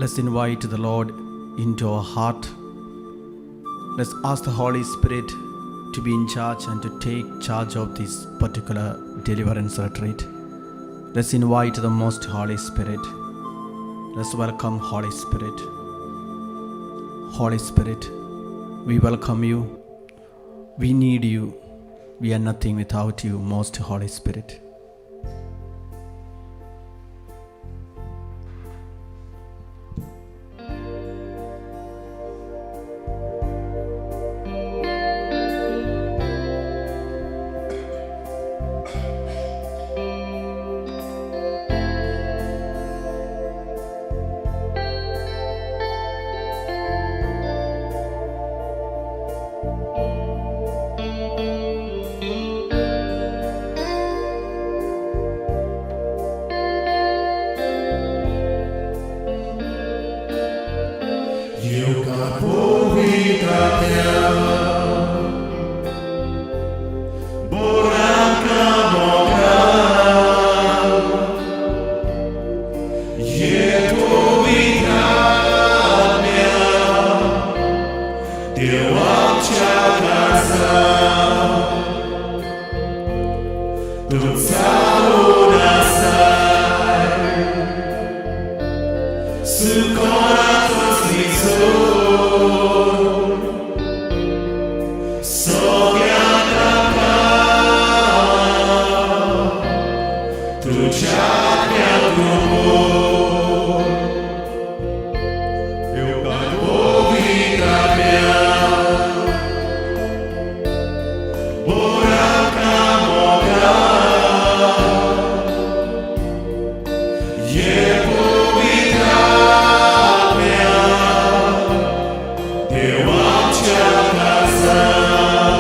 Let's invite the Lord into our heart. Let's ask the Holy Spirit to be in charge and to take charge of this particular deliverance retreat. Let's invite the most Holy Spirit. Let's welcome Holy Spirit. Holy Spirit, we welcome you. We need you. We are nothing without you, most Holy Spirit. येवकार पवित्र आत्म्या, भर आमकां मोगान. ये पवित्र आत्म्या, देव आमच्या काळजांत तूं चालून आसाय. सुकोना तसली सोड, सगळ्यांक तुज्या आत्म्यान तूं भर. येवकार पवित्र आत्म्या, भर आमकां मोगान. ये पवित्र आत्म्या, देव आमच्या काळजांत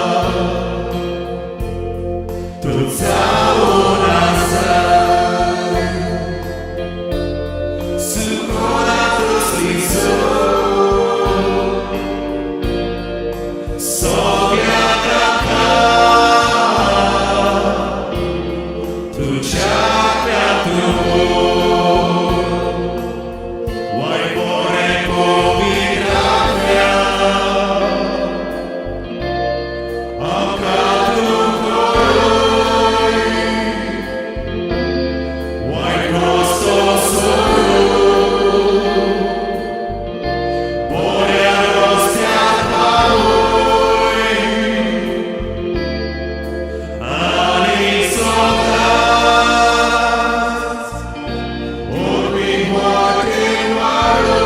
तूं चालून आसाय. सुकोना तसली सोड, सगळ्यांक तुज्या आत्म्यान तूं भर. वय बरें पवित्र आत्म्या, आमकां तूं कळय. वय रस्तो सोडून बऱ्या रस्त्यार पावय. आनी सदांच आत्मीक वाटेन वाडय.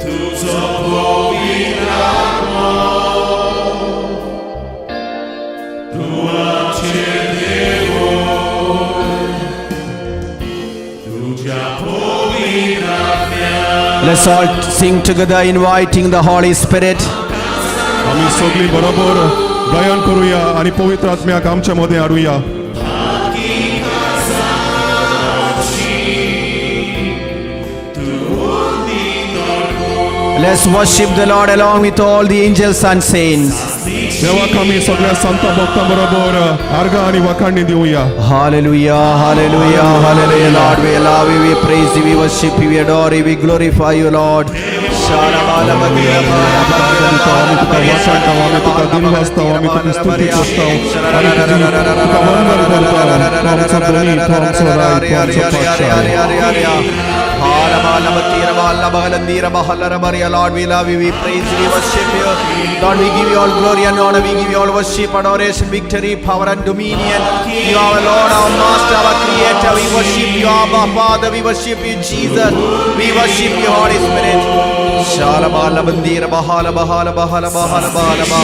तुजो पवित्र आत्मो तूं आमचेर देंवय. तुज्या पवित्र आत्म्या. Let's all sing together, inviting the Holy Spirit. आम्ही सगळी बरोबर गायन करूया आणि पवित्र आत्म्याक आमच्या मध्ये हाडूया. Let's worship the Lord along with all the angels and saints. देवाक आम्ही सगळ्या संत भक्तां बरोबर आर्गां आणि वाखाणी दिवया. Hallelujah, hallelujah, hallelujah. Lord, we love you, we praise you, we worship you, we adore you, we glorify you, Lord. आम्ही तुका वाखाणताव, आम्ही तुका दिनवासताव, आम्ही तुका स्तुती करताव आणि तुझी तुका वंदन करताव. तूं आमचो धनी, तूं आमचो राय, तूं आमचो पातशाह. Lord, we love you, we praise you, we worship you. Lord, we give you all glory and honor, we give you all worship, adoration, victory, power and dominion. You are our Lord, our Master, our Creator. We worship you, Abba Father. We worship you, Jesus. We worship you, Holy Spirit. Shalabala bandira bahala bahala bahala bahala bahala ba.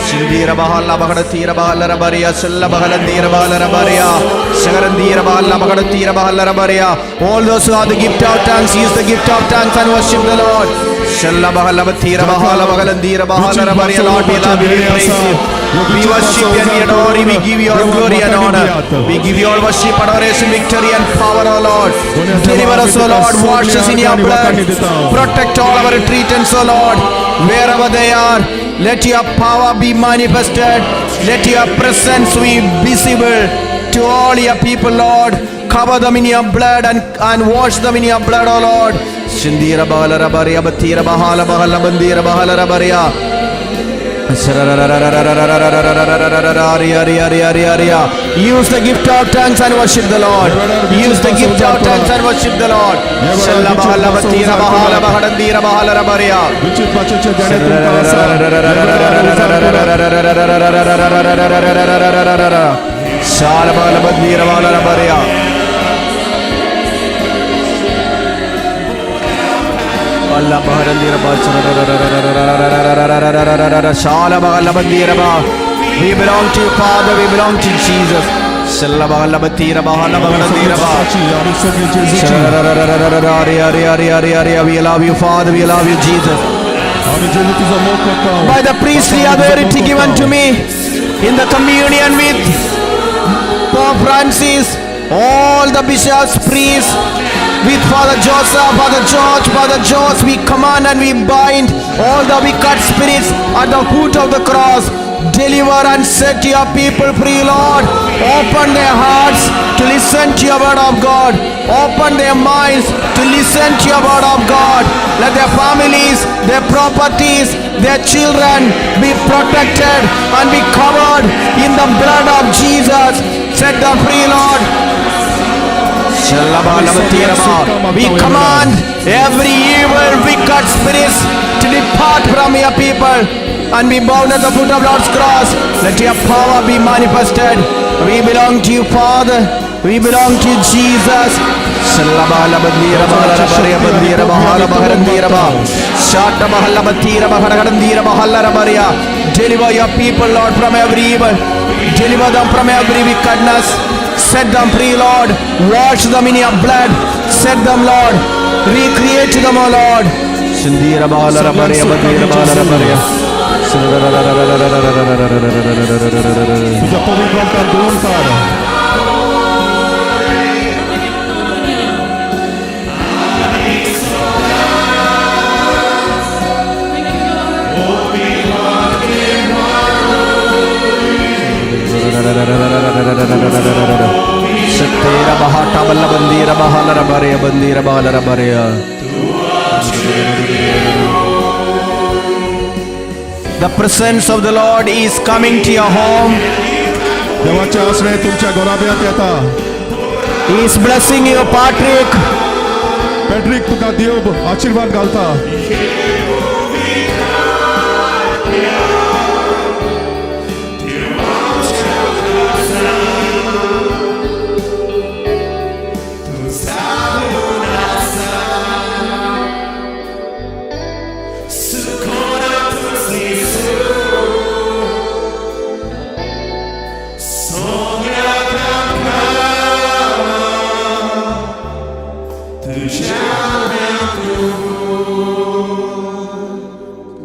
Shindira bahala bahadatira bahala rabaria shalla bahalandira bahala rabaria shagarandira bahala bahadatira bahala rabaria. All those who have the gift of tongues, use the gift of tongues and worship the Lord. Shalla bahala batira bahala bahalandira bahala rabaria. Lord, we love you, we praise you. We worship and we adore you. We give you all glory and honor. We give you all worship, adoration, victory and power, O Lord. Deliver us, O Lord. Wash us in your blood. Protect all our retreatants, O Lord. Wherever they are, let your power be manifested. Let your presence be visible to all your people, Lord. Cover them in your blood and wash them in your blood, O Lord. Shindira bahala rabaria batira bahala bahala bandira bahala rabaria. Use the gift of tongues and worship the Lord. Use the gift of tongues and worship the Lord. Shalla bahala batira bahala bahadandira bahala rabaria. विचित भाशेचे देणे तुमकां आसा. ह्या वेळार उजार करात. Shala bahala bandira bahala rabaria. Allah baharandira ba Shala bahala bandira ba. We belong to you, Father. We belong to Jesus. Shalla bahala batira bahala baharandira ba. भाची आमी सगळी जेजूची. We love you, Father. We love you, Jesus. आमी जेजू तुजो मोग करता. By the priestly authority given to me in the communion with Pope Francis, all the bishops, priests, with Father Joseph, Father George, Father George, we command and we bind all the wicked spirits at the foot of the cross. Deliver and set your people free, Lord. Open their hearts to listen to your word of God. Open their minds to listen to your word of God. Let their families, their properties, their children be protected and be covered in the blood of Jesus. Set them free, Lord. We command every evil, wicked spirits to depart from your people and be bound at the foot of Lord's cross. Let your power be manifested. We belong to you, Father. We belong to Jesus. Deliver your people, Lord, from every evil. Deliver them from every wickedness. Set them free, Lord. Wash them in your blood. Set them, Lord. Recreate them, O Lord. Sindira bahala rabaria bandira bahala rabaria. तुझ्या पवित्र रगतान धुवन काड. Satera bahata balla bandira bahala rabaria bandira bahala rabaria. The presence of the Lord is coming to your home. देवाचे आश्रय तुमच्या घराब्यात येता. He is blessing you, Patrick. Patrick तुका देव आशीर्वाद घालता.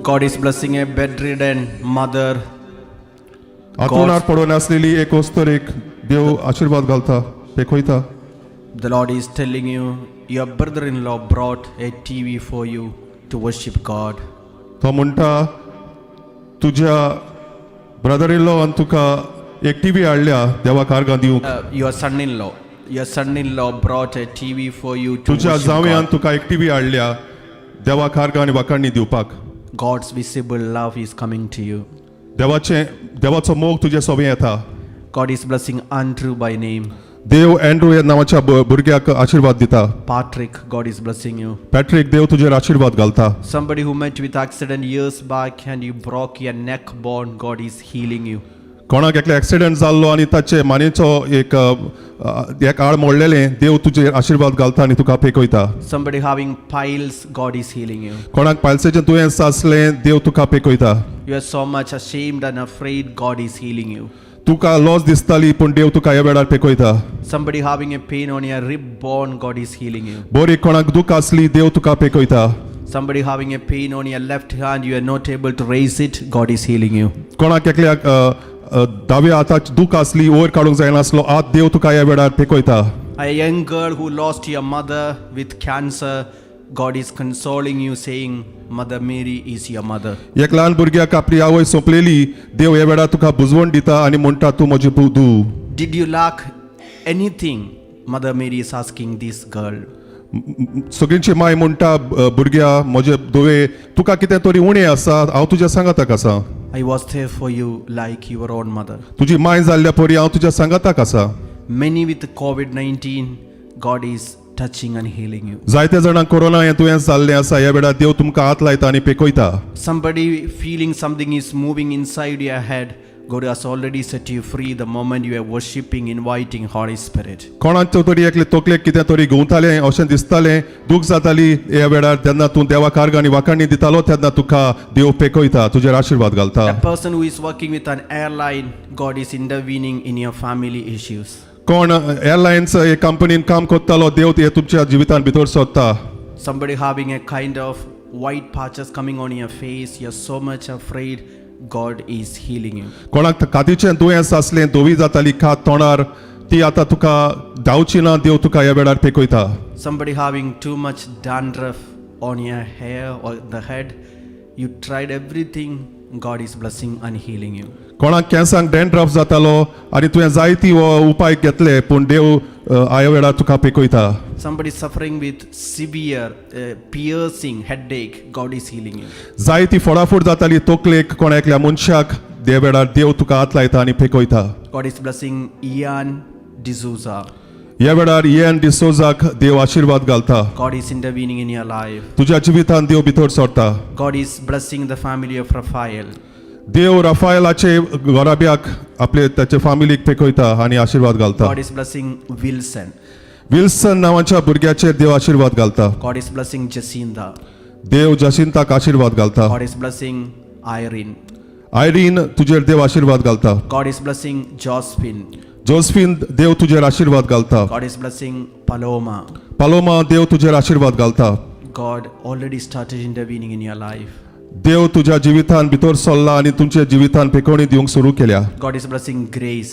God is blessing a bedridden mother. आतरुणार पडून असलेली एक वस्तूर एक देव आशीर्वाद घालता पेखोयता. The Lord is telling you, your brother in law brought a TV for you to worship God. तो म्हणटा तुझ्या ब्रदर इन लॉन तुका एक टीव्ही हाडल्या देवाक आर्गां दिवंक. Your son in law. Your son in law brought a TV for you to तुझ्या worship जावयान God. तुका एक टीव्ही हाडल्या देवाक आर्गां आनी वाखाणी दिवपाक. God's visible love is coming to you. देवाचे देवाचो मोग तुजे सोबें येता. God is blessing Andrew by name. Dev Andrew ह्या नांवाच्या भुरग्याक आशीर्वाद दिता. Patrick, God is blessing you. Patrick देव तुजेर आशीर्वाद घालता. Somebody who met with accident years back and you broke your neck bone, God is healing you. कोणाक एकले accident जाल्लो आनी ताचे मानेचो एक एक आळ मोडलेलें देव तुजेर आशीर्वाद घालता आनी तुका पेकयता. Somebody having piles, God is healing you. कोणाक पायल्सेचें दुयेंस आसलें देव तुका पेकयता. You are so much ashamed and afraid, God is healing you. तुका लॉस दिसताली पूण देव तुका ह्या वेळार पेकयता. Somebody having a pain on your rib bone, God is healing you. बरी कोणाक दुख आसली देव तुका पेकयता. Somebody having a pain on your left hand, you are not able to raise it, God is healing you. कोणाक एकल्याक अ, अ, दाव्या हाताक दूख आसली वयर काडूंक जायनासलो आत देव तुका ह्या वेळार पेकयता. A young girl who lost your mother with cancer, God is consoling you, saying, Mother Mary is your mother. एक ल्हान भुरग्याक आपली आवय सोंपलेली देव ह्या वेळार तुका बुजवण दिता आनी म्हणटा तूं म्हजी धूव. Did you lack anything? Mother Mary is asking this girl. सगळ्यांची माय म्हणटा भुरग्या म्हजे धुवे तुका कितें तरी उणें आसा हांव तुज्या सांगाताक आसा. I was there for you like your own mother. तुजी माय जाल्ल्या परी हांव तुज्या सांगाताक आसा. Many with COVID 19, God is touching and healing you. जायत्या जाणांक कोरोना हें दुयेंस जाल्लें आसा ह्या वेळार देव तुमकां हात लायता आनी पेकयता. Somebody feeling something is moving inside your head, God has already set you free the moment you are worshipping, inviting Holy Spirit. कोणाक तरी एकले तकलेक कितें तरी घुंवतालें अशें दिसतालें दूख जाताली ह्या वेळार जेन्ना तूं देवा कार्ग आनी वाखाणी दितालो तेन्ना तुका देव पेकयता तुजेर आशिर्वाद घालता. A person who is working with an airline, God is intervening in your family issues. कोण एअरलायन्स हे कंपनीन काम करतालो देव हे तुमच्या जिवितान भितर सोदता. Somebody having a kind of white patches coming on your face, you're so much afraid, God is healing you. कोणाक कातीचें दुयेंस आसलें धवी जाताली खात तोंडार ती आतां तुका धांवची ना देव तुका ह्या वेळार पेकयता. Somebody having too much dandruff on your hair or the head, you tried everything, God is blessing and healing you. कोणाक केंसांक डॅन्ड्रफ जातालो आनी तुवें जायती हो उपाय घेतले पूण देव ह्या वेळार तुका पेकयता. Somebody suffering with severe piercing headache, God is healing you. जायती फोडाफोड जाताली तकलेक कोणा एकल्या मनशाक त्या वेळार देव तुका हात लायता आनी पेकयता. God is blessing Ian D'Souza. ह्या वेळार इयन डिसोजाक देव आशिर्वाद घालता. God is intervening in your life. तुज्या जिवितान देव भितर सरता. God is blessing the family of Raphael. देव राफायलाचे घराब्याक आपले ताचे फामिलीक पेकयता आनी आशिर्वाद घालता. God is blessing Wilson. Wilson नांवाच्या भुरग्याचेर देव आशिर्वाद घालता. God is blessing Jacinta. देव जसिंताक आशिर्वाद घालता. God is blessing Irene. Irene तुजेर देव आशिर्वाद घालता. God is blessing Josephine. Josephine देव तुजेर आशिर्वाद घालता. God is blessing Paloma. Paloma देव तुजेर आशिर्वाद घालता. God already started intervening in your life. देव तुज्या जिवितान भितर सरला आनी तुमच्या जिवितान पेकोवणी दिवंक सुरू केल्या. God is blessing Grace.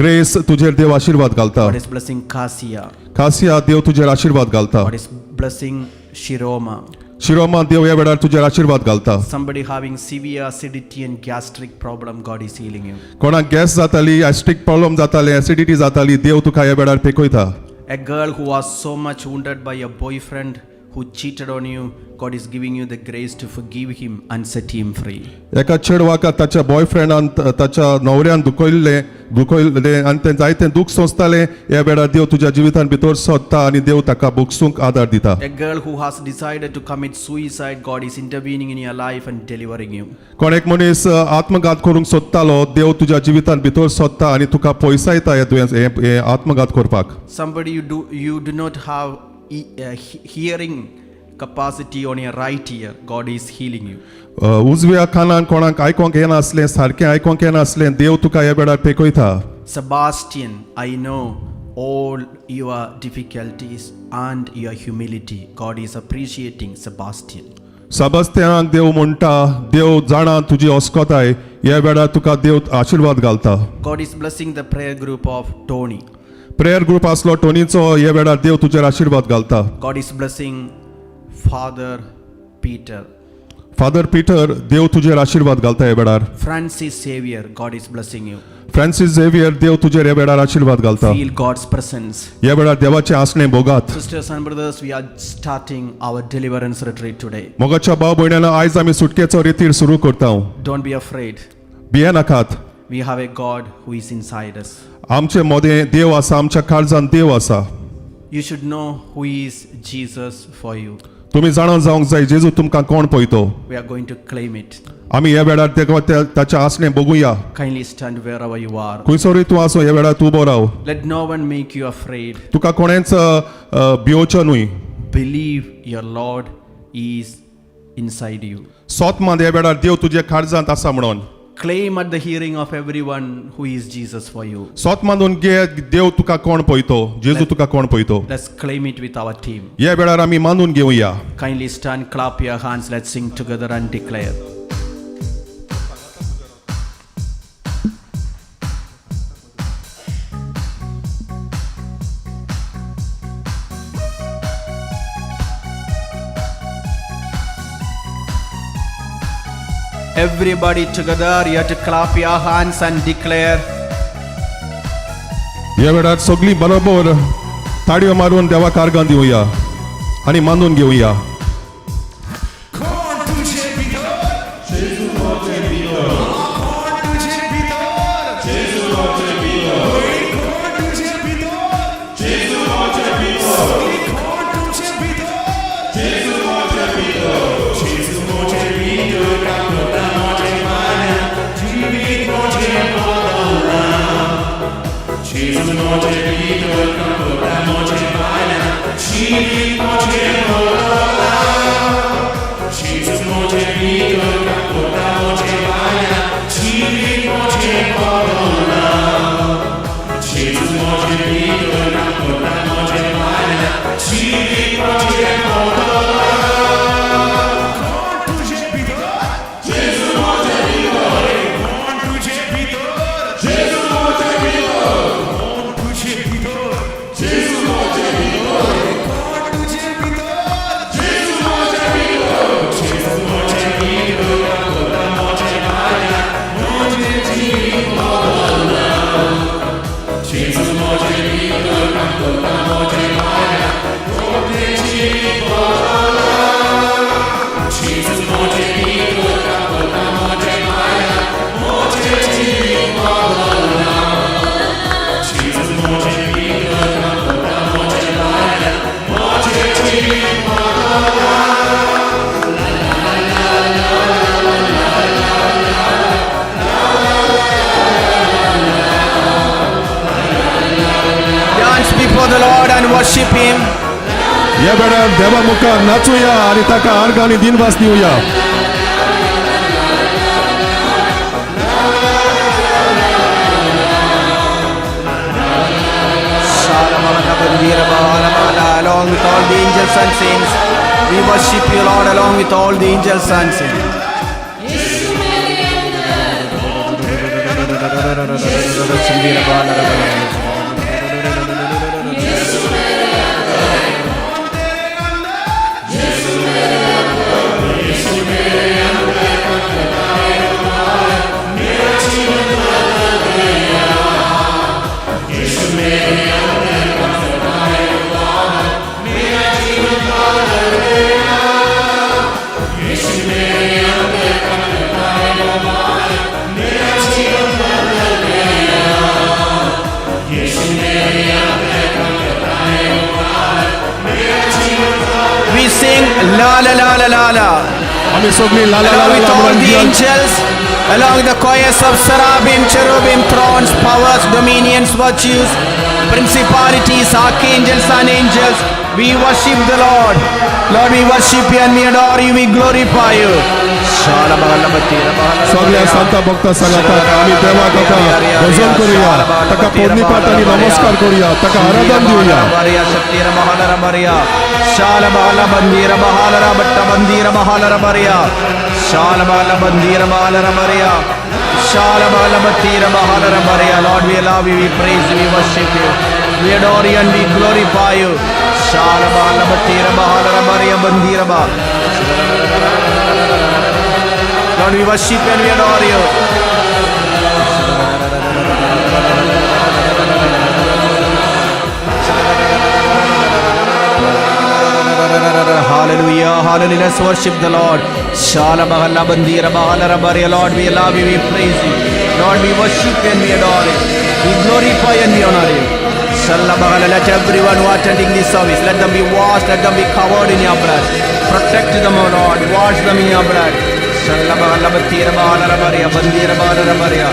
Grace तुजेर देव आशिर्वाद घालता. God is blessing Kasia. Cassia देव तुजेर आशिर्वाद घालता. God is blessing Shiroma. शिरोमा देव ह्या वेळार तुजेर आशिर्वाद घालता. Somebody having severe acidity and gastric problem, God is healing you. कोणाक गॅस जाताली ऍस्ट्रीक प्रॉब्लम जाताले एसिडिटी जाताली देव तुका ह्या वेळार पेकयता. A girl who was so much wounded by your boyfriend who cheated on you, God is giving you the grace to forgive him and set him free. एका चेडवाक ताच्या बॉयफ्रेंडान ताच्या न्हवऱ्यान दुखयल्लें दुखयल्लें आनी तें जायतें दूख सोंसतालें ह्या वेळार देव तुज्या जिवितान भितर सोदता आनी देव ताका भोगसूंक आदार दिता. A girl who has decided to commit suicide, God is intervening in your life and delivering you. कोण एक मनीस आत्मघात करूंक सोदतालो देव तुज्या जिवितान भितर सोदता आनी तुका पयसायता हे दुयेंस हें आत्मघात करपाक. Somebody you do not have hearing capacity on your right ear, God is healing you. उजव्या कानान कोणाक आयकोंक येनासलें सारकें आयकोंक येनासलें देव तुका ह्या वेळार पेकयता. Sebastian, I know all your difficulties and your humility. God is appreciating Sebastian. सेबास्तियनाक देव म्हणटा देव जाणा तुजी अस्कताय ह्या वेळार तुका देव आशिर्वाद घालता. God is blessing the prayer group of Tony. Prayer group आसलो टोनीचो ह्या वेळार देव तुजेर आशिर्वाद घालता. God is blessing Father Peter. Father Peter देव तुजेर आशिर्वाद घालता ह्या वेळार. Francis Xavier, God is blessing you. Francis Xavier देव तुजेर ह्या वेळार आशिर्वाद घालता. Feel God's presence. ह्या वेळार देवाचें आसणें भोगात. Sisters and brothers, we are starting our deliverance retreat today. मोगाच्या भाव भयणांनो आयज आमी सुटकेचो रेतीर सुरू करता. Don't be afraid. भियेनाकात. We have a God who is inside us. आमचे मोदें देव आसा आमच्या काळजान देव आसा. You should know who is Jesus for you. तुमी जाणा जावंक जाय जेजू तुमकां कोण पळयतो. We are going to claim it. आमी ह्या वेळार ताचें आसणें बघुया. Kindly stand wherever you are. खंयसरूय तूं आसो ह्या वेळार तूं उबो राव. Let no one make you afraid. तुका कोणेंच भियोचो न्हय. Believe your Lord is inside you. सोत मान ह्या वेळार देव तुज्या काळजांत आसा म्हणून. Claim at the hearing of everyone who is Jesus for you. सोत मानून घे देव तुका कोण पळयतो, जेजू तुका कोण पळयतो. Let's claim it with our team. ह्या वेळार आमी मानून घेवया. Kindly stand, clap your hands, let's sing together and declare. Everybody together, you have to clap your hands and declare. ह्या वेळार सगळीं बरोबर ताळयो मारून देवाक आर्गां दिवया आनी मानून घेवया. कोण तुझे भितर? कोण तुझे भितर? कोण तुझे भितर? सगळी कोण तुझे भितर? जेजू म्हजे भितर काकुळटा म्हजें मन, जिवीत म्हजें बदल्लां. जेजू म्हजे भितर काकुळटा म्हजें मन, जिवीत म्हजें बदल्लां. जेजू म्हजे भितर काकुळटा म्हजें मन, जिवीत म्हजें बदल्लां. जेजू म्हजे भितर काकुळटा म्हजें मन, जिवीत म्हजें बदल्लां. कोण तुजे भितर? अरे कोण तुजे भितर? कोण तुजे भितर? अरे कोण तुजे भितर? जेजू म्हजे भितर काकुळटा म्हजें मन, म्हजें जिवीत बदल्लां. जेजू म्हजे भितर काकुळटा म्हजें मन, म्हजें जिवीत बदल्लां. जेजू म्हजे भितर काकुळटा म्हजें मन, म्हजें जिवीत बदल्लां. जेजू म्हजे भितर काकुळटा म्हजें मन, म्हजें जिवीत बदल्लां. Dance before the Lord and worship Him. ह्या वेळार देवा मुखार नाचुया आनी ताका आर्गां आनी दिनवास दिवया. Along with all the angels and saints, we worship you, Lord, along with all the angels and saints. यीशु मेरे अंदर, यीशु मेरे अंदर, यीशु मेरे अंदर। We sing la la la la la la. आमी सगळीं ला ला ला Along ला with ला all म्हणून the angels, along with the choirs of seraphim, cherubim, thrones, powers, dominions, virtues, principalities, archangels and angels, we worship the Lord. Lord, we worship you and we adore you, we glorify you. सगळ्या संत भक्त सांगातात आमी देवाक आतां भजन करुया, ताका प्रणिपात आनी नमस्कार करुया, ताका आराधन दिवया. ಶಾಲಬಾಲ ಬಂದೀರ ಬಹಾಲರ ಭಟ್ಟ ಬಂದೀರ ಬಹಾಲರ ಬರಿಯ ಶಾಲಬಾಲ ಬಂದೀರ ಬಾಲರ ಬರಿಯ ಶಾಲಬಾಲ ಬತ್ತೀರ ಬಹಾಲರ ಬರಿಯ. Lord, we love you, we praise you, we worship you, we adore you and we glorify you. ಶಾಲಬಾಲ ಬತ್ತೀರ ಬಹಾಲರ ಬರಿಯ ಬಂದೀರ ಬಾ. Lord, we worship and we adore you. Hallelujah, hallelujah. Let's worship the Lord. Shalabahalla bandira bahalara bariya. Lord, we love you, we praise you. Lord, we worship and we adore you. We glorify and we honor you. Shalabahalla, let everyone who are attending this service, let them be washed, let them be covered in your blood. Protect them, O Lord. Wash them in your blood. Shalabahalla batira bahalara bariya, bandira bahalara bariya.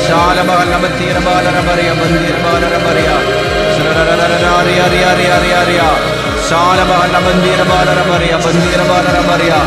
Shalabahalla batira bahalara bariya, bandira bahalara bariya. Shalabahalla riya riya riya riya. Shalabahalla bandira bahalara bariya, bandira bahalara bariya.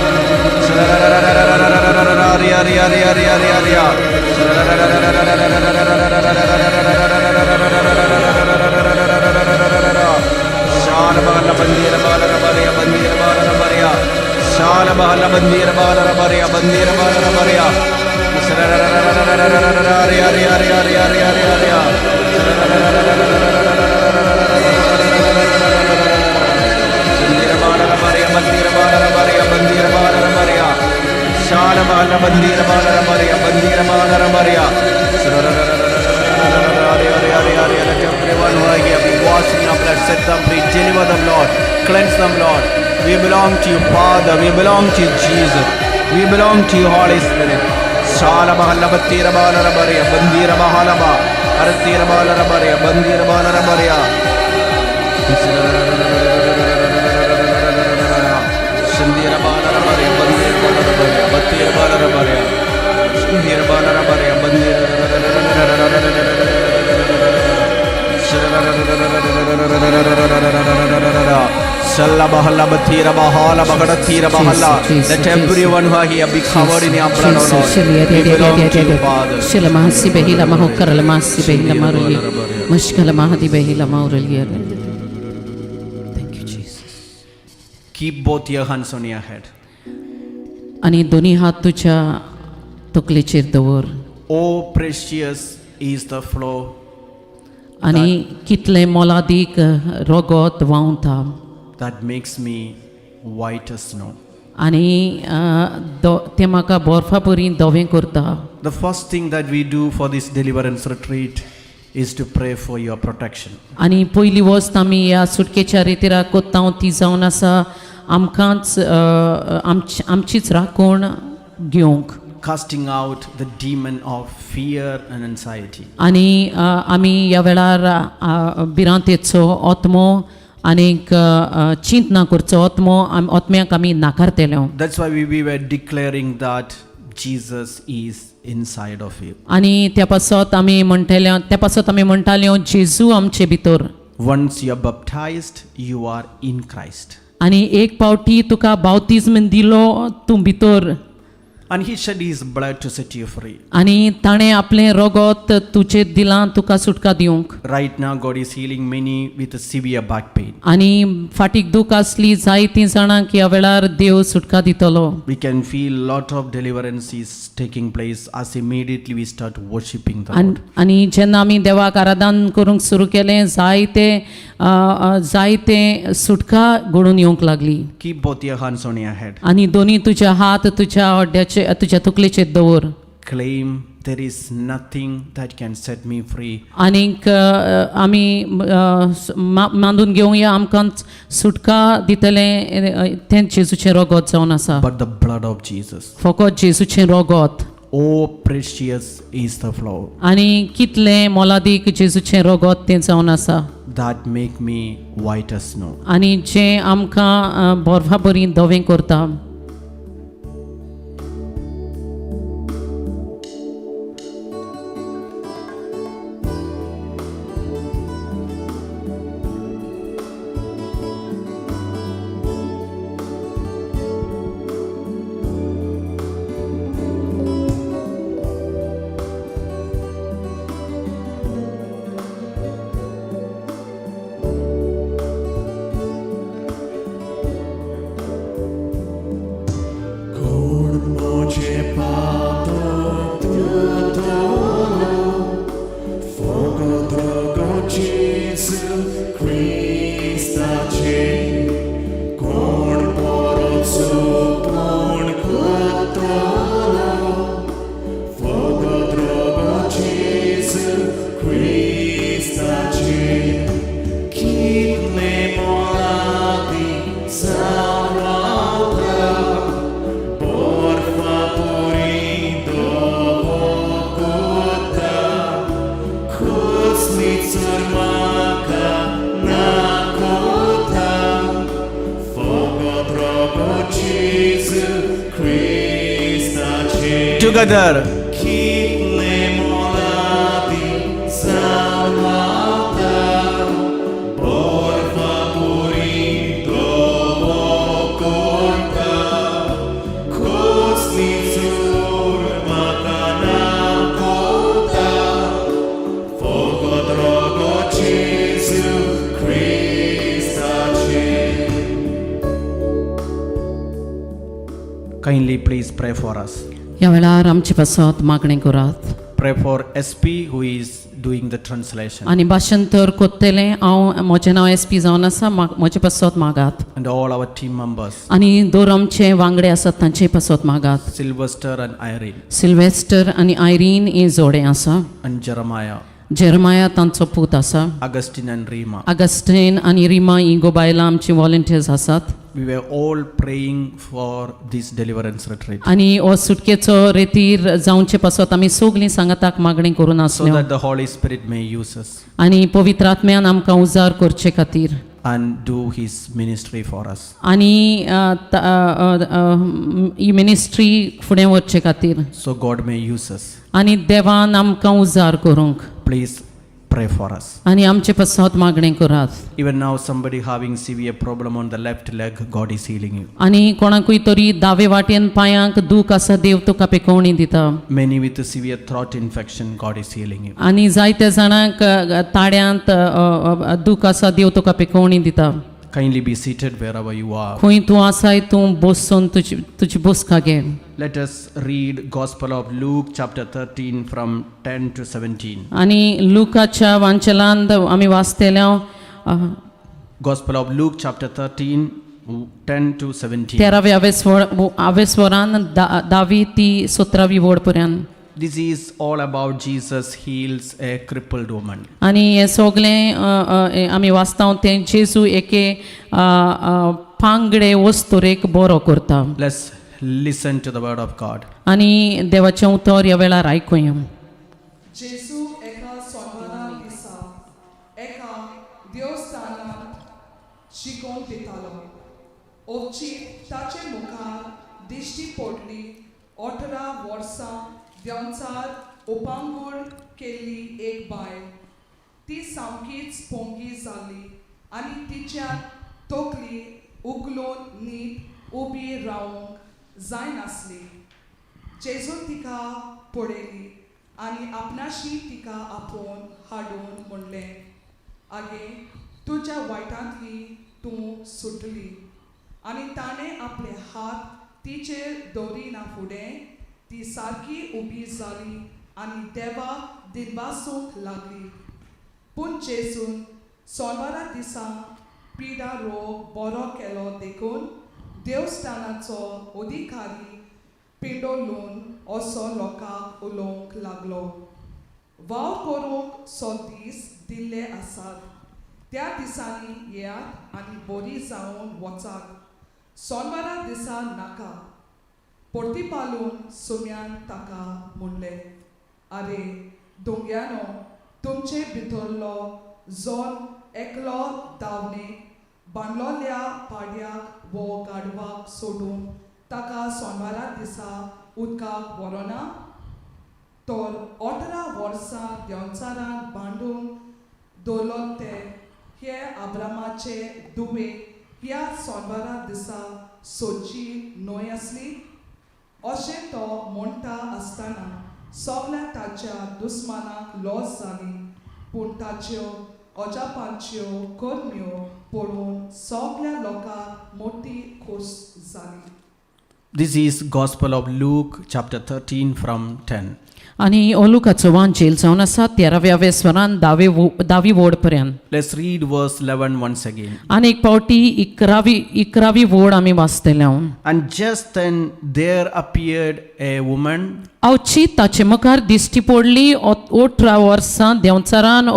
Let everyone who are here be washed in your blood, set them free, deliver them, Lord, cleanse them, Lord. We belong to you, Father. We belong to you, Jesus. We belong to you, Holy Spirit. Shalabahalabatirabalarabaria, bandirabahalaba, aratirabalarabaria, bandirabalarabaria. Shandirabalarabaria, bandirabalarabaria, batirabalarabaria. Shandirabalarabaria, bandira. Let everyone who are here be covered in your blood, O Lord. We belong to you, Father. Shilamahasi behila mahokarlamasi behila maruli. Mushkala mahadi behila maurali. Thank you, Jesus. Keep both your hands on your head. आनी दोनी हात तुज्या तकलेचेर दवर. Oh, precious is the flow आनी कितलें मोलादीक रगत व्हांवता that makes me white as snow. आनी तें म्हाका बर्फा परी धवें करता. The first thing that we do for this deliverance retreat is to pray for your protection. आनी पयली वस्त आमी ह्या सुटकेच्या रितीराक कोत्ता ती जावन आसा आमकांच आमचीच राखण घेवंक. Casting out the demon of fear and anxiety. आनी आमी ह्या वेळार भिरांतेचो आत्मो आनीक चिंतना करचो आत्मो आत्म्याक आमी नाकारतले. That's why we were declaring that Jesus is inside of you. आनी त्या पासत आमी म्हणटाले जेजू आमचे भितर. Once you are baptized, you are in Christ. आनी एक पावटी तुका बावतिज्म दिलो तूं भितर. And he shed his blood to set you free. आनी ताणें आपलें रगत तुजेर दिलां तुका सुटका दिवंक. Right now, God is healing many with severe back pain. आनी फाटीक दूख आसली जायतीं जाणांक ह्या वेळार देव सुटका दितलो. We can feel lot of deliverance is taking place as immediately we start worshiping the आनी Lord. आनी जेन्ना आमी देवाक आराधन करूंक सुरू केलें जायते अ, अ, जायते सुटका घडून येवंक लागली. Keep both your hands on your head. आनी दोनी तुजे हात तुज्या हड्ड्याचे तुज्या तकलेचेर दवर. Claim there is nothing that can set me free आनीक आमी मानून घेवया आमकां सुटका दितलें तें जेजूचें रगत जावन आसा. But the blood of Jesus. फकत जेजूचें रगत. Oh, precious is the flow आनी कितलें मोलादीक जेजूचें रगत तें जावन आसा that make me white as snow. आनी जें आमकां बर्फा बरी धवें करता. कोण म्हजें पाप धुतलो, फकत रगत जेजू क्रिस्ताचें. कोण परत सुकून करतलो, फकत रगत जेजू क्रिस्ताचें. कितलें मोलादीक जावन रावता, बर्फा परी धवो करता, कसली चरमाका ना कोता, फकत रगत जेजू क्रिस्ताचें. Together. कितलें मोलादीक जावन रावता, बर्फा परी धवो करता. Kindly please pray for us. ह्या वेळार आमचे पासत मागणें करात. Pray for SP who is doing the translation आनी भाशांतर कोत्तेलें हांव, म्हजें नांव एस पी जावन आसा, म्हजे पासत मागात. And all our team members, आनी दोर आमचे वांगडे आसात तांचे पासत मागात. Sylvester and Irene Sylvester आनी आयरीन हे जोडे आसा. and Jeremiah, Jeremiah तांचो पूत आसा. Augustine and Rima. Augustine आनी रिमा ही गो बायलां आमची वॉलंटियर्स आसात. We were all praying for this deliverance retreat आनी हो सुटकेचो रेतीर जावचे पासत आमी सगलीं सांगाताक मागणी करून so आसले that the Holy Spirit may use us आनी पवित्र आत्म्यान आमकां उजार करचे खातीर and do His ministry for us. आनी अ, त- अ, अ, अ, ही मिनिस्ट्री फुडें व्हरचे खातीर. So God may use us. आनी देवान आमकां उजार करूंक. Please pray for us. आनी आमचे पासत मागणें करात. Even now, somebody having severe problem on the left leg, God is healing you. आनी कोणाकूय तरी दावे वाटेन पांयांक दूख आसा, देव तुका पेकोवणी दिता. Many with severe throat infection, God is healing you. आनी जायत्या जाणांक ताळ्यांत दूख आसा, देव तुका पेकोवणी दिता. Kindly be seated wherever you are. खंय तूं आसाय तूं बसून तुजी तुजी बसका घे. Let us read Gospel of Luke chapter 13 from 10 to 17. आनी लुकाच्या वांचलांत आमी वाचतेल्या Gospel of Luke chapter 13, 10 to 17. तेराव्या आवेस्वरान दावी ती सतरावी वड पर्यंत. This is all about Jesus heals a crippled woman. आनी हें सगलें हें आमी वाचता तें जेजू एके पांगडे वस्तुरेक बरो करता. Let's listen to the word of God. आनी देवाचें उतर ह्या वेळार आयकुया. जेजू एका सोमारा दिसा एका देवस्थानांत शिकोवंक दितालो. अवचीत ताचे मुखार दिश्टी पडली 18 वर्सां देंवचार उपांगूळ केल्ली एक बायल. ती सामकीच पोंगी जाली आनी तिच्यान तकली उगलून नीट उबी रावंक जायनासली. जेजून तिका पळयली आनी आपणाशी तिका आपोवन हाडून म्हणलें, आगे, तुज्या वायटांतली तूं सुटली. आनी ताणें आपले हात तिचेर दवरिना फुडें ती सारकी उबी जाली आनी देवाक दिनवासूंक लागली. पूण जेजून सोनवारा दिसा पिडा रोग बरो केलो देखून देवस्थानाचो अधिकारी पिंडोलून असो लोकांक उलोवंक लागलो, वावर करूंक सो दीस दिल्ले आसात, त्या दिसांनी येयात आनी बरी जावन वचात, सोनवारा दिसा नाका. परतीपालून सुम्यान ताका म्हणलें, आरे दोंग्यानो, तुमचे भितरलो जोन एकलो दावणे बांदलोल्या पाड्याक वो गाडवाक सोडून ताका सोनवारा दिसा उदकाक व्हरोना? तर 18 वर्सां देंवचारान बांदून दवरलो ते हे आब्रामाचे दुवे ह्या सोनवारा दिसा सोदची न्हय आसली? अशें तो म्हणटा आसतना सगल्या ताच्या दुस्मानाक लॉस जाली, पूण ताच्यो अजापांच्यो करण्यो पळोवन सगल्या लोकांक मोटी खोस जाली. This is Gospel of Luke chapter 13 from 10. आनी ओलुकाचो वांजेल जावन आसा तेराव्या वेस्वरान दावी वोड पर्यंत. Let's read verse 11 once again. आनी एक पावटी इकरावी वोड आमी वाचतले. And just then there appeared a woman अवचीत ताचे मुखार दिश्टी पडली 18 वर्सां देंवचारान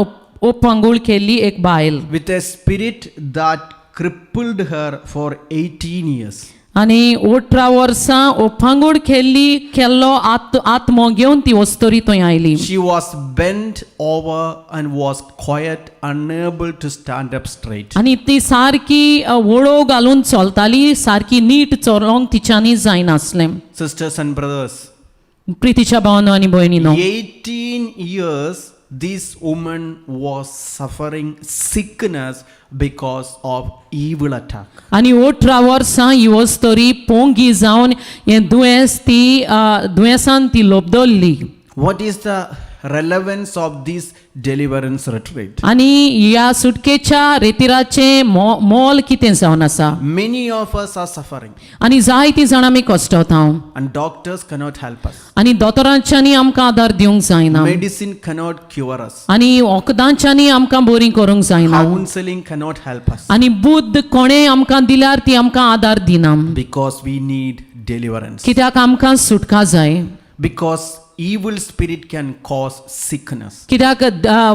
ओपांगूळ केल्ली एक बायल with a spirit that crippled her for 18 years. आनी 18 वर्सां ओपांगूळ केल्लो आत्मो घेवन ती वस्तोरी थंय आयली. She was bent over and was quite unable to stand up straight. आनी ती सारकी वळोव घालून चलताली, सारकी नीट चलोंक तिच्यांनी जायनासलें. Sisters and brothers, प्रितीच्या भावानो आनी भयणीनो, 18 years this woman was suffering sickness because of evil attack. आनी 18 वर्सां ही वस्तोरी पोंगी जावन हें दुयेंस ती दुयेंसान ती लोबदल्ली. What is the Relevance of this deliverance retreat. आनी ह्या सुटकेच्या रेतिराचें मोल कितें जावन आसा. Many of us are suffering, आनी जायतीं जाणां आमी कश्टवता and doctors cannot help us. आनी दोतोरांच्यांनी आमकां आदार दिवंक जायना. Medicine cannot cure us. आनी वखदांच्यांनी आमकां बरीं करूंक जायना. Counseling cannot help us आनी बुद्द कोणें आमकां दिल्यार ती आमकां आदार दिना. Because we need deliverance. कित्याक आमकां सुटका जाय. Because evil spirit can cause sickness. कित्याक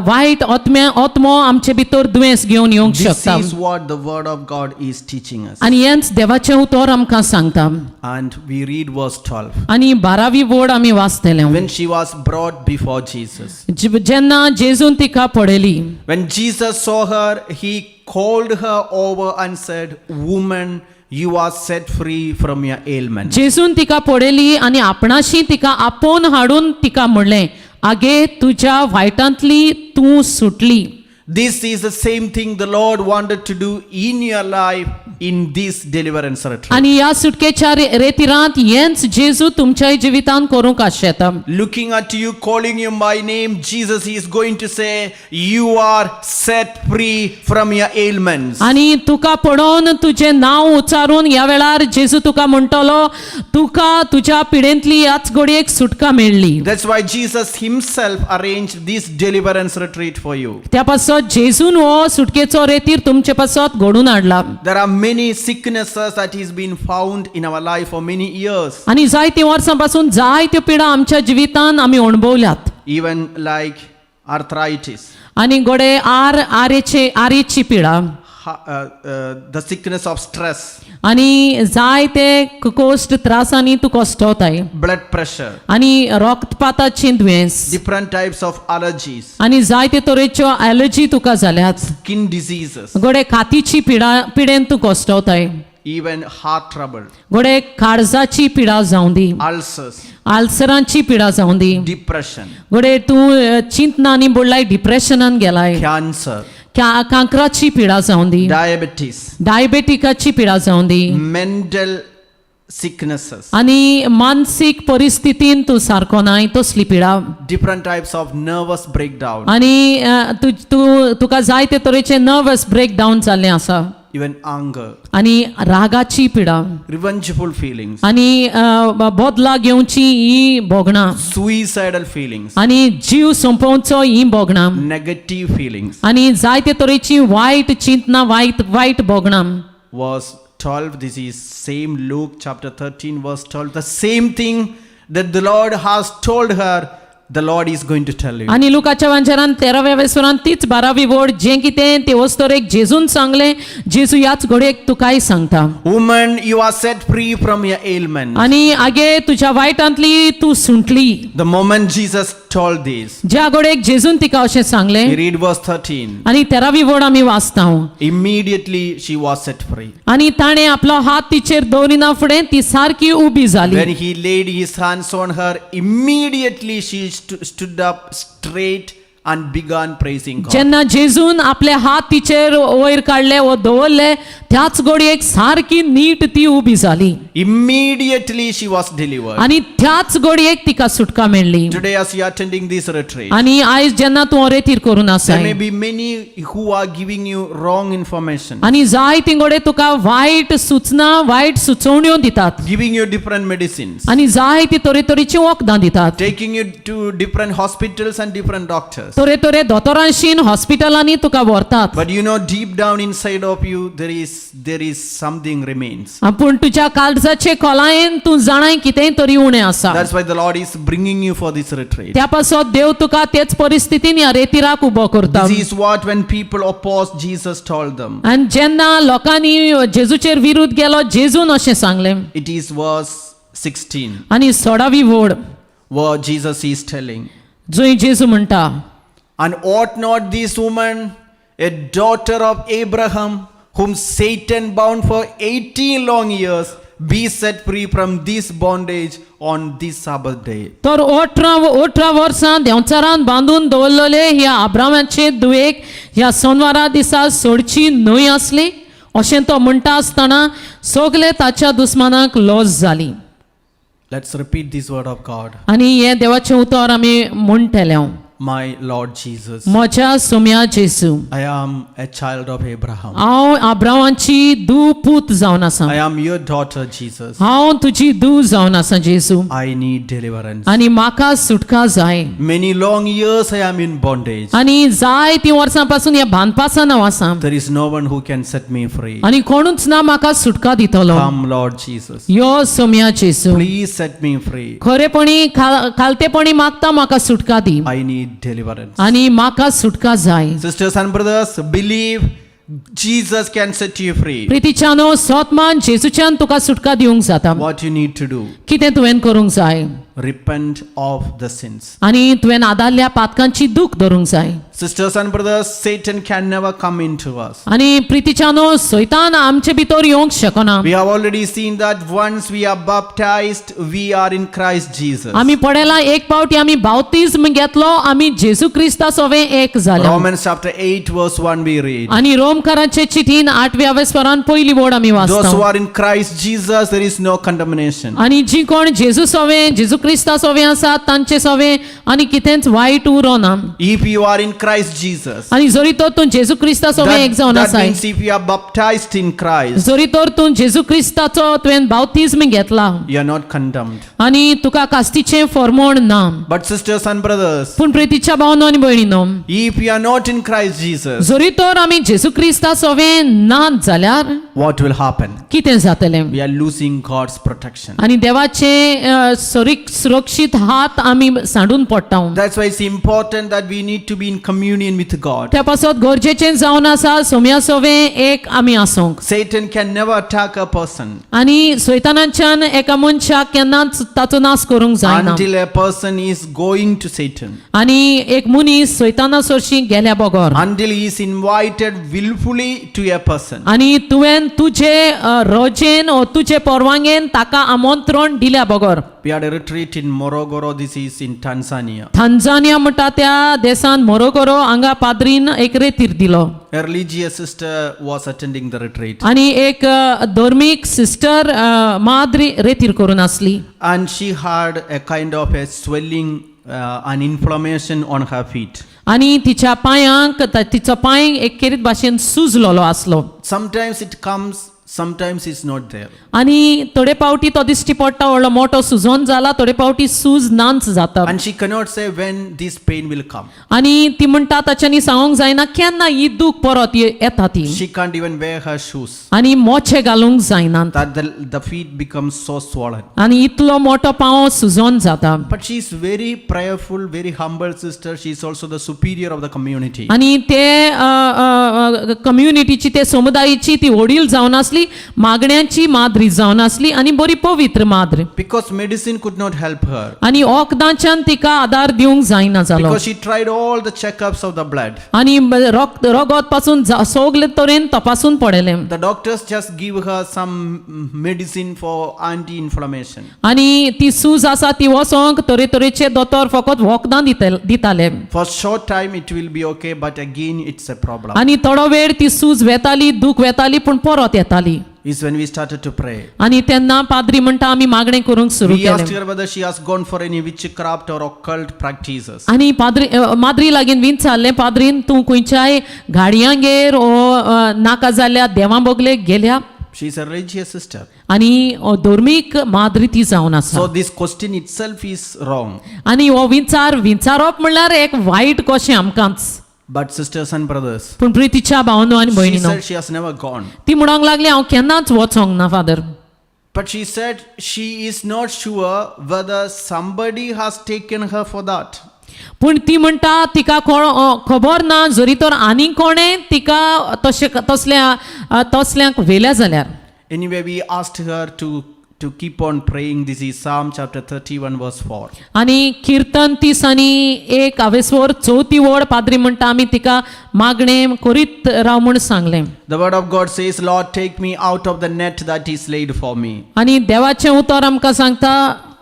वायट आत्म्या आत्मो आमचे भितर दुयेंस घेवन येवंक This शकता. is what the word of God is teaching us. आनी हेंच देवाचें उतर आमकां सांगता. And we read verse 12. आनी बारावी वड आमी वाचतले. When she was brought before Jesus, जेन्ना जेजून तिका पळयली, when Jesus saw her, he called her over and said, "Woman, you are set free from your ailment." जेजून तिका पळयली आनी आपणाशी तिका आपोवन हाडून तिका म्हणलें, आगे, तुज्या वायटांतली तूं सुटली. This is the same thing the Lord wanted to do in your life in this deliverance retreat. आनी ह्या सुटकेच्या रेतिरांत हेंच जेजू तुमच्याय जिवितांत करूंक आशेता. Looking at you, calling you by name, Jesus is going to say, "You are set free from your ailments." आनी तुका पळोवन तुजें नांव उच्चारून ह्या वेळार जेजू तुका म्हणटलो, तुका तुज्या पिडेंतली ह्याच घडयेक सुटका मेळ्ळी. That's why Jesus himself arranged this deliverance retreat for you. त्या पासत जेजून हो सुटकेचो रेतीर तुमचे पासत घडून हाडला. There are many sicknesses that has been found in our life for many years, आनी जायतीं वर्सां पासून जायत्यो पिडा आमच्या जिवितान आमी अणभवल्यात. Even like arthritis, आनी गोडे आर आरेचे आरेची पिडा, the sickness of stress, आनी जायते कोश्ट त्रासांनी तूं कश्टवताय, blood pressure, आनी रक्तपाताचें दुयेंस, different types of allergies, आनी जायते तरेच्यो एलर्जी तुका जाल्यात, skin diseases, गोडे कातीची पिडा पिडेन तूं कश्टवताय, even heart trouble, गोडे काळजाची पिडा जावं दी, ulcers, आल्सरांची पिडा जावं दी, depression, गोडे तूं चिंतनांनी बुडलाय, डिप्रेशनान गेलाय, cancer, कांक्राची पिडा जावं दी, diabetes, डायबेटिकाची पिडा जावं दी, mental sicknesses, आनी मानसीक परिस्थितीन तूं सारको नाय तसली पिडा, different types of nervous breakdown, आनी तूं तूं तुका जायते तरेचे नर्वस ब्रेक डावन जाल्लें आसा, even anger, आनी रागाची पिडा, revengeful feelings, आनी बदला घेवची ही भोगणां, suicidal feelings, आनी जीव सोंपोवचो ही भोगणां, negative feelings. आनी जायते तरेची वायट चिंतना, वायट वायट भोगणां. Verse 12, this is same Luke chapter 13, verse 12. The same thing that the Lord has told her, the Lord is going to tell you. आनी लुकाच्या वांजेरान तेराव्या वेसरान तीच बारावी वड जें कितें ते वस्तोरेक जेजून सांगलें, जेजू ह्याच घडयेक तुकाय सांगता. Woman, you are set free from your ailment. आनी आगे, तुज्या वायटांतली तूं सुंटली. The moment Jesus told this, ज्या घडयेक जेजून तिका अशें सांगलें, we read verse 13. आनी तेरावी वड आमी वाचता. Immediately she was set free. आनी ताणें आपलो हात तिचेर दवरिना फुडें ती सारकी उबी जाली. When he laid his hands on her, immediately she stood up straight and began praising God. जेन्ना जेजून आपले हात तिचेर वयर काडले वो दवरले, त्याच घडयेक सारकी नीट ती उबी जाली. Immediately she was delivered. आनी त्याच घडयेक तिका सुटका मेळ्ळी. Today, as you are attending this retreat, आनी आयज जेन्ना तूं रेतीर करून there आसाय, may be many who are giving you wrong information, आनी जायतीं घडये तुका वायट सुचना, वायट सुचोवण्यो दितात, giving you different medicines, आनी जायती तरेतरेचीं वखदां दितात, taking you to different hospitals and different doctors. तरेतरे दोतोरांशीन हॉस्पिटलांनी तुका व्हरतात. But deep down inside of you, there is something remains. पूण तुज्या काळजाचे खोलायेन तूं जाणाय कितेंय तरी उणें आसा. That's why the Lord is bringing you for this retreat. त्या पासत देव तुका तेच परिस्थितीन ह्या रेतिराक उबो करता. This is what, when people opposed, Jesus told them. आनी जेन्ना लोकांनी जेजूचेर विरुद्ध गेलो, जेजून अशें सांगलें. It is verse 16 आनी सोडावी वड where Jesus is telling, जंय जेजू म्हणटा, "And ought not this woman, a daughter of Abraham, whom Satan bound for 18 long years, be set free from this bondage on this Sabbath day?" तर 18 वर्सां देंवचारान बांदून दवरलेले ह्या आब्रामाचे दुयेक ह्या सोनवारा दिसा सोडची न्हय आसली? अशें तो म्हणटा आसतना सगले ताच्या दुस्मानाक लॉस जाली. Let's repeat this word of God. आनी हें देवाचें उतर आमी म्हणटले. My Lord Jesus, म्हज्या सोम्या जेजू, I am a child of Abraham. हांव आब्रावांची दू पूत जावन आसा. I am your daughter, Jesus. हांव तुजी दू जावन आसा जेजू. I need deliverance. आनी म्हाका सुटका जाय. Many long years I am in bondage. आनी जाय ती वर्सां पासून ह्या बांदपासान हांव आसा. There is no one who can set me free. आनी कोणूच ना म्हाका सुटका दितलो. Come, Lord Jesus. यो सोम्या जेजू. Please set me free. खरेपणी खालतेपणी मागता, म्हाका सुटका दी. I need deliverance. आनी म्हाका सुटका जाय. Sisters and brothers, believe Jesus can set you free. प्रितीच्यानो, सोतमान जेजूच्यान तुका सुटका दिवंक जाता. What you need to do? कितें तुवें करूंक जाय? Repent of the sins. आनी तुवें आदारल्या पातकांची दूख धरूंक जाय. Sisters and brothers, Satan can never come into us. आनी प्रितीच्यानो, सैतान आमचे भितर येवंक शकना. We have already seen that once we are baptized, we are in Christ Jesus. आमी पळयला, एक पावटी आमी बावतीज्म घेतलो, आमी जेजू क्रिस्ता सोवे एक जाले. Romans chapter 8, verse 1, we read. आनी रोमकारांचे चिठीन आठव्या वेस्वरान पयली वड आमी Those who वाचता. are in Christ Jesus, there is no condemnation. आनी जी कोण जेजू सोवे, जेजू क्रिस्ता सोवे आसात, तांचे सोवे आनी कितेंच वायट उरोना. If you are in Christ Jesus, आनी जरी तर तूं जेजू क्रिस्ता सोवे एक that, जावन that आसाय, means if you are baptized in Christ, जरी तर तूं जेजू क्रिस्ताचो तुवें बावतीज्म घेतला, you are not condemned. आनी तुका कास्तीचें फॉर्मोण ना. But sisters and brothers, पूण प्रितीच्या भावनो आनी भयणीनो, if you are not in Christ Jesus, जरी तर आमी जेजू क्रिस्ता सोवे ना जाल्यार what will happen? कितें जातलें? We are losing God's protection. आनी देवाचे सुरक्षीत हात आमी सांडून पडटा. That's why it's important that we need to be in communion with God. त्या पासत गरजेचें जावन आसा सोम्या सोवे एक आमी आसूंक. Satan can never attack a person आनी सैतानाच्यान एका मनशाक केन्नाच ताचो नाश करूंक जायना until a person is going to Satan, आनी एक मनीस सैताना सरशी गेल्या बगर, until he is invited willfully to a person. आनी तुवें तुजे रोजेन ओ तुजे परवानगेन ताका आमंत्रण दिल्या बगर. We had a retreat in Morogoro, this is in Tanzania. Tanzania म्हणटा त्या देसान मोरोगोरो हांगा पाद्रीन एक रेतीर दिलो. A religious sister was attending the retreat आनी एक धर्मीक सिस्टर माद्री रेतीर करून आसली. And she had a kind of a swelling and inflammation on her feet. आनी तिच्या पांयांक तिचो पांय एक खेरीत भाशेन सुजलोलो आसलो. Sometimes it comes, sometimes it's not there. आनी थोडे पावटी तो दिश्टी पडटा व्हडलो मोटो सुजोन जाला, थोडे पावटी सूज नाच जाता. And she cannot say when this pain will come. आनी ती म्हणटा, ताच्यांनी सांगूंक जायना केन्ना ही दूख परत येता ती. She can't even wear her shoes. आनी मोचे घालूंक जायना. That the feet become so swollen. आनी इतलो मोटो पांव सुजोन जाता. But she is very prayerful, very humble sister. She is also the superior of the community. आनी ते कम्युनिटीची, ते समुदायेची ती वडील जावन आसली, मागण्यांची माद्री जावन आसली आनी बरी पवित्र माद्री. Because medicine could not help her. आनी वखदांच्यान तिका आदार दिवंक जायना जालो. Because she tried all the checkups of the blood. आनी रगत पासून सगले तरेन तपासून पडलें. The doctors just give her some medicine for anti-inflammation. आनी ती सूज आसा ती वचोंक तरेतरेचे दोतोर फकत वखदां दिताले. For short time it will be okay, but again it's a problem. आनी थोडो वेळ ती सूज वेताली, दूख वेताली, पूण परत येताली. Is when we started to pray. आनी तेन्ना पाद्री म्हणटा, आमी मागणें करूंक सुरू We asked केलें. her whether she has gone for any witchcraft or occult practices. आनी पाद्री माद्री लागीं विचारलें पाद्रीन, तूं खंयच्याय गाडयांगेर ओ नाका जाल्या देवां बगलेक गेल्या? She is a religious sister. आनी धर्मीक माद्री ती जावन आसा. So this question itself is wrong. आनी हो विचार विचारप म्हणल्यार एक वायट कशें आमकांच. But sisters and brothers, पूण प्रितीच्या भावनो आनी she भयणीनो, said she has never gone. ती म्हणूंक लागली, हांव केन्नाच वचोंक ना father. But she said she is not sure whether somebody has taken her for that. पूण ती म्हणटा, तिका कोण खबर ना जरी तर आनीक कोणें तिका तशें तसल्या तसल्यांक व्हेल्या जाल्यार. Anyway, we asked her to keep on praying. This is Psalm chapter 31, verse 4. आनी किर्तन 31 आवेसवर चवथी वड पाद्री म्हणटा, आमी तिका मागणें करीत राव म्हूण सांगलें. The word of God says, "Lord, take me out of the net that is laid for me." आनी देवाचें उतर आमकां सांगता,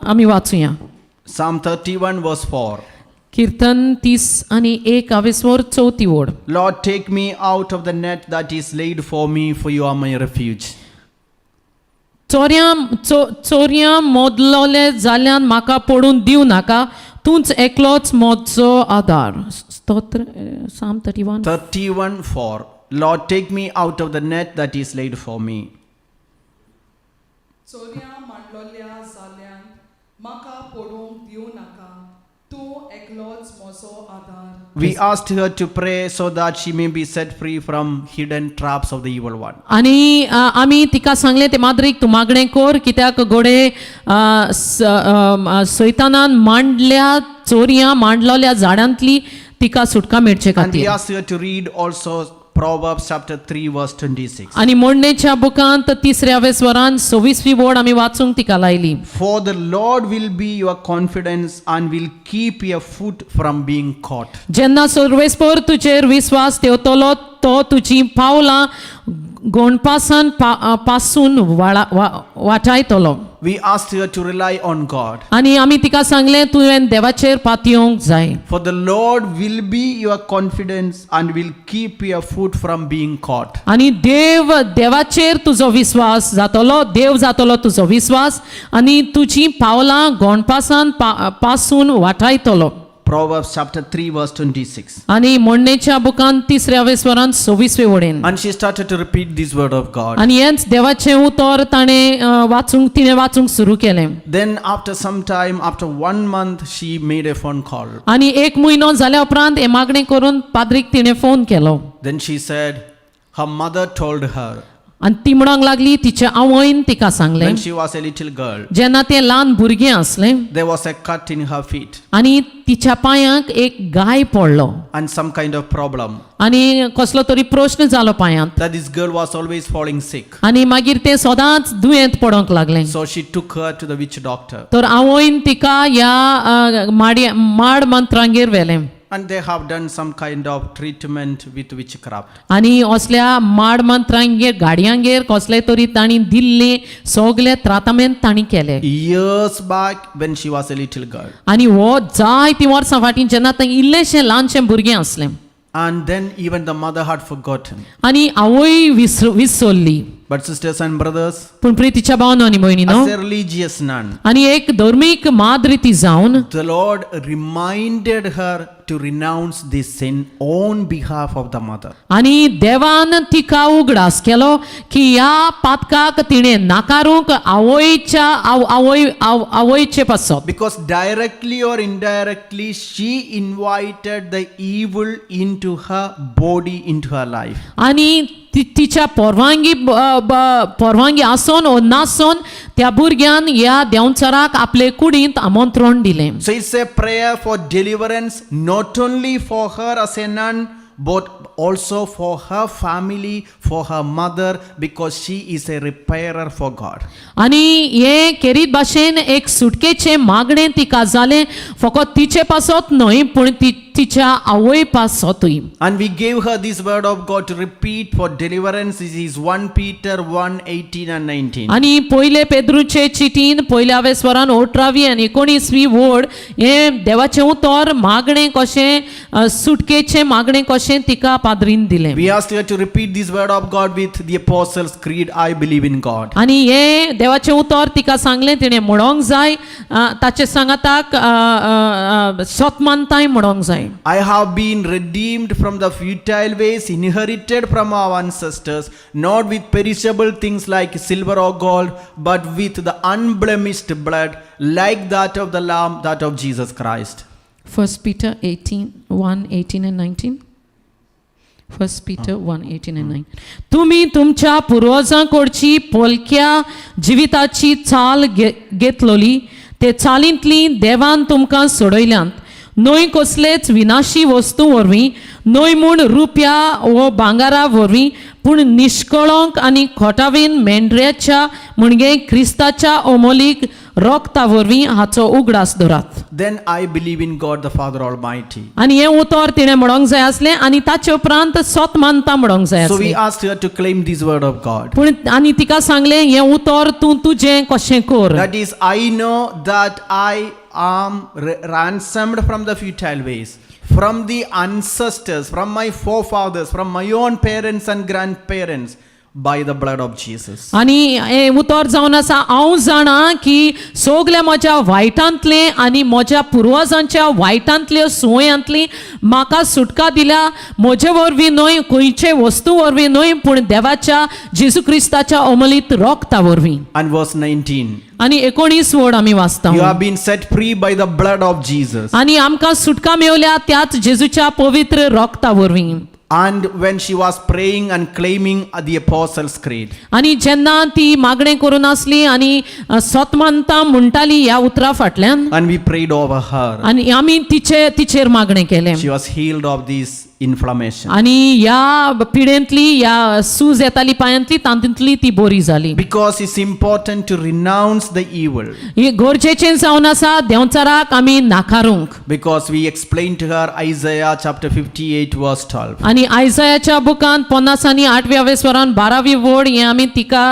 आमी वाचुया. Psalm 31, verse 4. किर्तन 31 आवेसवर चवथी वड. Lord, take me out of the net that is laid for me, for you are my refuge. चोरयां चोरयां मोदलोले जाल्यान म्हाका पडून दिवं नाका, तूंच एकलोच म्हजो आदार. स्तोत्र, Psalm 31. 31:4. Lord, take me out of the net that is laid for me. चोरयां मांडलोल्या जाल्यान म्हाका पडूंक दिवं नाका, तूं एकलोच म्हजो आदार. We asked her to pray so that she may be set free from hidden traps of the evil one. आनी आमी तिका सांगलें, ते माद्रीक तूं मागणें कर, कित्याक घोडे सैतानान मांडल्या चोरयां मांडलोल्या झाडांतली तिका सुटका मेळचे And we खातीर. asked her to read also Proverbs chapter 3, verse 26. आनी मोडणेच्या बुकांत तिसऱ्या वेसवरान सव्वीसवी बोर्ड आमी वाचूंक तिका लायली. For the Lord will be your confidence and will keep your foot from being caught. जेन्ना सर्वेस्पर तुजेर विस्वास ठेवतलो, तो तुजी पावलां गोणपासान पासून वाटायतलो. We asked her to rely on God. आनी आमी तिका सांगलें, तुवें देवाचेर पातयेवंक जाय. For the Lord will be your confidence and will keep your foot from being caught. आनी देव देवाचेर तुजो विस्वास जातलो, देव जातलो तुजो विस्वास आनी तुजी पावलां गोणपासान पासून वाटायतलो. Proverbs chapter 3, verse 26. आनी मोडणेच्या बुकान तिसऱ्या वेसवरान सव्वीसवे वडेन. And she started to repeat this word of God. आनी हेंच देवाचें उतर ताणें वाचूंक तिणें वाचूंक सुरू केलें. Then, after some time, after one month, she made a phone call. आनी एक म्हयनो जाल्या उपरांत हें मागणें करून पाद्रीक तिणें फोन केलो. Then she said, her mother told her आनी ती म्हणूंक लागली, तिच्या आवयन तिका सांगलें, when she was a little girl, जेन्ना तें ल्हान भुरगें आसलें, there was a cut in her feet आनी तिच्या पांयांक एक गाय पडलो and some kind of problem. आनी कसलो तरी प्रश्न जालो पांयांत. That this girl was always falling sick. आनी मागीर तें सदांच दुयेंत पडोंक लागलें. So she took her to the witch doctor. तर आवयन तिका ह्या माड माड मंत्रांगेर व्हेलें. And they have done some kind of treatment with witchcraft. आनी असल्या माड मंत्रांगेर गाडयांगेर कसले तरी तांणी दिल्ले सगळे त्रातामेंत तांणी केले. Years back, when she was a little girl. आनी हो जायतीं वर्सां फाटीं जेन्ना तें इल्लेशें ल्हानशें भुरगें आसलें. And then even the mother had forgotten. आनी आवय विसरली. But sisters and brothers, पूण प्रितीच्या भावनो आनी भयणीनो, as a religious nun, आनी एक धर्मीक माद्री ती जावन, the Lord reminded her to renounce this sin on behalf of the mother. आनी देवान तिका उगडास केलो की ह्या पातकाक तिणें नाकारूंक आवयच्या आवय आवयचे पासत. Because directly or indirectly, she invited the evil into her body, into her life. आनी तिच्या परवानगी परवानगी आसोन ओ नासोन त्या भुरग्यान ह्या देंवचाराक आपले कुडींत आमंत्रण दिलें. So it's a prayer for deliverance, not only for her as a nun, but also for her family, for her mother, because she is a repairer for God. आनी हे खेरीत भाशेन एक सुटकेचें मागणें तिका जालें, फकत तिचे पासत न्हय पूण ती तिच्या आवय पासतूय. And we gave her this word of God to repeat for deliverance. This is 1 Peter 1 18 and 19. आनी पयले पेद्रूचे चिटीन पयल्या वेसवरान अठरावी आनी एकोणिसवी वड हें देवाचें उतर मागणें कशें सुटकेचें मागणें कशें तिका पाद्रीन दिलें. We asked her to repeat this word of God with the Apostles' Creed, I believe in God. आनी हें देवाचें उतर तिका सांगलें, तिणें म्हणोंक जाय, ताचे सांगाताक सत मानताय म्हणोंक जाय. I have been redeemed from the futile ways inherited from our ancestors, not with perishable things like silver or gold, but with the unblemished blood, like that of the Lamb, that of Jesus Christ. First Peter 18, 1, 18 and 19. First Peter 1, 18 and 9. तुमी तुमच्या पुर्वजांकडची पोलक्या जिविताची चाल घेतलोली, ते चालींतली देवान तुमकां सोडयल्यांत, न्हय कसलेच विनाशी वस्तू वरवीं, न्हय म्हूण रुपया वो भांगारा वरवीं, पूण निश्कळंक आनी खोटावीन मेंढऱ्याच्या म्हणजे क्रिस्ताच्या अमोलीक रोगता वरवीं हाचो उगडास दवरात. Then I believe in God the Father Almighty. आनी हें उतर तिणें म्हणोंक जाय आसलें आनी ताचे उपरांत सत मानता म्हणोंक जाय So we आसलें. Asked her to claim this word of God. पूण आनी तिका सांगलें, हें उतर तूं तुजें कशें कर. That is, I know that I am ransomed from the futile ways, from the ancestors, from my forefathers, from my own parents and grandparents. by the blood of Jesus. आनी हें उतर जावन आसा, हांव जाणा की सगल्या म्हज्या वायटांतलें आनी म्हज्या पुर्वजांच्या वायटांतल्यो संवयांतली म्हाका सुटका दिल्या, म्हजे वरवीं न्हय, खंयचे वस्तू वरवीं न्हय, पूण देवाच्या जेजू क्रिस्ताच्या अमलीत रोगता वरवीं. And verse 19. आनी 19 वड आमी वाचता. You have been set free by the blood of Jesus. आनी आमकां सुटका मेवल्या त्याच जेजूच्या पवित्र रोगता वरवीं. And when she was praying and claiming the Apostles' Creed, आनी जेन्ना ती मागणें करून आसली आनी सोत मानता म्हणटाली ह्या उतरा फाटल्यान, and we prayed over her, आनी आमी तिचे तिचेर मागणें केलें, she was healed of this inflammation. आनी ह्या पिडेंतली, ह्या सूज येताली पायांतली, तातूंतली ती बरी जाली. Because it's important to renounce the evil. हे गरजेचें जावन आसा देंवचाराक आमी नाकारूंक. Because we explained to her Isaiah chapter 58, verse 12. आनी आयजयाच्या बुकांत 58 वेस्वरान 12वी वड हें आमी तिका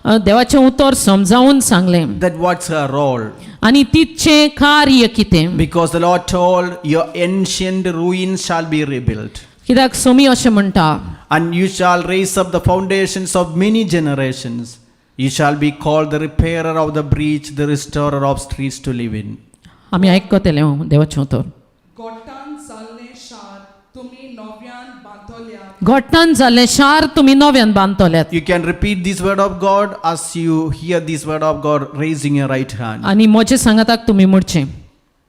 देवाचें उतर समजावन सांगलें. That what's her role? आनी तिचें कार्य कितें? Because the Lord told, "Your ancient ruins shall be rebuilt, कित्याक सोमी अशें म्हणटा, and you shall raise up the foundations of many generations. You shall be called the repairer of the breach, the restorer of streets to live in." आमी आयकतले देवाचें उतर. गोट्टान जाल्लें शार तुमी नव्यान बांदतल्यात. गोट्टान जाल्लें शार तुमी नव्यान बांदतल्यात. You can repeat this word of God as you hear this word of God, raising your right hand. आनी म्हजे सांगाताक तुमी म्हणचें,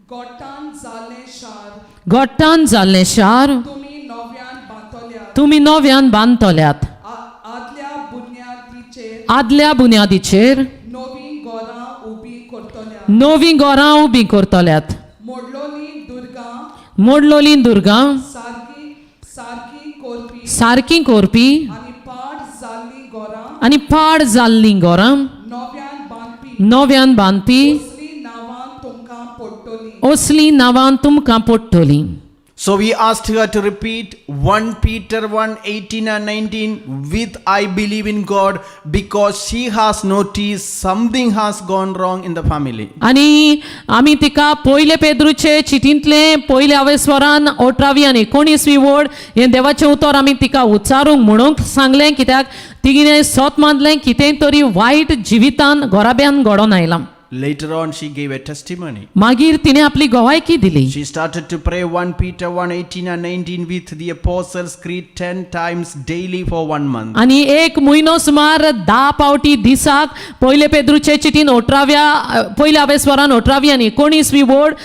गोट्टान जाल्लें शार गोट्टान जाल्लें शार तुमी नव्यान बांदतल्यात. तुमी नव्यान बांदतल्यात. आदल्या बुन्यादीचेर आदल्या बुन्यादीचेर नवीं घरां उबीं करतल्यात. नवीं घरां उबीं करतल्यात. मोडलोलीं दुर्गां मोडलोलीं दुर्गां सारकी सारकी करपी सारकीं करपी आनी पाड जाल्लीं घरां आनी पाड जाल्लीं घरां नव्यान बांदपी नव्यान बांदपी असलीं नांवां तुमकां पडटलीं. असलीं नांवां तुमकां पडटलीं. So we asked her to repeat 1 Peter 1 18 and 19 with "I believe in God," because she has noticed something has gone wrong in the family. आनी आमी तिका पयले पेद्रूचे चिटींतले पयले अवेस्वरान 18वी आनी 19वी वड हें देवाचें उतर आमी तिका उच्चारूंक म्हणूंक सांगलें, कित्याक तिगेलें सोत मानलें कितें तरी वायट जिवितान घराब्यान घडोवन आयलां. Later on, she gave a testimony. मागीर तिणें आपली गवायकी दिली. She started to pray 1 Peter 1 18 and 19 with the Apostles' Creed 10 times daily for one month. आनी एक म्हयनो सुमार 10 पावटी दिसाक पयले पेद्रूचे चिटीन 18व्या पयल्या अवेस्वरान 18वी आनी 19वी वड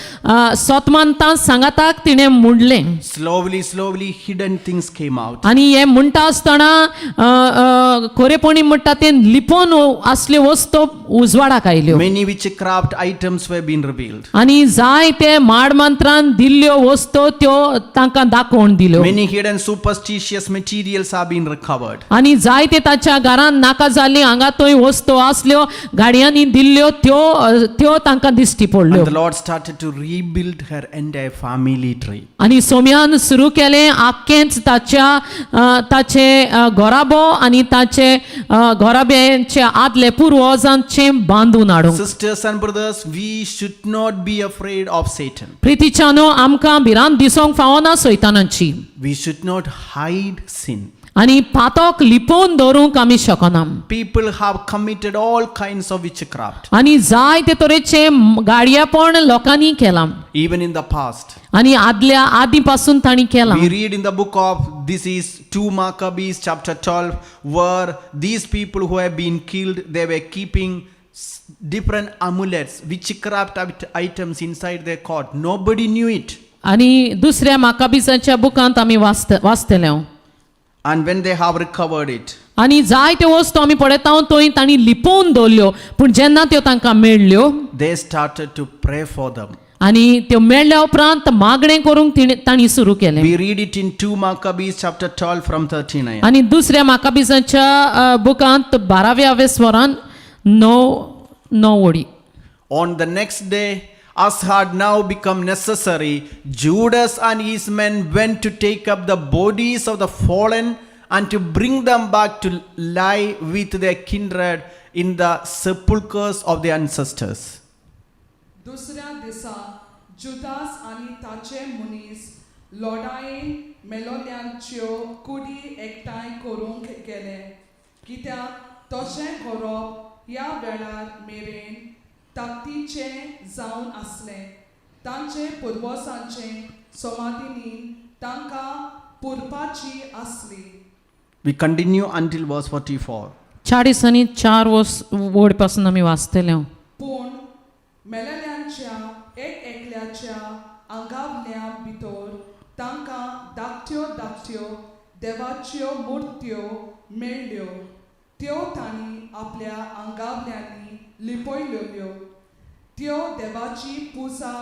सोतमानता सांगाताक तिणें म्हणलें. Slowly, slowly, hidden things came out. आनी हें म्हणटा आसतना अ, अ, खरेपणी म्हणटा तें लिपोवन आसल्यो वस्तू उजवाडाक आयल्यो. Many witchcraft items were being revealed. आनी जायते माडमंत्रान दिल्ल्यो वस्तू त्यो तांकां दाखोवन दिल्यो. Many hidden superstitious materials have been recovered. आनी जायते ताच्या घरान नाका जाल्ली हांगा थंय वस्तू आसल्यो गाडयांनी दिल्ल्यो त्यो त्यो तांकां दिश्टी पडल्यो. And the Lord started to rebuild her entire family tree. आनी सोम्यान सुरू केलें आख्खेंच ताच्या ताचे घराबो आनी ताचे घराब्यांचे आदले पुर्वजांचे बांदून हाडूंक. Sisters and brothers, we should not be afraid of Satan. प्रितीच्यानो, आमकां भिरांत दिसोंक फावना सैतानाची. We should not hide sin. आनी पातक लिपोवन दवरूंक आमी शकना. People have committed all kinds of witchcraft, आनी जायते तरेचे गाडयेपण लोकांनी केलां. Even in the past. आनी आदल्या आदीं पासून तांणी केलां. We read in the book of, this is 2 Maccabees chapter 12, where these people who have been killed, they were keeping different amulets, witchcraft items inside their court. Nobody knew it. आनी दुसऱ्या माकाबिजाच्या बुकांत आमी वाचतले हांव. And when they have recovered it, आनी जायत्यो वस्तू आमी पळयता थंय तांणी लिपोवन दवरल्यो, पूण जेन्ना त्यो तांकां मेळ्ळ्यो, they started to pray for them. आनी त्यो मेळ्ळ्या उपरांत मागणें करूंक तिणें तांणी सुरू केलें. We read it in 2 Maccabees chapter 12 from 39. आनी दुसऱ्या माकाबिजाच्या बुकांत 12व्या वेस्वरान 9 OD. On the next day, as had now become necessary, Judas and his men went to take up the bodies of the fallen and to bring them back to lie with their kindred in the sepulchres of their ancestors. दुसऱ्या दिसा जुदास आनी ताचे मनीस लोडायेन मेलोल्यांच्यो कुडी एकठांय करूंक गेले. कित्याक तशें करप ह्या वेळार मेरेन ताकतीचें जावन आसलें तांचे पुर्वजांचे समाधिनी तांकां पुरपाची आसली. We continue until verse 44. 40 आनी 4 वर्स वड पासून आमी वाचतले. पूण मेलेल्यांच्या एक एकल्याच्या आंगावल्या भितर तांकां धाकट्यो धाकट्यो देवाच्यो मुर्त्यो मेळ्ळ्यो त्यो तांणी आपल्या आंगावल्यांनी लिपयल्यो त्यो देवाची पुजा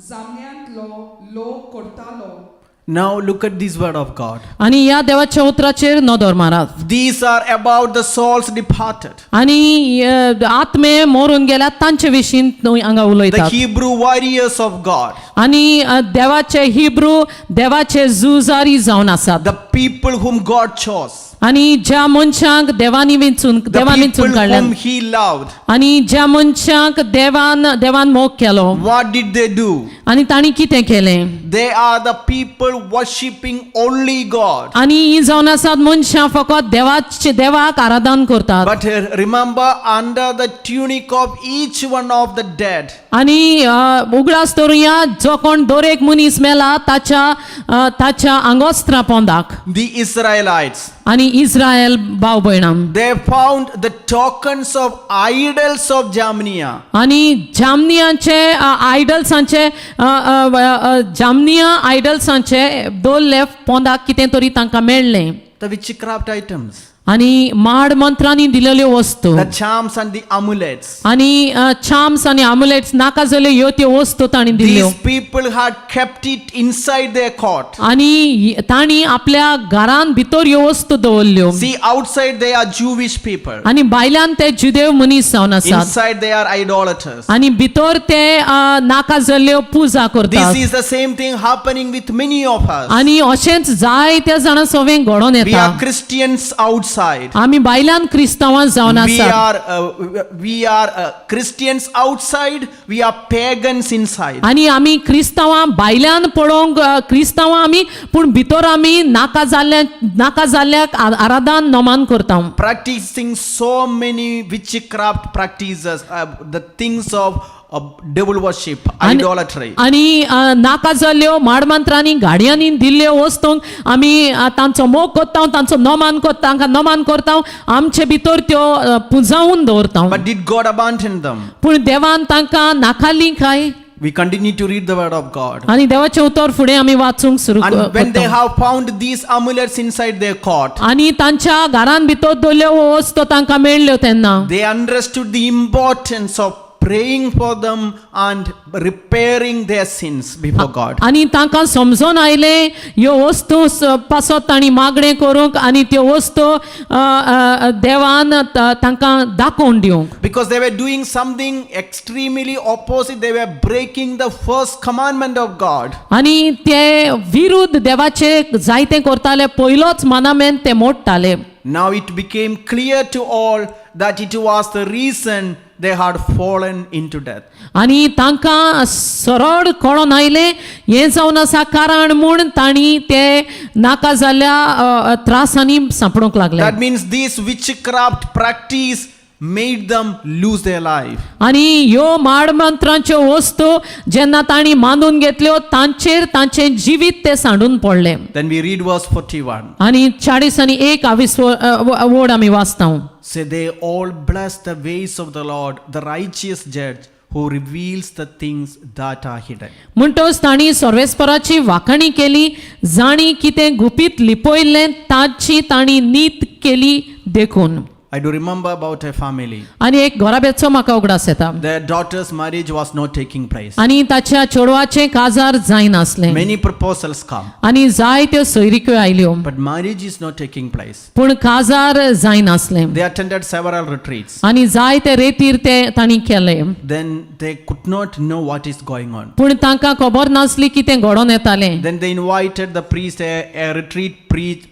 जामण्यांतलो लोक करतालो. Now look at this word of God. आनी ह्या देवाच्या उतराचेर नदर मारात. These are about the souls departed. आनी आत्मे मरून गेल्यात तांचे विशीं न्हय हांगा The उलयतात. Hebrew warriors of God. आनी देवाचे हिब्रू देवाचे झुजारी जावन आसात. The people whom God chose. आनी ज्या मनशांक देवानी विंचून The देवान people विंचून काडल्यात whom He loved. आनी ज्या मनशांक देवान देवान मोग केलो. What did they do? आनी तांणी कितें केलें? They are the people worshipping only God. आनी ही जावन आसात मनशां फकत देवाचे देवाक आराधन करतात. But remember, under the tunic of each one of the dead, आनी उगडास दवरुया जो कोण दर एक मनीस मेला ताच्या ताच्या आंगोस्त्रा पोंदाक the Israelites, आनी इस्रायल भाव भयणां they found the tokens of idols of Jamnia. आनी जामनियाचे आयडल्सांचे जामनिया आयडल्सांचे दवरले पोंदाक कितें तरी तांकां मेळ्ळें. The witchcraft items, आनी माड मंत्रांनी दिलेल्यो वस्तू the charms and the amulets. आनी चाम्स आनी आमुलेट्स नाका जाल्यो ह्यो त्यो वस्तू तांणी दिल्यो. These people had kept it inside their court. आनी तांणी आपल्या घरान भितर ह्यो वस्तू दवरल्यो. See, outside they are Jewish people, आनी भायल्यान ते जुदेव मनीस जावन आसात inside they are idolaters. आनी भितर ते नाका जाल्ल्यो पुजा करतात. This is the same thing happening with many of us. आनी अशेंच जायत्या जाणां सवें घडोवन We येता. are Christians outside. आमी बायल्यान क्रिस्तांवां जावन We आसात. are Christians outside. We are pagans inside. आनी आमी क्रिस्तांवां भायल्यान पळोवंक क्रिस्तांवां आमी पूण भितर आमी नाका जाल्ल्या नाका जाल्ल्याक आराधन नमान करता. Practicing so many witchcraft practices, the things of devil worship, idolatry. आनी नाका जाल्ल्यो माडमंत्रांनी गाडयांनी दिल्ल्यो वस्तूंक आमी तांचो मोग करता तांचो नमान करता तांकां नमान करता आमचे भितर त्यो पुंजावन दवरता. But did God abandon them? पूण देवान तांकां नाकाली काय? We continue to read the word of God. आनी देवाचें उतर फुडें आमी वाचूंक सुरू And when they करता. have found these amulets inside their court, आनी तांच्या घरान भितर दवरल्यो वस्तू तांकां मेळ्ळ्यो तेन्ना they understood the importance of praying for them and repairing their sins before God. आनी तांकां समजून आयलें ह्यो वस्तू पासत तांणी मागणें करूंक आनी त्यो वस्तू देवान तांकां दाखोवन दिवंक. Because they were doing something extremely opposite, they were breaking the first commandment of God. आनी ते विरुद्ध देवाचे जायतें करताले पयलोच मनामेन ते मोडटाले. Now it became clear to all that it was the reason they had fallen into death. आनी तांकां सरळ कळोन आयलें हें जावन आसा कारण म्हूण तांणी ते नाका जाल्ल्या त्रासांनी सांपडूंक लागले. That means this witchcraft practice made them lose their life. आनी ह्यो माडमंत्रांच्यो वस्तू जेन्ना तांणी मानून घेतल्यो तांचेर तांचें जिवीत तें सांडून पडलें. Then we read verse 41. आनी 40 आनी 1 वड आमी वाचता. Say they all bless the ways of the Lord, the righteous judge who reveals the things that are hidden. म्हणटच तांणी सर्वेस्पराची वाखाणी केली जाणी कितें गुपीत लिपयल्लें ताची तांणी नीत केली देखून. I do remember about a family. आनी एक घराब्याचो म्हाका उगडास येता. Their daughter's marriage was not taking place. आनी ताच्या चेडवाचें काजार जायनासलें. Many proposals come, आनी जायत्यो सोयरिक्यो आयल्यो but marriage is not taking place. पूण काजार जायनासलें. They attended several retreats. आनी जायते रेतीर ते तांणी केले. Then they could not know what is going on. पूण तांकां खबर नासली कितें घडोवन येतालें. Then they invited the priest, a retreat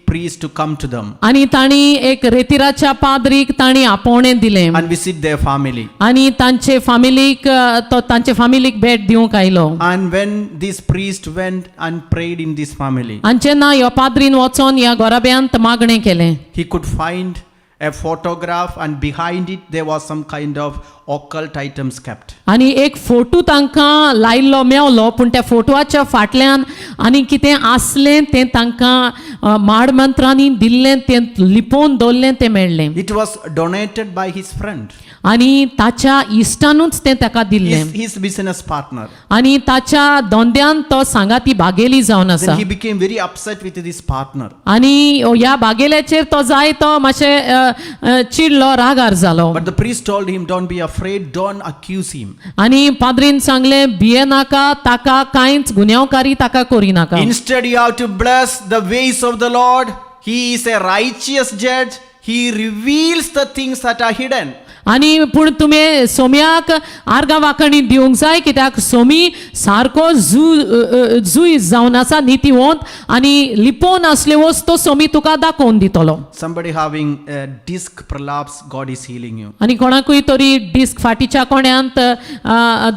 priest to come to them आनी तांणी एक रेतिराच्या पाद्रीक तांणी आपोवणें दिलें and visit their family. आनी तांचे फामिलीक तो तांचे फामिलीक भेट दिवंक आयलो. And when this priest went and prayed in this family, आनी जेन्ना ह्या पाद्रीन वचोन ह्या घराब्यांत मागणें केलें he could find a photograph, and behind it there was some kind of occult items kept. आनी एक फोटो तांकां लायिल्लो मेवलो, पूण त्या फोटवाच्या फाटल्यान आनी कितें आसलें तें तांकां माडमंत्रांनी दिल्लें तें लिपोवन दवरलें तें मेळ्ळें. It was donated by his friend, आनी ताच्या इश्टानूच तें ताका दिल्लें, his business partner. आनी ताच्या दोंद्यान तो सांगाती भागेली जावन आसा. Then he became very upset with this partner. आनी ह्या भागेल्याचेर तो जाय तो मातशें अ, अ, चिडलो, रागार जालो. But the priest told him, "Don't be afraid, don't accuse him." आनी पाद्रीन सांगलें, भिये नाका, ताका कांयच गुन्यांवकारी ताका करिनाका. Instead, you have to bless the ways of the Lord. He is a righteous judge. He reveals the things that are hidden. आनी पूण तुमी सोम्याक आर्गां वांकणी दिवंक जाय, कित्याक सोमी सारको जू अ, अ, जुईज जावन आसा, नितीवंत, आनी लिपोवन आसल्यो वस्तू सोमी तुका दाखोवन दितलो. Somebody having a disc prolapse, God is healing you. आनी कोणाकूय तरी डिस्क फाटीच्या कोण्यांत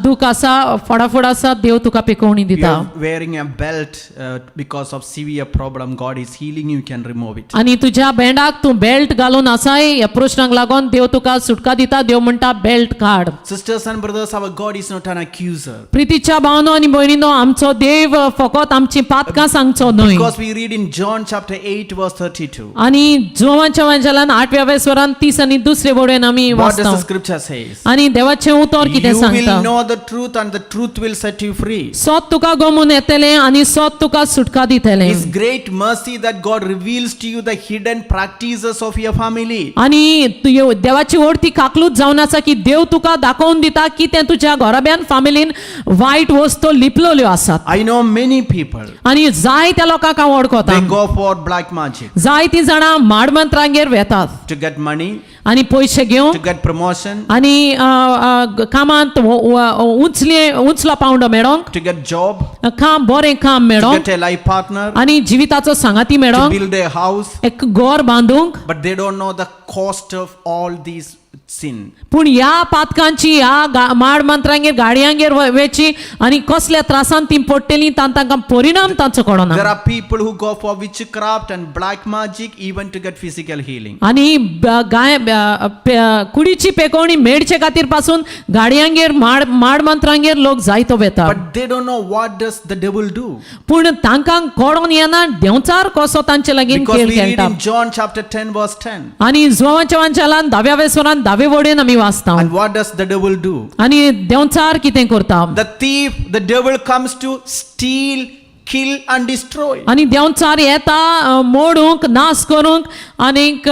दूख आसा, फोडाफोड आसा, देव तुका पिकोवणी You दिता. are wearing a belt because of severe problem. God is healing you, you can remove it. आनी तुज्या बेंडाक तूं बेल्ट घालून आसाय, ह्या प्रश्नाक लागून देव तुका सुटका दिता. देव म्हणटा, बेल्ट काड. Sisters and brothers, our God is not an accuser. प्रितीच्या भावनो आनी भयणीनो, आमचो देव फकत आमची पातकां सांगचो न्हय. Because we read in John chapter 8, verse 32. आनी जोवांच्या वांजालान आठव्या वेसवरान 30 आनी दुसरे वडवेन आमी What does वाचता. the scripture says? आनी देवाचें उतर कितें You will सांगता? know the truth and the truth will set you free. सोत तुका गमून येतलें आनी सोत तुका सुटका दितलें. It's great mercy that God reveals to you the hidden practices of your family. आनी देवाची ओड ती काकलूत जावन आसा की देव तुका दाखोवन दिता की तें तुज्या घराब्यान फामिलीन वायट वस्तू लिपलोल्यो आसात. I know many people, आनी जायत्या लोकांक हांव वळखता, they go for black magic जायतीं जाणां माडमंत्रांगेर वेतात to get money, आनी पयशे घेवन to get promotion, आनी अ, अ, कामांत उंचले उंचलो पावंडो मेळोंक, to get job, काम बरें काम to मेळोंक get a life partner, आनी जिविताचो सांगाती to मेळोंक, build a house. एक घर बांदूंक. But they don't know the cost of all these sin. पूण ह्या पातकांची ह्या माड मंत्रांगेर गाडयांगेर वेची आनी कसल्या त्रासान ती पडटली तांकां परिणाम तांचो कळना. There are people who go for witchcraft and black magic even to get physical healing. आनी गाय कुडीची पेकोवणी मेळचे खातीर पासून गाडयांगेर माड माड मंत्रांगेर लोक जायतो वेता. But they don't know what does the devil do. पूण तांकां कळोन येना देंवचार कसो तांचे लागीं Because खेळ we read खेळटा. in John chapter 10 verse 10. आनी जुवांच्या वांचालान धाव्या वेसवरान धावे वडेन आमी वाचता. And what does the devil do? आनी देंवचार कितें करता? The thief, the devil comes to steal, kill and destroy. आनी देंवचार येता मोडूंक, नाश करूंक आनीक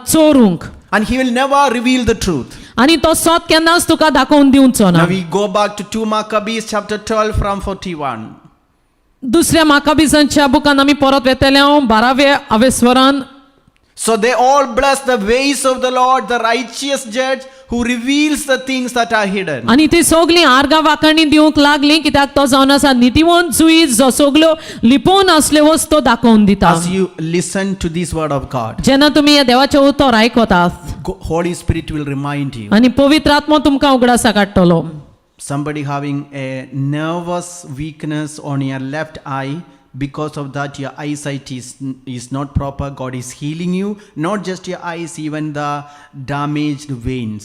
चोरूंक. And he will never reveal the truth. आनी तो सोत केन्नाच तुका दाखोवन दिवचो ना. Now we go back to 2 Maccabees chapter 12 from 41. दुसऱ्या माकाबिजांच्या बुकान आमी परत वेतले हांव बारावे अवेस्वरान. So they all bless the ways of the Lord, the righteous judge who reveals the things that are hidden. आनी ती सगळीं आर्गां वाखाणी दिवंक लागली, कित्याक तो जावन आसा नितीवंत जुईज, जो सगल्यो लिपोवन आसल्यो वस्तू दाखोवन दिता. As you listen to this word of God, जेन्ना तुमी ह्या देवाचें उतर आयकतात, Holy Spirit will remind you. आनी पवित्र आत्मो तुमकां उगडासा काडटलो. Somebody having a nervous weakness on your left eye, because of that your eyesight is not proper. God is healing you, not just your eyes, even the damaged veins.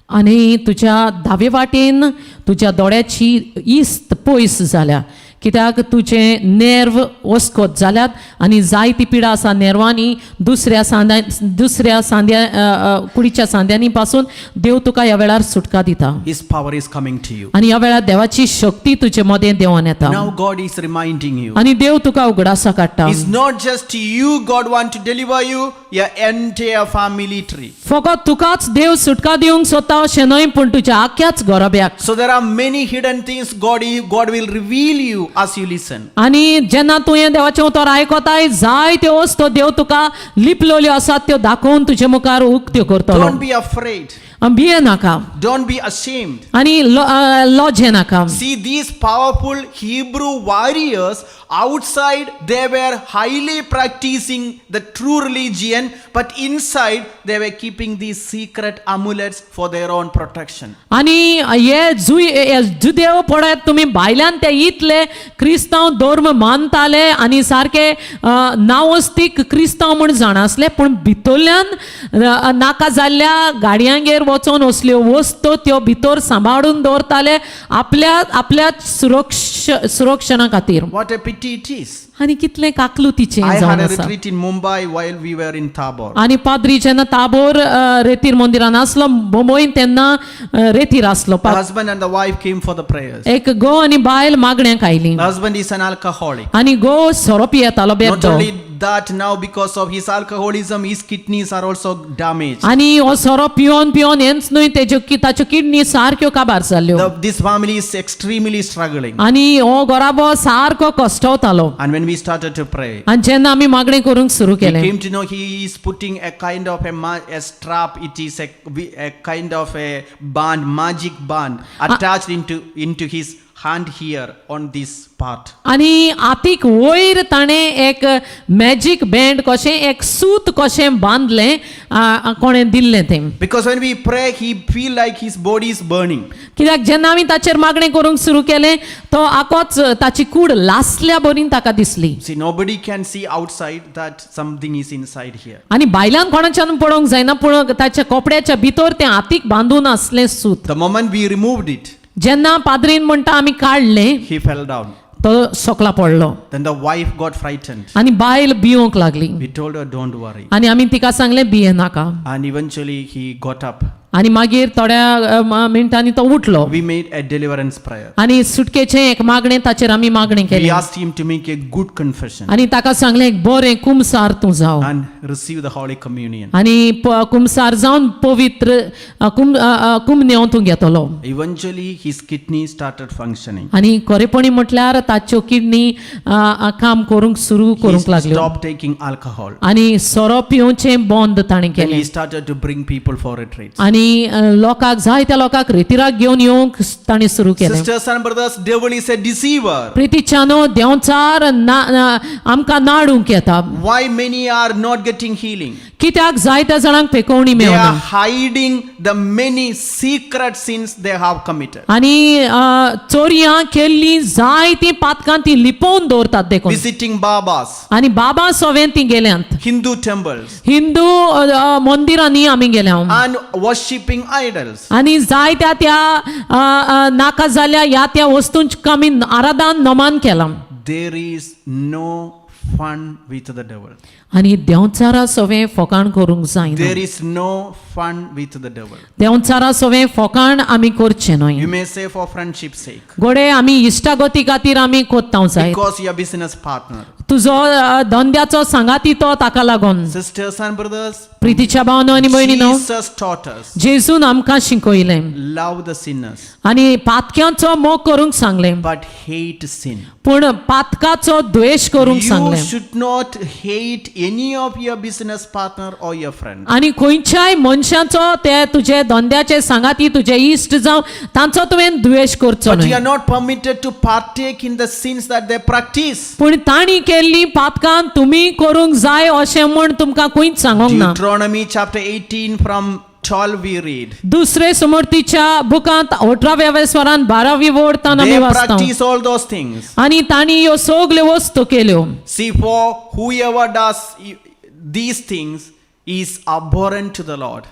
आनी तुज्या दावे वाटेन तुज्या दोळ्याची इस्त पयस जाल्या, कित्याक तुजे नेर्व वस्कोत जाल्यात आनी जायती पिडा आसा नेर्वांनी, दुसऱ्या सांद्या अ, अ, कुडीच्या सांद्यांनी पासून देव तुका ह्या वेळार सुटका दिता. His power is coming to you. आनी ह्या वेळार देवाची शक्ती तुजे मदें देंवन येता. Now God is reminding you. आनी देव तुका उगडासा काडटा. It's not just you God want to deliver you, your entire family tree. फकत तुकाच देव सुटका दिवंक सोदता अशें न्हय, पूण तुज्या आख्याच घराब्याक. So there are many hidden things God will reveal you as you listen. आनी जेन्ना तूं हें देवाचें उतर आयकताय, जायत्यो वस्तू देव तुका लिपलोल्यो आसात त्यो दाखोवन तुजे मुखार उक्त्यो करतलो. Don't be afraid. भिये नाका. Don't be ashamed. आनी लॉजे नाका. See, these powerful Hebrew warriors outside, they were highly practicing the true religion, but inside they were keeping these secret amulets for their own protection. आनी हे जुय हे जुदेव पळयत तुमी भायल्यान ते इतले क्रिस्तांव धर्म मानताले आनी सारके नांवस्तीक क्रिस्तांव म्हूण जाणासले पूण भितरल्यान नाका जाल्ल्या गाडयांगेर वचोन असल्यो वस्तू त्यो भितर सांबाळून दवरताले आपल्या आपल्या सुरक्षणा खातीर. What a pity it is. आनी कितलें काकलुतीचें I जावन had a आसा. retreat in Mumbai while we were in Tabor. आनी पाद्री जेन्ना ताबोर रेतीर मंदिरान आसलो बोंबोईन तेन्ना रेतीर आसलो. The husband and the wife came for the prayers. एक घोव आनी बायल मागण्याक आयली. The husband is an alcoholic. आनी घोव सोरो पियेतालो Not बेबदो. only that, now because of his alcoholism, his kidneys are also damaged. आनी हो सोरो पिवन पिवन हेंच न्हय तेज्यो ताच्यो किडनी सारक्यो काबार जाल्यो. This family is extremely struggling. आनी हो घराबो सारको कश्टवतालो. And when we started to pray, आनी जेन्ना आमी मागणें करूंक सुरू we केलें came to know he is putting a kind of a strap. It is a kind of a band, magic band, attached into his hand here on this part. आनी हातीक वयर ताणें एक मॅजीक बँड कशें एक सूत कशें बांदलें कोणें दिल्लें तें. Because when we pray, he feel like his body is burning. कित्याक जेन्ना आमी ताचेर मागणें करूंक सुरू केलें तो आकोच ताची कूड लासल्या बरीन ताका दिसली. See, nobody can see outside that something is inside here. आनी भायल्यान कोणाच्यान पळोवंक जायना पूण ताच्या कपड्याच्या भितर तें हातीक बांदून आसलें सूत. The moment we removed it, जेन्ना पाद्रीन म्हणटा आमी काडलें he fell down. तो सकला पडलो. Then the wife got frightened. आनी बायल भिवंक लागली. We told her, "Don't worry." आनी आमी तिका सांगलें भिये नाका. And eventually he got up. आनी मागीर थोड्या मिनटांनी तो उठलो. We made a deliverance prayer. आनी सुटकेचें एक मागणें ताचेर आमी मागणें We केलें. asked him to make a good confession आनी ताका सांगलें एक बरें कुमसार तूं जाव and receive the Holy Communion. आनी कुमसार जावन पवित्र कुमनेंव तूं घेतलो. Eventually, his kidney started functioning. आनी खरेपणी म्हटल्यार ताच्यो किडनी काम करूंक सुरू He करूंक लागल्यो. stopped taking alcohol. आनी सोरो पिवचें बंद ताणें Then केलें. he started to bring people for retreats. आनी लोकांक जाय त्या लोकांक रेतिराक घेवन येवंक ताणें सुरू केलें. Sisters and brothers, devil is a deceiver. प्रितीच्यानो देंवचार आमकां नाडूंक येता. Why many are not getting healing? कित्याक जायत्या जाणांक पेकोवणी They मेळना? are hiding the many secret sins they have committed. आनी चोरयां केल्ली जायतीं पातकां ती लिपोवन दवरतात देखून. Visiting babas, आनी बाबा सोवें ती गेल्यांत. Hindu temples, Hindu अ, अ, मंदिरांनी आमी गेल्या and worshipping idols. आनी जायत्या त्या अ, अ, नाका जाल्ल्या ह्या त्या वस्तूंक आमी आराधान नमान केलां. There is no fun with the devil. आनी देंवचारा सोवें फोकाण करूंक जायना. There is no fun with the devil. देंवचारा सोवें फोकाण आमी करचें न्हय. You may say for friendship's sake, घोडे आमी इश्टागती खातीर आमी कोत्ता जायत. because your business partner. तुजो धंद्याचो सांगाती तो ताका लागून. Sisters and brothers, प्रितीच्या भावनो आनी भयणीनो, Jesus taught us, जेजून आमकां शिकयलें love the sinners, आनी पातक्यांचो मोग करूंक सांगलें but hate sin. पूण पातकाचो द्वेश करूंक You सांगलें. should not hate any of your business partner or your friend. आनी खंयच्याय मनशाचो ते तुजे धंद्याचे सांगाती तुजे इश्ट जावं तांचो तुवें द्वेश करचो But you न्हय. are not permitted to partake in the sins that they practice. पूण तांणी केल्ली पातकां तुमी करूंक जाय अशें म्हूण तुमकां खंयच सांगोंक ना. Deuteronomy chapter 18 from 12 we read. दुसरे समर्थीच्या बुकांत 18व्या वेसवारान 12वी वोडतान आमी They वाचता practice all those things. आनी तांणी ह्यो सगल्यो वस्तू केल्यो. See, for whoever does these things is abhorrent to the Lord.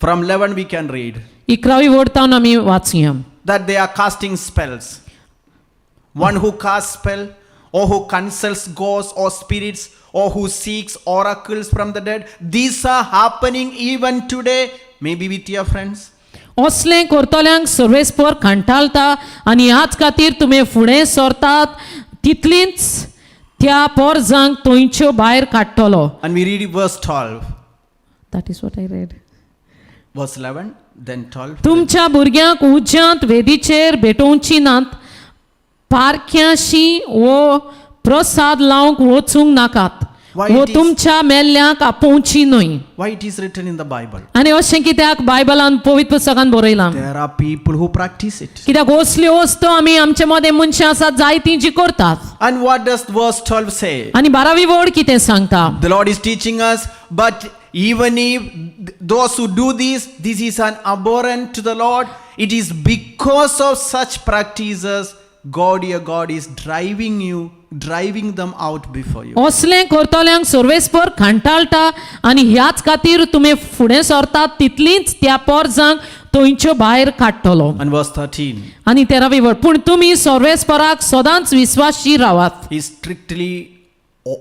From 11 we can read 11वी वोडतान आमी वाचुया. That they are casting spells. One who casts spell or who consults ghosts or spirits or who seeks oracles from the dead. These are happening even today, maybe with your friends. असलें करतल्यांक सर्वेस्पर कंटाळटा आनी ह्याच खातीर तुमी फुडें सरतात तितलींच त्या पोरजांक थंयच्यो भायर काडटलो. And we read verse 12, That is what I read. Verse 11, then 12. तुमच्या भुरग्यांक उज्यांत वेदीचेर भेटोवची नात पारख्यांशी वो प्रसाद लावंक वचूंक नाकात. Why वो it is, तुमच्या मेल्ल्यांक आपोवची न्हय. Why it is written in the Bible? आनी अशें कित्याक बायबलान पवित्र पुस्तकान बरयलां? There are people who practice it. कित्याक असल्यो वस्तू आमी आमचे मदें मनशां आसात जायतीं जी करतात. And what does verse 12 say? आनी बारावी वड कितें सांगता? The Lord is teaching us, but even if those who do this, this is an abhorrent to the Lord. It is because of such practices, God your God is driving you, driving them out before you. असलें करतल्यांक सर्वेस्पर कंटाळटा आनी ह्याच खातीर तुमी फुडें सरतात तितलींच त्या पोरजांक थंयच्यो भायर काडटलो. And verse 13, आनी तेरावी वड, पूण तुमी सर्वेस्पराक सदांच विस्वाशी रावात. He is strictly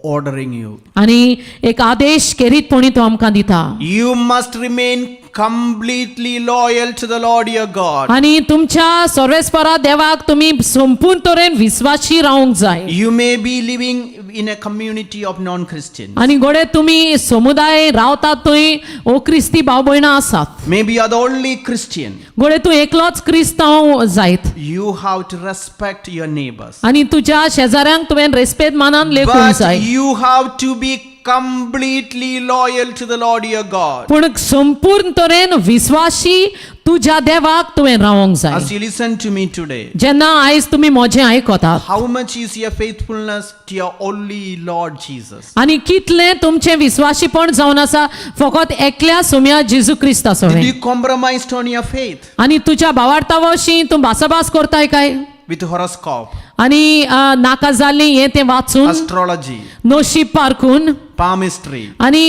ordering you. आनी एक आदेश केरीतपणी तो आमकां दिता. You must remain completely loyal to the Lord your God. आनी तुमच्या सर्वेस्परा देवाक तुमी संपूर्ण तरेन विस्वाशी रावंक जाय. You may be living in a community of non Christians. आनी घडये तुमी समुदाय रावतात थंय ओ क्रिस्ती भाव भयणां आसात. Maybe you are the only Christian. घडये तूं एकलोच क्रिस्तांव जायत. You have to respect your neighbors. आनी तुज्या शेजाऱ्यांक तुवें रेस्पेद मानान लेखूंक But जाय. you have to be completely loyal to the Lord your God. पूण संपूर्ण तरेन विस्वाशी तुज्या देवाक तुवें रावंक जाय. As you listen to me today, जेन्ना आयज तुमी म्हजें आयकतात, how much is your faithfulness to your only Lord Jesus? आनी कितलें तुमचें विस्वाशीपण जावन आसा फकत एकल्या सुम्या जेजू क्रिस्ता Did सवें? you compromise on your faith आनी तुज्या भावार्था वशीं तूं भासाभास करताय काय with horoscope, आनी नाका जाल्लीं हें तें वाचून, astrology, नशीब पारखून, palmistry, आनी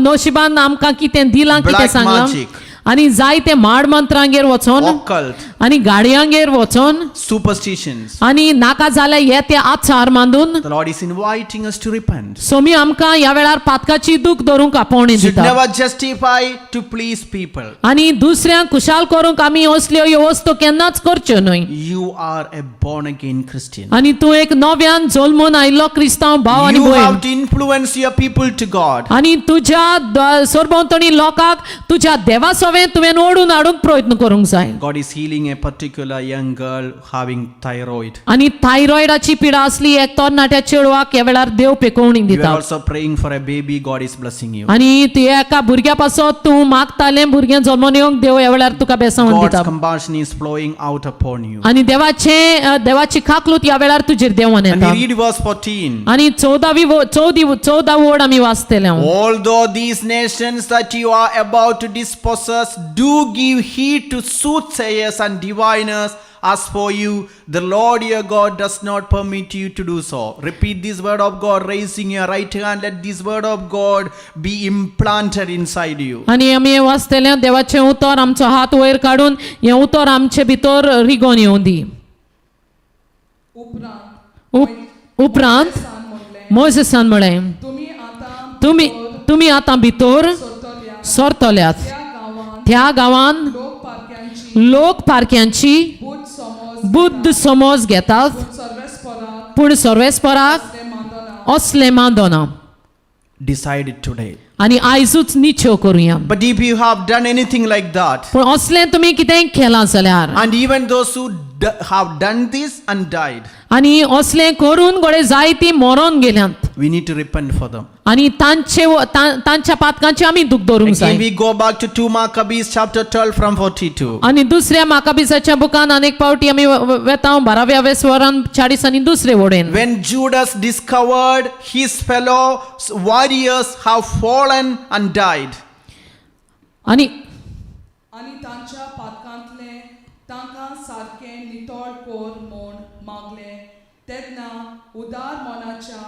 नशिबान आमकां कितें दिलां कितें Black सांगलां, magic. आनी जायते माड मंत्रांगेर वचोन occult, आनी गाडयांगेर वचोन superstitions? आनी नाका जाल्यार हे ते आचार मांडून. The Lord is inviting us to repent. Swami आमकां ह्या वेळार पातकाची दूख धरूंक आपोवणी Should दिता. never justify to please people. आनी दुसऱ्यांक खुशाल करूंक आमी असल्यो ह्यो वस्तू केन्नाच करच्यो न्हय. You are a born again Christian. आनी तूं एक नव्यान जल्मून आयिल्लो क्रिस्तांव भाव आनी You भयण. have to influence your people to God. आनी तुज्या सरभोंवतणी लोकांक तुज्या देवा सवें तुवें ओडून हाडूंक प्रयत्न करूंक जाय. God is healing a particular young girl having thyroid. आनी थायरॉयडाची पिडा आसली एक तरणाट्या चेडवाक ह्या वेळार देव पेकोवणी You are दिता. also praying for a baby, God is blessing you. आनी तूं एका भुरग्या पासत तूं मागतालें भुरगें जल्मून येवंक, देव ह्या वेळार तुका बेसावन God's दिता. compassion is flowing out upon you. आनी देवाचे देवाची काकलूत ह्या वेळार तुजेर देंवन And येता. we read verse 14. आनी चवदावी चवदी 14 वड आमी वाचतले हांव. Although these nations that you are about to dispossess do give heed to soothsayers and diviners, as for you, the Lord your God does not permit you to do so. Repeat this word of God, raising your right hand. Let this word of God be implanted inside you. आनी आमी हें वाचतले देवाचें उतर, आमचो हात वयर काडून हें उतर आमचे भितर रिगोन येवं दी. उपरांत उपरांत मोयजेसान म्हणलें, मोजेसान म्हळें, तुमी आतां तुमी भितर तुमी आतां भितर सरतल्या सरतल्यात त्या गांवांत त्या गांवान लोक पारख्यांची लोक पारख्यांची बुद्ध समज बुद्ध समज घेतात, पूण सर्वेस्पराक पूण सर्वेस्पराक ते मानना. असलें मानदना. Decide it today. आनी आयजूच निश्चय करुया. But if you have done anything like that, पूण असलें तुमी कितेंय केलां जाल्यार, and even those who have done this and died, आनी असलें करून घडये जायतीं मरोन गेल्यांत, we need to repent for them. आनी तांचे तांच्या पातकांचे आमी दूख धरूंक Again, जाय. we go back to 2 Maccabees chapter 12 from 42. आनी दुसऱ्या माकाबिसाच्या बुकान अनेक पावटी आमी वेता बाराव्या वेसवरान 40 आनी दुसरे वडेन. When Judas discovered his fellow warriors have fallen and died, आनी आनी तांच्या पातकांतलें तांकां सारकें नितळ कर म्हूण मागलें तेन्ना उदार मनाच्या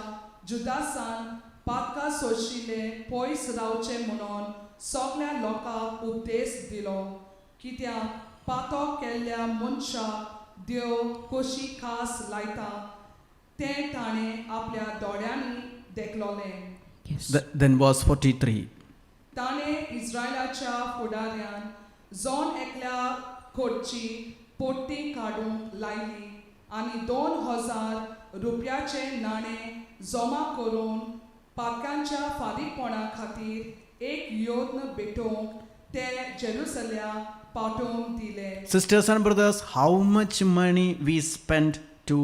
जुदासान पातकां सोंशिल्ले पयस रावचें म्हणून सगळ्या लोकांक उपदेश दिलो, कित्याक पातक केल्ल्या मनशाक देव कशी खास लायता तें ताणें आपल्या दोळ्यांनी देखलोलें. Then verse 43. ताणें इस्रायलाच्या फुडाऱ्यान जॉन एकल्या खोडची पोट्टी काडूंक लायली आनी 2000 रुपयाचें नाणें जमा करून पातकांच्या फारीकपणा खातीर एक योत्न भेटोवंक ते जेरुसल्या पाठोवन दिले. Sisters and brothers, how much money we spend to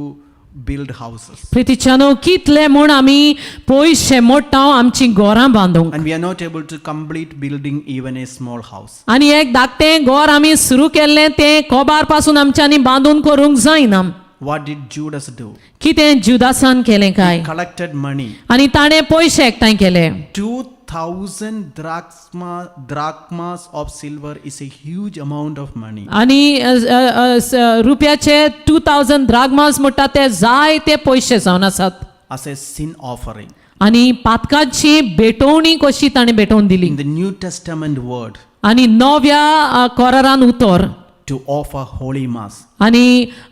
build houses. प्रितीच्यानो कितले म्हूण आमी पयशे मोडटा आमची घरां बांदूंक And we are not able to complete building even a small house. आनी एक धाकटें घर आमी सुरू केल्लें तें कोबार पासून आमच्यांनी बांदून करूंक जायना. What did Judas do? कितें जुदासान केलें काय? Collected money. आनी ताणें पयशे एकठांय केले. 2000 drachmas of silver is a huge amount of money. आनी अ, अ, अ, रुपयाचे 2000 द्रागमास म्हणटा ते जायते पयशे जावन आसात. As a sin offering. आनी पातकाची भेटवणी कशी ताणें भेटोवन दिली. In the New Testament word, आनी नव्या करारान उतर to offer holy mass आनी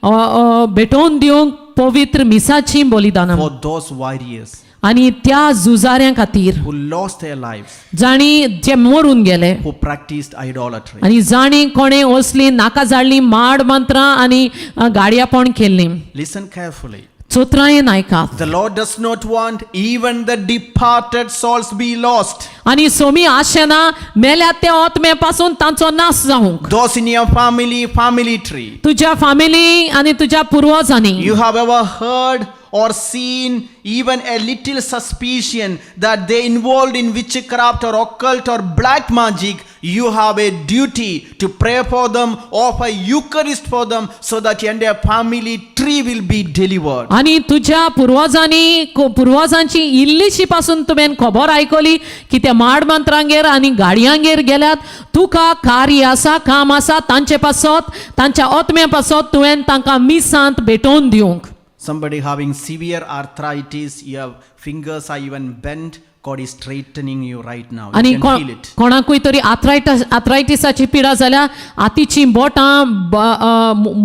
अ, अ, भेटोवन दिवंक पवित्र मिसाची बलिदानां for those warriors आनी त्या झुजाऱ्यां खातीर who lost their lives, जाणी जे मरून गेले who practiced idolatry. आनी जाणी कोणें असली नाका जाडली माड मंत्रां आनी गाडयापण केल्लीं. Listen carefully. चोत्रायेन आयकात. The Lord does not want even the departed souls be lost. आनी सोमी आशेना मेल्या ते आत्मे पासून तांचो नाश जावंक. Those in your family, family tree. तुज्या फामिली आनी तुज्या पुर्वजांनी You have ever heard or seen even a little suspicion that they involved in witchcraft or occult or black magic, you have a duty to pray for them, offer Eucharist for them, so that entire family tree will be delivered. आनी तुज्या पुर्वजांनी पुर्वजांची इल्लीशी पासून तुवें खबर आयकली की ते माड मंत्रांगेर आनी गाडयांगेर गेल्यात, तुका कार्य आसा, काम आसा तांचे पासत, तांच्या आत्म्या पासत तुवें तांकां मिसांत भेटोवन दिवंक. Somebody having severe arthritis, your fingers are even bent, God is straightening you right now. You आनी can feel it. कोणाकूय तरी आथरायटिसाची पिडा जाल्या, हातीचीं बोटां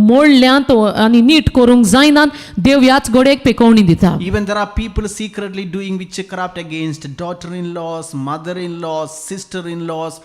मोडल्यांत आनी नीट करूंक जायनात, देव ह्याच घडयेक पेकोवणी दिता. Even there are people secretly doing witchcraft against daughter in laws, mother in laws, sister in laws.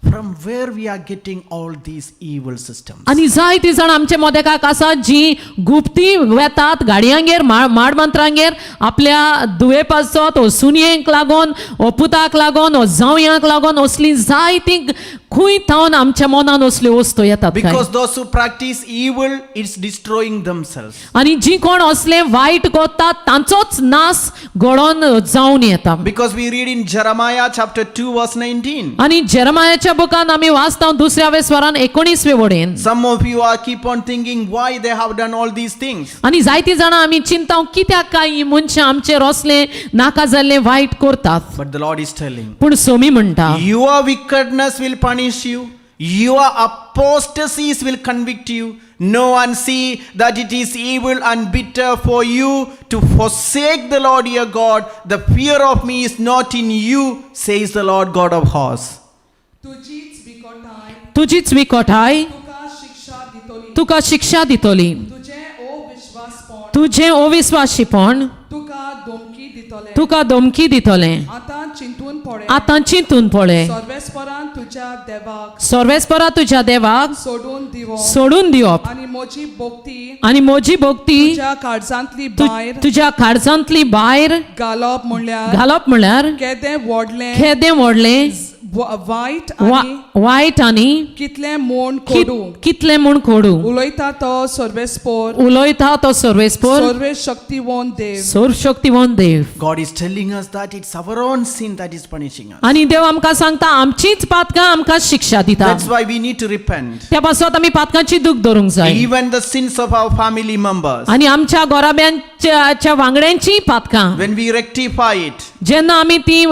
From where we are getting all these evil systems? आनी जायतीं जाणां आमचे मोदेकाक आसात जी गुप्ती वेतात गाडयांगेर माडमंत्रांगेर आपल्या दुवे पासत ओ सुनयेक लागून ओ पुताक लागून ओ जावयांक लागून, असलीं जायतीं खंय थावन आमच्या मनान असल्यो वस्तू येतात काय? Because those who practice evil, it's destroying themselves. आनी जी कोण असले वायट करतात तांचोच नाश घडोवन जावन येता. Because we read in Jeremiah chapter 2, verse 19. आनी जेरमायाच्या बुकान आमी वाचता दुसऱ्या वेसवारान 19वे वडेन. Some of you are keep on thinking why they have done all these things. आनी जायतीं जाणां आमी चिंता कित्याक काय ही मनशां आमचेर असलें नाका जाल्लें वायट करतात. But the Lord is telling, पूण सोमी म्हणटा, your wickedness will punish you, your apostasies will convict you. Know and see that it is evil and bitter for you to forsake the Lord your God. The fear of me is not in you, says the Lord God of hosts. तुजीच विकोटाय तुजीच विकोठाय तुका शिक्षा दितली, तुका शिक्षा दितली, तुजें अविश्वासपण तुजें अविस्वाशीपण तुका धमकी दितले. तुका धमकी दितलें. आतां चिंतून पळय, आतां चिंतून पळय, सर्वेस्परान तुज्या देवाक सर्वेस्परा तुज्या देवाक सोडून दिवप सोडून दिवप आनी म्हजी भक्ती आनी म्हजी भक्ती तुज्या काळजांतली भायर तुज्या काळजांतली भायर घालप म्हणल्यार घालप म्हणल्यार केदें व्हडलें केदें व्हडलें वायट आनी वायट आनी कितलें म्हूण कोडू. कितलें म्हूण कोडू. उलयता तो सर्वेस्पोर, उलयता तो सर्वेस्पोर, सर्वे शक्तिवंत देव. सर्वशक्तिवंत देव. God is telling us that it's our own sin that is punishing us. आनी देव आमकां सांगता आमचीच पातकां आमकां शिक्षा दिता. That's why we need to repent. त्या पासत आमी पातकांची दूख धरूंक जाय. Even the sins of our family members. आनी आमच्या गोराब्यांच्या वांगड्यांचीय पातकां When we rectify it, जेन्ना आमी ती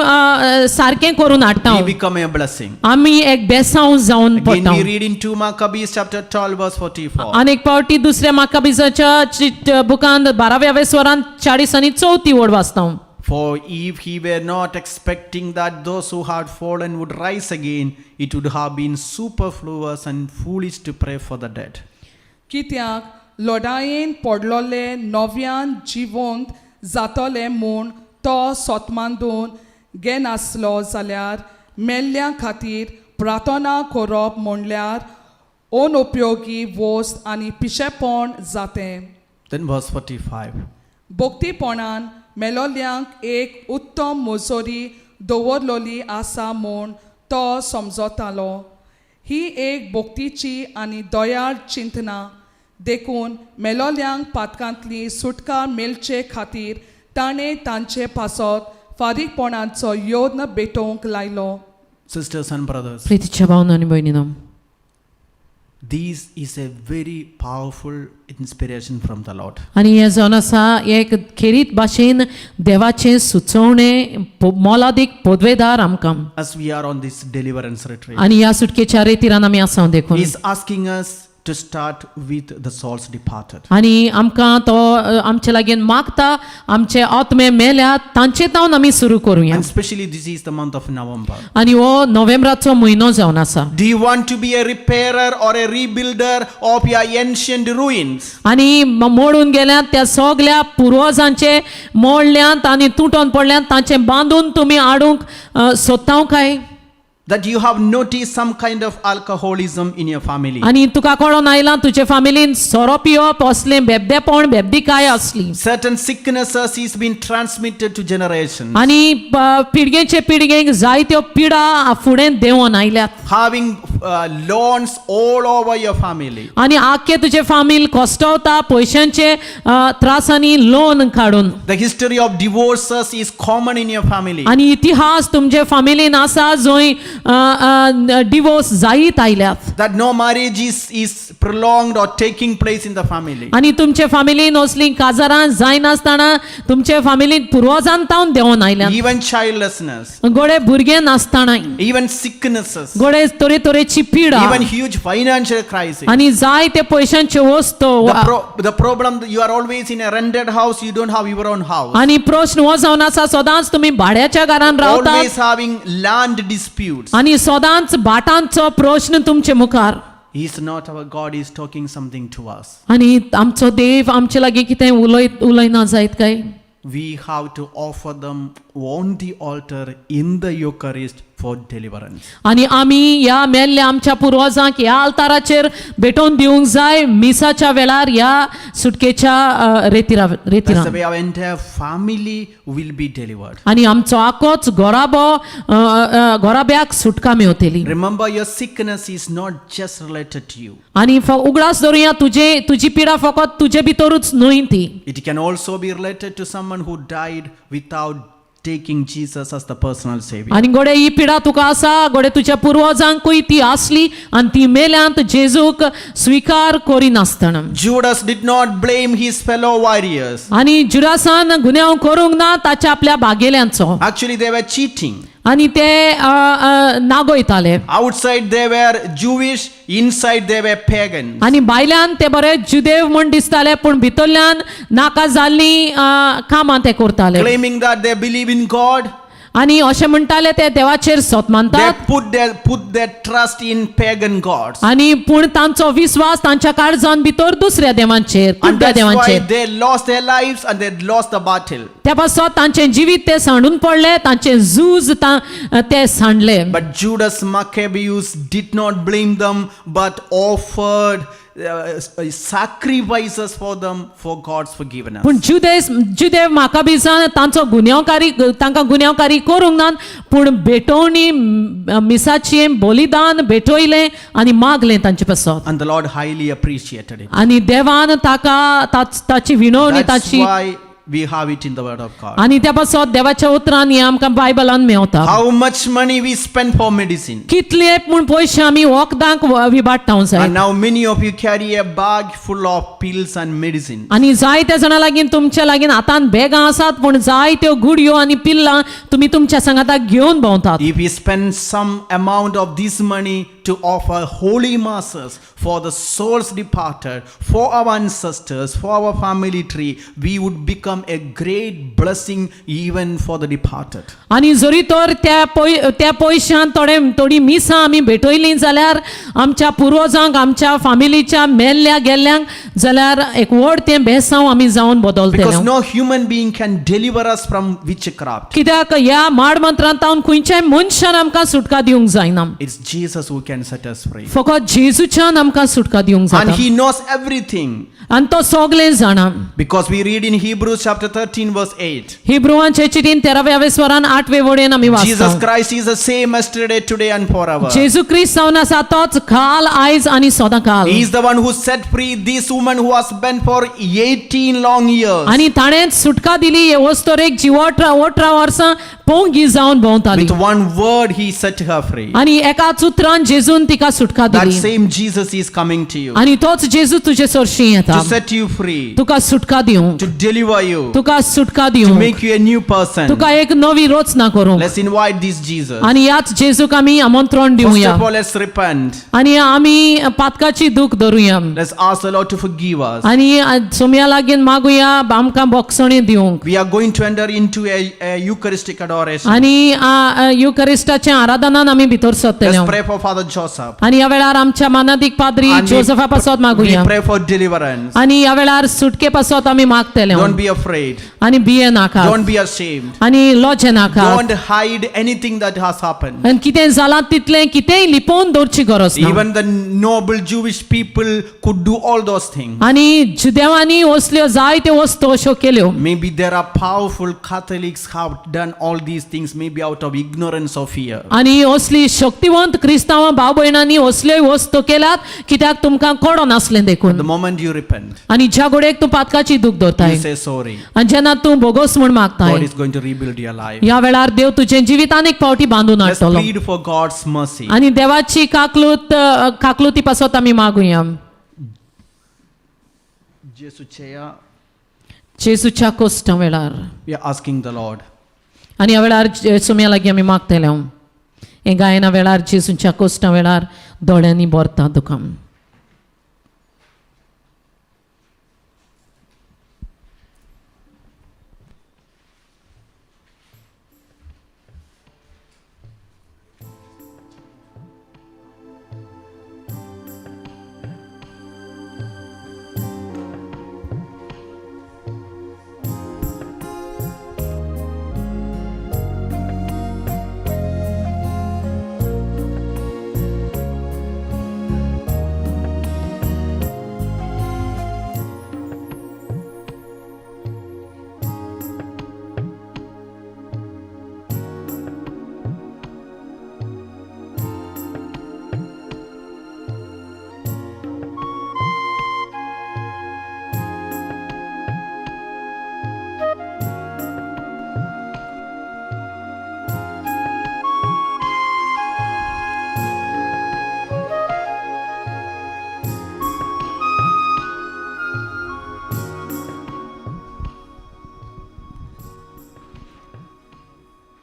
सारकें करून हाडटा we become a blessing. आमी एक बेसांव जावन Again, पडटा. we read in 2 Maccabees chapter 12, verse 44. आनी एक पावटी दुसऱ्या माकाबिजाच्या बुकांत 12व्या वेसवरान 40 आनी 4 ओड वाचता. For if he were not expecting that those who had fallen would rise again, it would have been superfluous and foolish to pray for the dead. कित्याक लडायेन पडलोले नव्यान जिवंत जातले म्हूण तो सोतमांदून घेनासलो जाल्यार मेल्ल्या खातीर प्रार्थना करप म्हणल्यार अनउपयोगी वस्त आनी पिशेपण जातें. Then verse 45. भक्तीपणान मेलोल्यांक एक उत्तम मजोरी दवरलोली आसा म्हूण तो समजतालो. ही एक भक्तीची आनी दयाळ चिंतना. देखून मेलोल्यांक पातकांतली सुटका मेळचे खातीर ताणें तांचे पासत फारीकपणाचो यत्न भेटोवंक लायलो. Sisters and brothers, प्रितीच्या भावना आनी भयणीनो, this is a very powerful inspiration from the Lord. आनी हें जावन आसा एक खेरीत भाशेन देवाचें सुचोवणें मोलादीक पदवेदार आमकां. As we are on this deliverance retreat, आनी ह्या सुटकेच्या रेतिरान आमी आसा देखून He is asking us to start with the souls departed. आनी आमकां तो आमचे लागीं मागता आमचे आत्मे मेल्यात तांचे तावन आमी सुरू करुया. And especially this is the month of November. आनी हो नोव्हेंबराचो म्हयनो जावन आसा. Do you want to be a repairer or a rebuilder of your ancient ruins? आनी मोडून गेल्यात त्या सगल्या पुर्वजांचे मोडल्यात आनी तुटोन पडल्यात तांचे बांदून तुमी हाडूंक सोदता काय? That you have noticed some kind of alcoholism in your family. आनी तुका कळोन आयलां तुजे फामिलीन सोरो पिवप असलें बेबदेपण बेबदिकाय असली. Certain sicknesses is being transmitted to generations. आनी पिळगेचे पिळगेक जायत्यो पिडा फुडें देंवोन आयल्यात. Having loans all over your family. आनी आख्खे तुजे फामील कोस्टवता पयशांचे त्रासांनी लोन काडून. The history of divorces is common in your family. आनी इतिहास तुमचे फामिलीन आसा जंय डिवोर्स जायत आयल्यात. That no marriage is prolonged or taking place in the family. आनी तुमचे फामिलीन असलीं काजारां जायनासतना तुमचे फामिलीन पुर्वजान तावन देंवोन आयल्यात. Even childlessness, गोडे भुरगे नासतना, even sicknesses, गोडे तरेतरेची पिडा, even huge financial crisis. आनी जायते पयशांच्यो वस्तू. The problem that you are always in a rented house, you don't have your own house. आनी प्रश्न हो जावन आसा सदांच तुमी भाड्याच्या घरान रावतात. Always having land disputes. आनी सदांच भाटांचो प्रश्न तुमचे मुखार. He is not our God, he is talking something to us. आनी आमचो देव आमचे लागीं कितें उलय उलयना जायत काय? We have to offer them on the altar in the Eucharist for deliverance. आनी आमी ह्या मेल्ल्या आमच्या पुर्वजांक ह्या आल्ताराचेर भेटोवन दिवंक जाय मिसाच्या वेळार ह्या सुटकेच्या रेतिरा That's the रेतिरान. way our entire family will be delivered. आनी आमचो आकोच घराबो घराब्याक सुटका मेवतली. Remember, your sickness is not just related to you. आनी उगडास धरुया तुजे तुजी पिडा फकत तुजे भितरूच न्हय ती. It can also be related to someone who died without taking Jesus as the personal savior. आनी गोडे ही पिडा तुका आसा गोडे तुज्या पुर्वजांकूय ती आसली आनी ती मेल्यांत जेजूक स्विकार करिनासतना. Judas did not blame his fellow warriors. आनी जुडासान गुन्यांव करूंक ना ताच्या आपल्या भागेल्यांचो. Actually, they were cheating. आनी ते नागयताले. Outside they were Jewish, inside they were pagans. आनी भायल्यान ते बरे जुदेव म्हूण दिसताले पूण भितरल्यान नाका जाल्लीं कामां ते करताले. Claiming that they believe in God, आनी अशें म्हणटाले ते देवाचेर सोत they मानतात. put their trust in pagan gods. आनी पूण तांचो विस्वास तांच्या काळजान भितर दुसऱ्या देवांचेर And कुड्ड्या that's why देवांचेर. they lost their lives and they lost the battle. त्या पासत तांचें जिवीत ते सांडून पडले तांचें झूज ते सांडले. But Judas Maccabeus did not blame them, but offered sacrifices for them for God's forgiveness. पूण जुदेस जुदेव म्हाका बिजान तांचो गुन्यांवकारी तांकां गुन्यांवकारी करूंक ना पूण भेटवणी मिसाचें बलिदान भेटयलें आनी मागलें तांचे पासत. And the Lord highly appreciated it. आनी देवान ताका ताची विनवणी That's ताची why we have it in the Word of God. आनी त्या पासत देवाच्या उतरान हें आमकां बायबलान मेवता. How much money we spend for medicine. कितले पूण पयशे आमी वखदांक विबाडटा जाय. And now many of you carry a bag full of pills and medicine. आनी जायत्या जाणां लागीं तुमच्या लागीं हातान बॅगां आसात पूण जायत्यो गुडयो आनी पिल्लां तुमी तुमच्या सांगाताक घेवन भोंवतात. If we spend some amount of this money to offer holy masses for the souls departed, for our ancestors, for our family tree, we would become a great blessing even for the departed. आनी जरी तर त्या पयशान थोडे थोडीं मिसां आमी भेटयलीं जाल्यार आमच्या पुर्वजांक आमच्या फामिलीच्या मेल्ल्या गेल्ल्यांक जाल्यार एक व्हड तें बेसांव आमी जावन बदलतले. Because no human being can deliver us from witchcraft. कित्याक ह्या माड मंत्रांत खंयच्याय मनशान आमकां सुटका दिवंक जायना. It's Jesus who can can set us free. फकत जेजूच्यान आमकां सुटका दिवंक And जाता. he knows everything आनी तो सगळें जाणा. Because we read in Hebrews chapter 13, verse 8. हिब्रुवांचे चिटीन 13व्या वेसवरान 8वे वळेन आमी Jesus वाचता, Christ is the same yesterday, today, and forever. जेजू क्रिस्त जावन आसा तोच काल, आयज आनी सदां काल. He is the one who set free this woman who has been for 18 long years. आनी ताणें सुटका दिली हे वस्तोरेक जी 18 वर्सां पोंगी जावन भोंवताली. With one word, he set her free. आनी एकाच उतरान जेजून तिका सुटका That दिली. same Jesus is coming to you आनी तोच जेजू तुजे सरशी येता to set you free, तुका सुटका दिवंक, to deliver you, तुका सुटका to दिवंक, make you a new person. तुका एक नवी रचना करूंक. Let's invite this Jesus. आनी ह्याच जेजूक आमी आमंत्रण First दिवया. of all, let's repent. आनी आमी पातकाची दूख धरुया. Let's ask the Lord to forgive us. आनी सोम्या लागीं मागुया आमकां बोगसणी दिवंक. We are going to enter into a Eucharistic adoration. आनी युकरिस्टाच्या आराधनान आमी भितर सरतले. Let's pray for Father Joseph. आनी ह्या वेळार आमच्या मानादीक पाद्री And जोसेफा पासत we मागुया. Pray for deliverance. आनी ह्या वेळार सुटके पासत आमी मागतले. Don't be afraid. आनी भिये नाका. Don't be ashamed. आनी लजे नाका. Don't hide anything that has happened. आनी कितें जालां तितलें कितेंय लिपोवन दवरची गरज ना. Even the noble Jewish people could do all those things. आनी जुदेवांनी असल्यो जायत्यो वस्तू अश्यो केल्यो. Maybe there are powerful Catholics have done all these things, maybe out of ignorance or fear. आनी असली शक्तिवंत क्रिस्तांव भाव भयणांनी असल्योय वस्तू केल्यात कित्याक तुमकां कळोन नासलें देखून. The moment you repent, आनी ज्या घडयेक तूं पातकाची दूख दवरताय you say sorry, आनी जेन्ना तूं बोगोस म्हूण मागताय, God is going to rebuild your life. ह्या वेळार देव तुजें जिवीत आनीक फावटी बांदून Let's हाडटलो. plead for God's mercy. आनी देवाची काकलूत काकलुती पासत आमी मागुया. Jesuchea, जेजूच्या कोश्टा वेळार we are asking the Lord. आनी ह्या वेळार सोम्या लागीं आमी मागतले. हें गायना वेळार जेजूच्या कोश्टा वेळार दोळ्यांनी भरता दुकान.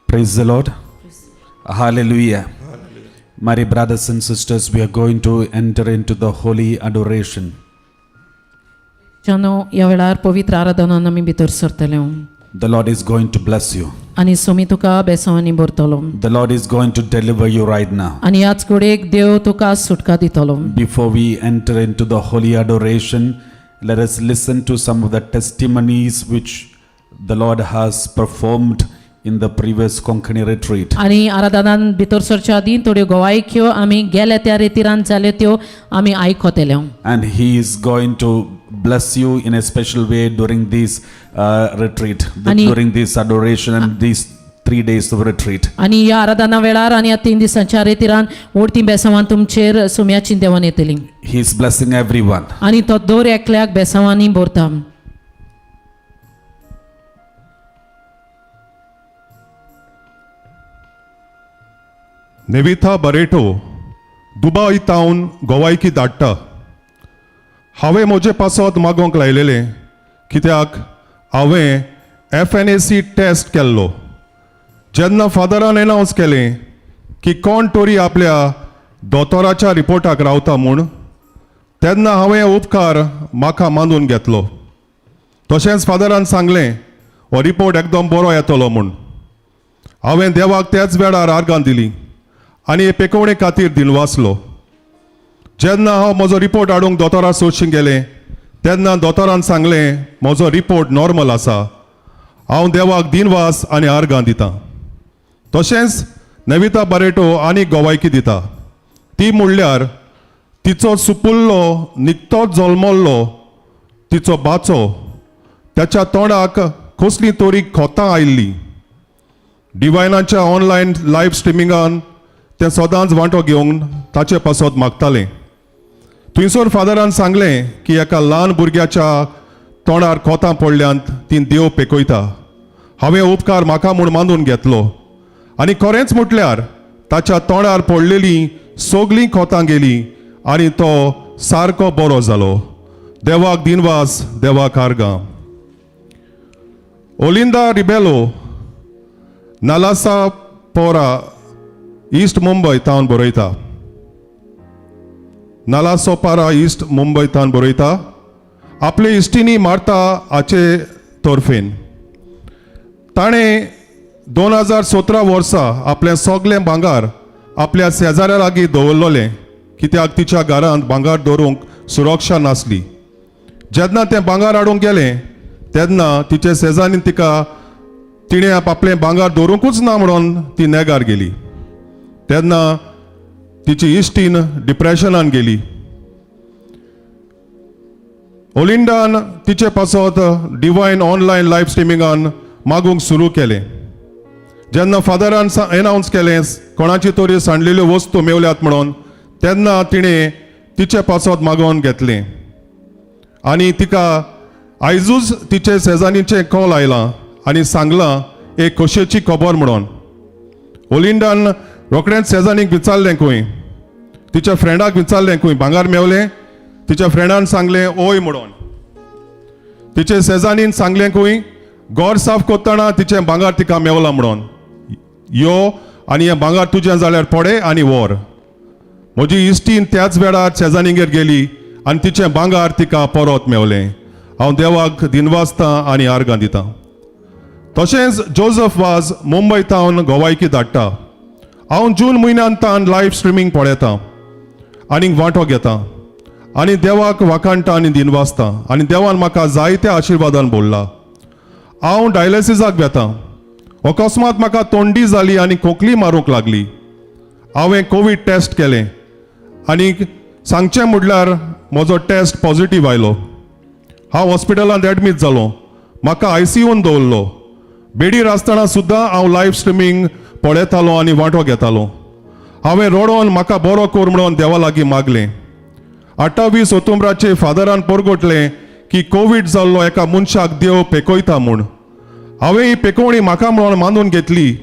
Praise the Lord. Hallelujah. My dear brothers and sisters, we are going to enter into the holy adoration. जानो ह्या वेळार पवित्र आराधनान आमी भितर सरतले. The Lord is going to bless you. आनी सोमी तुका बेसांवांनी भरतलो. The Lord is going to deliver you right now. आनी ह्याच घडयेक देव तुका सुटका दितलो. Before we enter into the holy adoration, let us listen to some of the testimonies which the Lord has performed in the previous Konkani retreat. आनी आराधनान भितर सरच्या आदीं थोड्यो गोवायक्यो आमी गेल्या त्या रेतिरान जाल्यो त्यो आमी आयकतले. And He is going to bless you in a special way during this retreat, during this adoration and these 3 days of retreat. आनी ह्या आराधना वेळार आनी ह्या 3 दिसांच्या रेतिरान ओडती बेसांवान तुमचेर सुम्याची देवान येतली. He is blessing everyone. आनी तो दर एकल्याक बेसांवांनी भरता. नेविथा बरेटो दुबाय तावन गोवायकी धाडटा. हांवें म्हजे पासत मागोवंक लायलेलें कित्याक हांवें एफएनएसी टेस्ट केल्लो. जेन्ना फादरान एनावन्स केलें की कोण तरी आपल्या दोतोराच्या रिपोर्टाक रावता म्हूण, तेन्ना हांवें उपकार म्हाका मानून घेतलो. तशेंच फादरान सांगलें हो रिपोर्ट एकदम बरो येतलो म्हूण. हांवें देवाक त्याच वेळार आर्गां दिली आनी हे पेकोवणे खातीर दिनवासलो. जेन्ना हांव म्हजो रिपोर्ट हाडूंक दोतोरा सोदशीं गेलें तेन्ना दोतोरान सांगलें म्हजो रिपोर्ट नॉर्मल आसा. हांव देवाक दिनवास आनी आर्गां दितां. तशेंच नविता बरेटो आनी गोवायकी दिता. ती म्हणल्यार तिचो सुपुल्लो निकतोच जल्मल्लो तिचो बाचो त्याच्या तोंडाक कसली तरी खोतां आयिल्ली. डिवायनाच्या ऑनलायन लायव्ह स्ट्रिमिंगान तें सदांच वांटो घेवन ताचे पासत मागतालें. थंयसर फादरान सांगलें की एका ल्हान भुरग्याच्या तोंडार खोतां पडल्यांत ती देव पेकयता. हांवें उपकार म्हाका म्हूण मानून घेतलो आनी खरेंच म्हटल्यार ताच्या तोंडार पडलेलीं सगळीं खोतां गेलीं आनी तो सारको बरो जालो. देवाक दिनवास, देवाक आर्गां. ओलिंदा रिबेलो, नालासा पोरा, ईस्ट मुंबय तावन बरयता. नालासोपारा ईस्ट मुंबय तावन बरयता. आपले इश्टिनी मारता हाचे तर्फेन ताणें 2017 वर्सा आपलें सगळें भांगर आपल्या शेजाऱ्या लागीं दवरलेलें, कित्याक तिच्या घरांत भांगर दवरूंक सुरक्षा नासली. जेन्ना तें भांगर हाडूंक गेलें तेन्ना तिचे शेजाऱ्यांनी तिका तिणें आपलें भांगर दवरूंकूच ना म्हणून ती नेगार गेली. तेन्ना तिची इश्टीन डिप्रेशनान गेली. ओलिंडान तिचे पासत डिवायन ऑनलायन लायव्ह स्ट्रिमिंगान मागूंक सुरू केलें. जेन्ना फादरान एनावन्स केलें कोणाची तरी सांडलेल्यो वस्तू मेवल्यात म्हणून, तेन्ना तिणें तिचे पासत मागोवन घेतलें आनी तिका आयजूच तिचे शेजान्नीचें कॉल आयलां आनी सांगलां एक खोशयेची खबर म्हणून. ओलिंडान रोखडेंच शेजान्नीक विचारलें खंय, तिच्या फ्रेंडाक विचारलें खंय भांगर मेवलें. तिच्या फ्रेंडान सांगलें ओय म्हणून. तिचे शेजान्नीन सांगलें खंय घर साफ करतना तिचें भांगर तिका मेवलां म्हणून, यो आनी हें भांगर तुजें जाल्यार पडे आनी व्हर. म्हजी इश्टीन त्याच वेळार शेजान्नीगेर गेली आनी तिचें भांगर तिका परत मेवलें. हांव देवाक दिनवासतां आनी आर्गां दितां. तशेंच जोजफ वाज मुंबय तावन गोवायकी धाडटा. हांव जून म्हयन्यान तान लायव्ह स्ट्रिमींग पळयतां आनीक वांटो घेता आनी देवाक वाखाणटा आनी दिनवासता आनी देवान म्हाका जायत्या आशिर्वादान भरला. हांव डायलिसिसाक वेता. अकस्मात म्हाका थंडी जाली आनी खोंकली मारूंक लागली. हांवें कोवीड टेस्ट केलें आनी सांगचें म्हटल्यार म्हजो टेस्ट पॉजिटीव आयलो. हांव हॉस्पिटलांत एडमीट जालो. म्हाका आयसीयून दवरलो. बेडीर आसतना सुद्दां हांव लायव्ह स्ट्रिमींग पळयतालो आनी वांटो घेतालो. हांवें रडोन म्हाका बरो कर म्हणून देवा लागीं मागलें. 28 ओतुम्बराचे फादरान परगटलें की कोवीड जाल्लो एका मनशाक देव पेकयता म्हूण. हांवें ही पेकोवणी म्हाका म्हणून मानून घेतली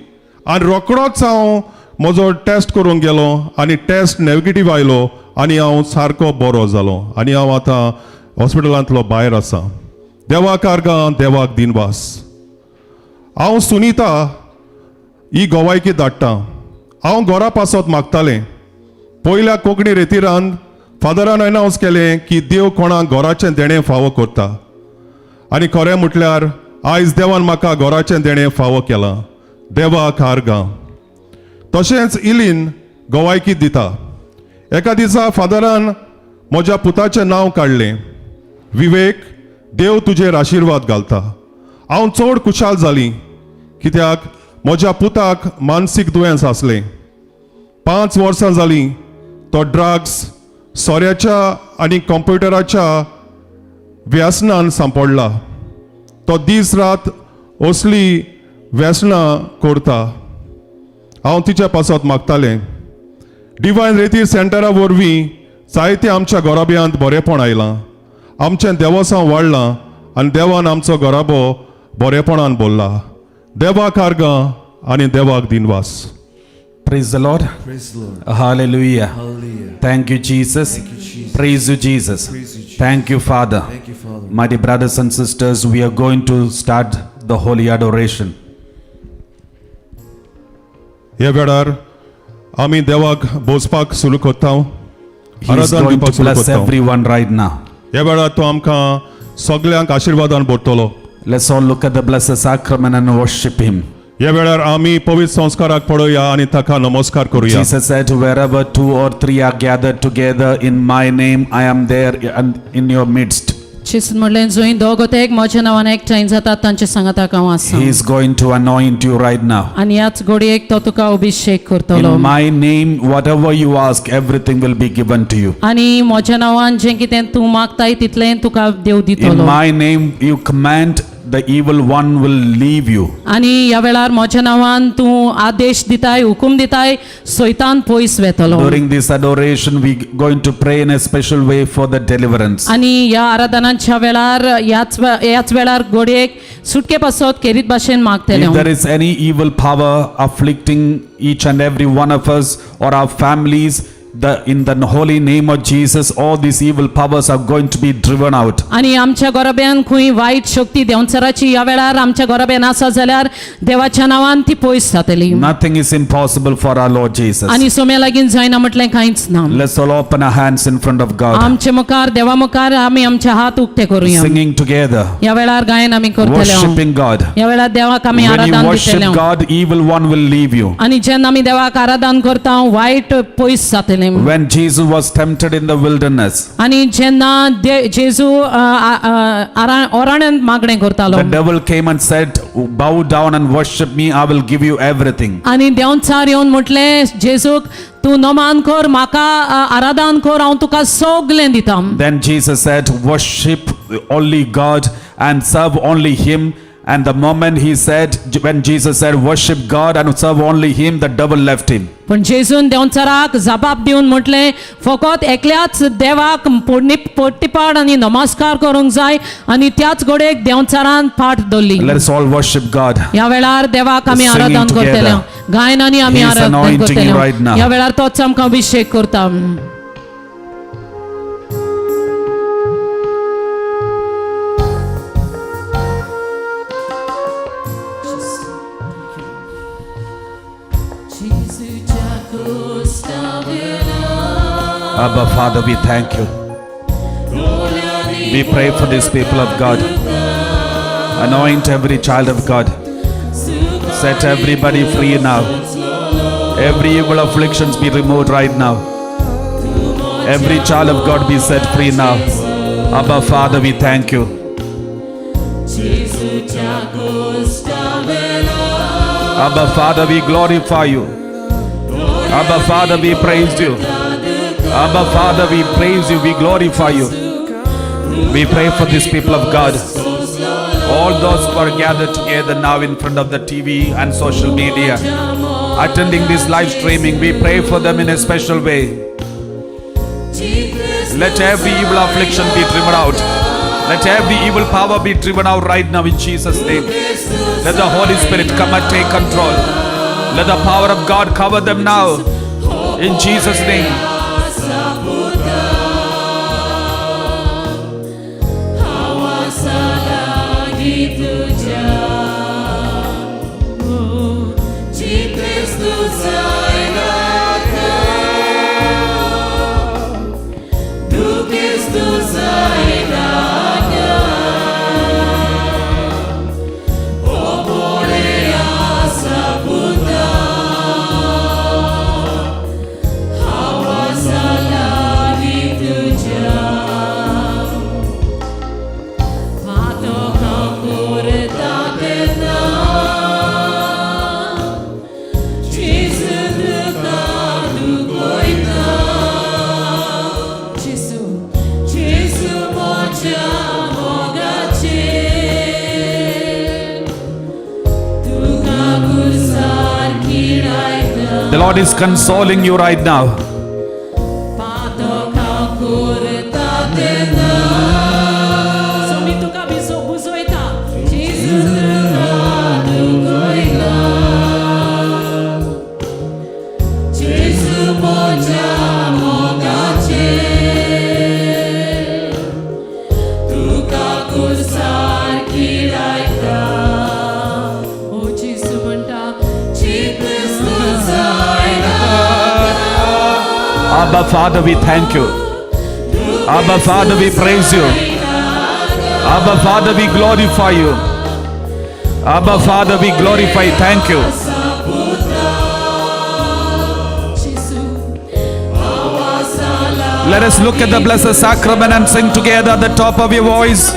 आनी रोकडोच हांव म्हजो टेस्ट करूंक गेलो आनी टेस्ट नेगेटीव आयलो आनी हांव सारको बरो जालो आनी हांव आतां हॉस्पिटलांतलो भायर आसा. देवाक आर्गां, देवाक दिनवास. हांव सुनिता ही गोवायकी धाडटा. हांव घरा पासत मागतालें. पयल्या कोंकणी रेतिरान फादरान अनावन्स केलें की देव कोणाक घराचें देणें फावो करता आनी खरें म्हटल्यार आयज देवान म्हाका घराचें देणें फावो केलां. देवाक आर्गां. तशेंच इलीन गोवायकी दिता. एका दिसा फादरान म्हज्या पुताचें नांव काडलें, विवेक, देव तुजेर आशिर्वाद घालता. हांव चड खुशाल जाली, कित्याक म्हज्या पुताक मानसीक दुयेंस आसलें. 5 वर्सां जालीं तो ड्रग्स, सोऱ्याच्या आनी कंप्युटराच्या व्यसनान सांपडला. तो दीस रात असली व्यसनां करता. हांव तिच्या पासत मागतालें. डिवायन रेतीर सेंटरा वरवीं जायते आमच्या घराब्यांत बरेपण आयलां. आमचें देवसांव वाडलां आनी देवान आमचो घराबो बरेपणान भरला. देवाक आर्गां आनी देवाक दिनवास. Praise the Lord. Praise the Lord. Hallelujah. Hallelujah. Thank you, Jesus. Thank you, Jesus. Praise you, Jesus. Praise you, Jesus. Thank you, Father. Thank you, Father. Mighty brothers and sisters, we are going to start the holy adoration. ह्या वेळार आमी देवाक भोजपाक सुरू करता. He is आराधन going दिवपाक to सुरू bless करता. Everyone right now. ह्या वेळार तो आमकां सगल्यांक आशिर्वादान भरतलो. Let's all look at the Blessed Sacrament and worship Him. ह्या वेळार आमी पवित्र संस्काराक पळोवया आनी ताका नमस्कार करुया. Jesus said, "Wherever two or three are gathered together in my name, I am there and in your midst." जेजून म्हणलें जंय दोग एक म्हज्या नांवान एकठांय जातात तांचे सांगाताक हांव आसा. He is going to anoint you right now. आनी ह्याच घडयेक तो तुका अभिशेक करतलो. In my name, whatever you ask, everything will be given to you. आनी म्हज्या नांवान जें कितें तूं मागताय तितलें तुका देव In दितलो. my name, you command, the evil one will leave you. आनी ह्या वेळार म्हज्या नांवान तूं आदेश दिताय हुकूम दिताय सैतान पयस वेतलो. During this adoration, we going to pray in a special way for the deliverance. आनी ह्या आराधनाच्या वेळार ह्याच वेळार घडयेक सुटके पासत खेरीत भाशेन मागतले. If there is any evil power afflicting each and every one of us or our families, in the holy name of Jesus, all these evil powers are going to be driven out. आनी आमच्या गोरब्यान खंय वायट शक्ती देंवचाराची ह्या वेळार आमच्या गोरब्यान आसा जाल्यार देवाच्या नांवान ती पयस जातली. Nothing is impossible for our Lord Jesus. आनी सोम्या लागीं जायना म्हटलें कांयच ना. Let's all open our hands in front of God, आमचे मुखार देवा मुखार आमी आमचे हात उक्ते करुया. singing together, ह्या वेळार गायन आमी करतले. worshiping God. ह्या वेळार देवाक आमी When you आराधन worship दितले. God, evil one will leave you. आनी जेन्ना आमी देवाक आराधन करता वायट पयस जातलें. When Jesus was tempted in the wilderness, आनी जेन्ना जेजू ओराण्यांत मागणें करतालो the devil came and said, "Bow down and worship me, I will give you everything." आनी देंवचार येवन म्हटलें जेजूक तूं नमान कर म्हाका आराधन कर हांव तुका सगलें दिता. Then Jesus said, "Worship only God and serve only Him." And the moment he said, when Jesus said, "Worship God and serve only Him," the devil left him. पण जेजून देंवचाराक जबाब दिवन म्हटलें फकत एकल्याच देवाक पोट्टीपाड आनी नमस्कार करूंक जाय आनी त्याच घडयेक देंवचारान फाट धरली. Let us all worship God. ह्या वेळार देवाक आमी Singing आराधन together. करतले गायनानी आमी He is आराधन anointing करतले. you right now. ह्या वेळार तोच आमकां अभिशेक करता. Abba, Father, we thank you. We pray for these people of God. Anoint every child of God. Set everybody free now. Every evil afflictions be removed right now. Every child of God be set free now. Abba, Father, we thank you. Abba, Father, we glorify you. Abba, Father, we praise you. Abba, Father, we praise you. We glorify you. We pray for these people of God. All those who are gathered together now in front of the TV and social media, attending this live streaming, we pray for them in a special way. Let every evil affliction be driven out. Let every evil power be driven out right now in Jesus' name. Let the Holy Spirit come and take control. Let the power of God cover them now in Jesus' name. The Lord is consoling you right now. Abba Father, we thank you. Abba Father, we praise you. Abba Father, we glorify you. Abba Father, we glorify you. Thank you. Let us look at the Blessed Sacrament and sing together at the top of your voice.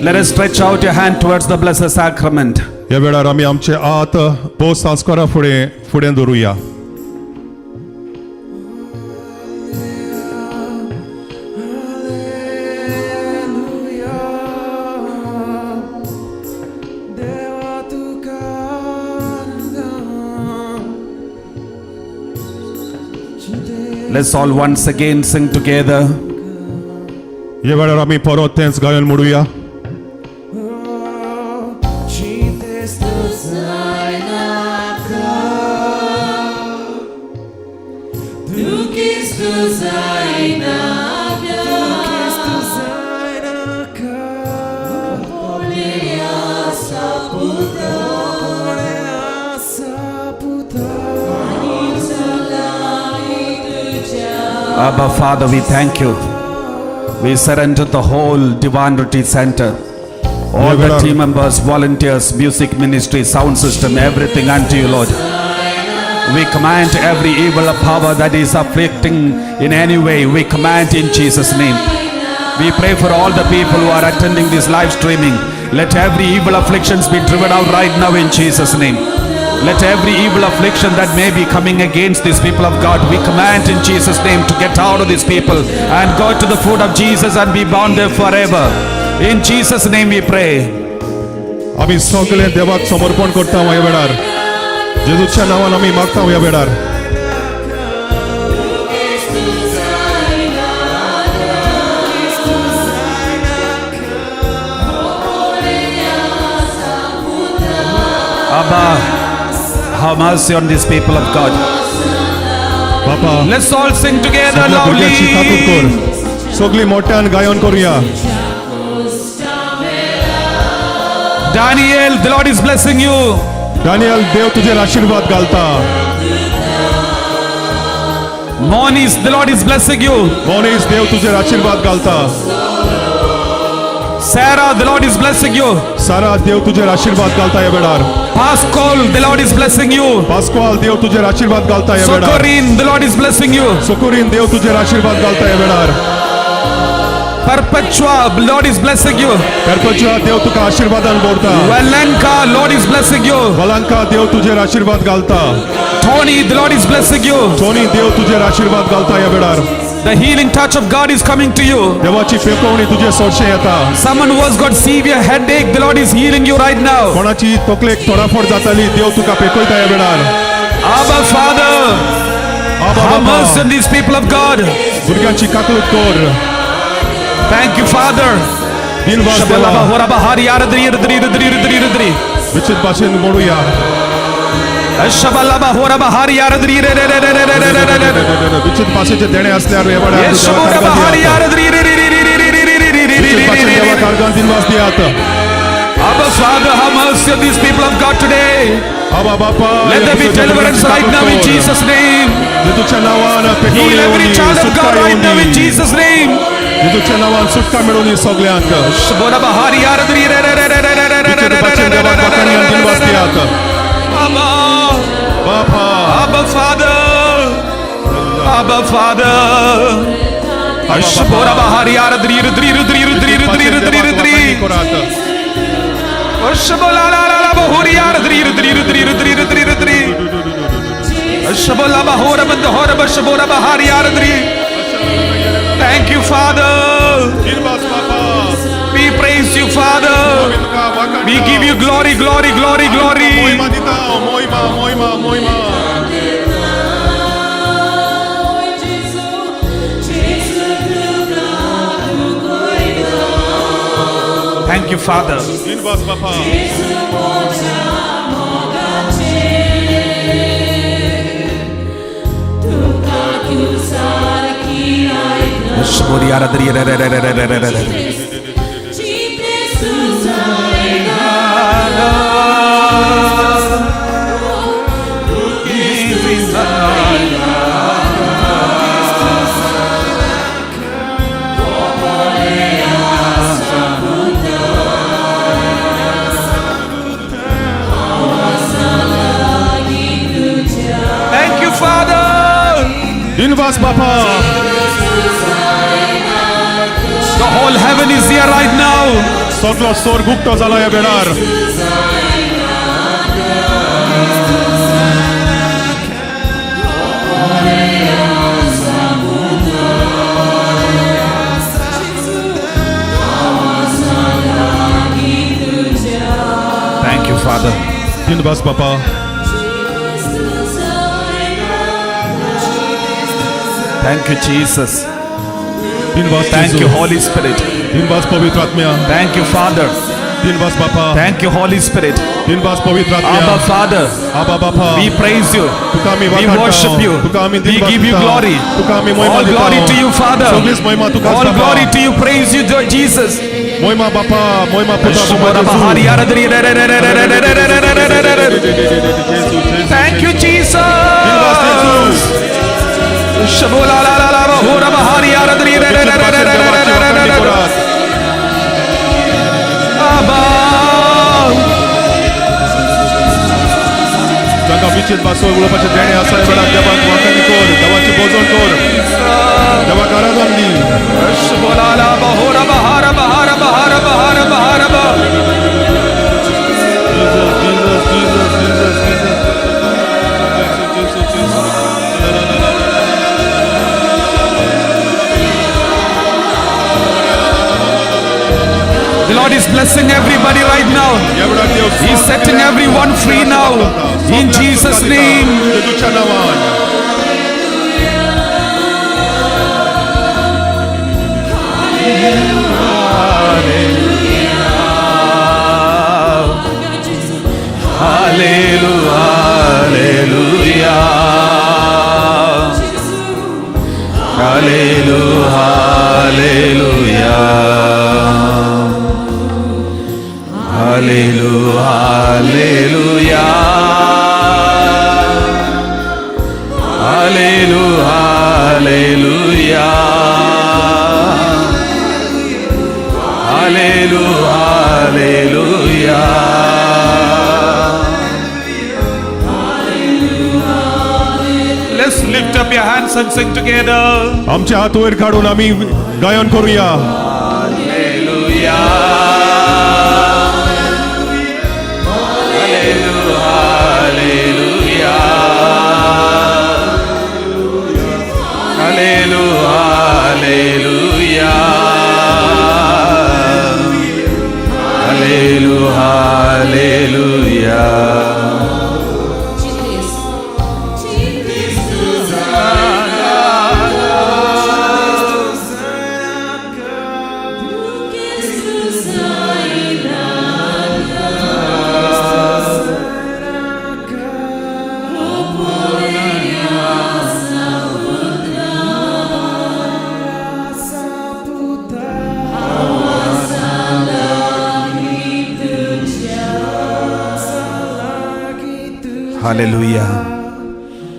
Let us stretch out your hand towards the Blessed Sacrament. ह्या वेळार आमी आमचे आत भोव संस्कारा फुडें फुडें दवरुया. Let's all once again sing together. ह्या वेळार आमी परत तेंच गायन म्हणुया. Abba Father, we thank you. We surrender the whole Divine Retreat Center. All the team members, volunteers, music ministry, sound system, everything unto you, Lord. We command every evil power that is afflicting in any way. We command in Jesus' name. We pray for all the people who are attending this live streaming. Let every evil afflictions be driven out right now in Jesus' name. Let every evil affliction that may be coming against these people of God, we command in Jesus' name to get out of these people and go to the foot of Jesus and be bound there forever. In Jesus' name we pray. आमी सगळे देवाक समर्पण करता ह्या वेळार. जेजूच्या नांवान आमी मागता ह्या वेळार. Abba, have mercy on these people of God. बापा, Let's all sing together सगळ्या भुरग्यांची काकूत loudly. कर. सगळी मोठ्यान गायन करुया. Daniel, the Lord is blessing you. Daniel, देव तुजेर आशिर्वाद घालता. Moniz, the Lord is blessing you. Monish, देव तुजेर आशिर्वाद घालता. Sarah, the Lord is blessing you. सारा, देव तुजेर आशिर्वाद घालता ह्या वेळार. Pascal, the Lord is blessing you. Pascual, देव तुजेर आशिर्वाद घालता ह्या वेळार. Sokorin, the Lord is blessing you. सुकुरीन, देव तुजेर आशिर्वाद घालता ह्या वेळार. Perpetua, Lord is blessing you. Perpetua, देव तुका आशिर्वादान भरता. Valenka, Lord is blessing you. वलांका, देव तुजेर आशिर्वाद घालता. Tony, the Lord is blessing you. Tony, देव तुजेर आशिर्वाद घालता ह्या वेळार. The healing touch of God is coming to you. देवाची पेकोवणी तुजे सोडशें येता. Someone who has got severe headache, the Lord is healing you right now. कोणाची तकलेक तोडाफोड जाताली, देव तुका पेकयता ह्या वेळार. Abba, Father, Aba have mercy बाबा, on these people of God. भुरग्यांची काकूत कर. Thank you, Father. दिनवास देवा. Shabalaba horaba hari yaradri yaradri yaradri yaradri yaradri. विचित भाशेन मोडूया. Shabalaba horaba hari yaradri re re re re re re re re re. विचित भाशेचे देणे असल्यार ह्या वेळार Yes, देवा shaboraba कारगान hari दियात. yaradri re re re re re re re re re विचित re भाशेन re देवा re. कारगान दिनवास दियात. Abba, Father, have mercy on these people of God today. आबा बापा, Let there be deliverance right now in Jesus' name. जेजूच्या नांवान पेकोवणी Heal every येवनी, child of सुटका God right now in येवनी. Jesus' name. जेजूच्या नांवान सुटका मेळोवनी सगळ्यांक. Shaboraba hari yaradri re re re re re re re re विचित re भाशेन re देवा re बापान re दिनवास re re. दियात. Abba, बापा, Abba, Father, Abba, Father. Shaboraba hari yaradri yaradri yaradri yaradri विचित yaradri भाशेन yaradri देवा yaradri. वाखाणी करात. Shabola la la la bahuri yaradri yaradri yaradri yaradri yaradri yaradri. Shabola bahora band hora shabora bahari yaradri. Thank you, Father. दिनवास बापा. We praise you, Father. आमी तुका वाखाणता. We give you glory, glory, glory, glory. मोहिमा दिता, मोहिमा, मोहिमा, मोहिमा. Thank you, Father. दिनवास बापा. Thank you, Father. दिनवास बापा. The whole heaven is here right now. सगलो स्वर्ग उक्तो जाला ह्या वेळार. Thank you, Father. दिनवास बापा. Thank you, Jesus. दिनवास Thank Jesu. you, Holy Spirit. दिनवास पवित्र आत्म्या. Thank you, Father. दिनवास बापा. Thank you, Holy Spirit. दिनवास पवित्र आत्म्या. Abba, Father, आबा बापा. we praise you. तुका आमी We वाखाणता. worship you. तुका आमी We दिनवास give you दिता. glory. तुका आमी मोहिमा All दिता. glory to you, Father. सगळीच महिमा तुकाच All बापा. glory to you. Praise you, Jesus. मोहिमा बापा, मोहिमा पुता, मोहिमा जेजू. Thank you, दिनवास Jesus. जेजू. Abba. जांकां विचित भासो उलोवपाचें देणें आसा ह्या वेळार देवाक वाखाणी कर, देवाची भोजन कर, देवाक आराधन दी. Jesus, Jesus, Jesus, Jesus, Jesus. Jesus, Jesus, Jesus. The Lord is blessing everybody right now. ह्या वेळार देव He's setting everyone free now. In Jesus' name. जेजूच्या नांवान. Hallelujah. Hallelujah. Hallelujah. Hallelujah. Hallelujah. Hallelujah. Hallelujah. Hallelujah. Hallelujah. Hallelujah. Let's lift up your hands and sing together. आमचे हात वयर काडून आमी गायन करूया. Hallelujah. Hallelujah. Hallelujah. Hallelujah. Hallelujah. Hallelujah. Hallelujah. Hallelujah. Hallelujah.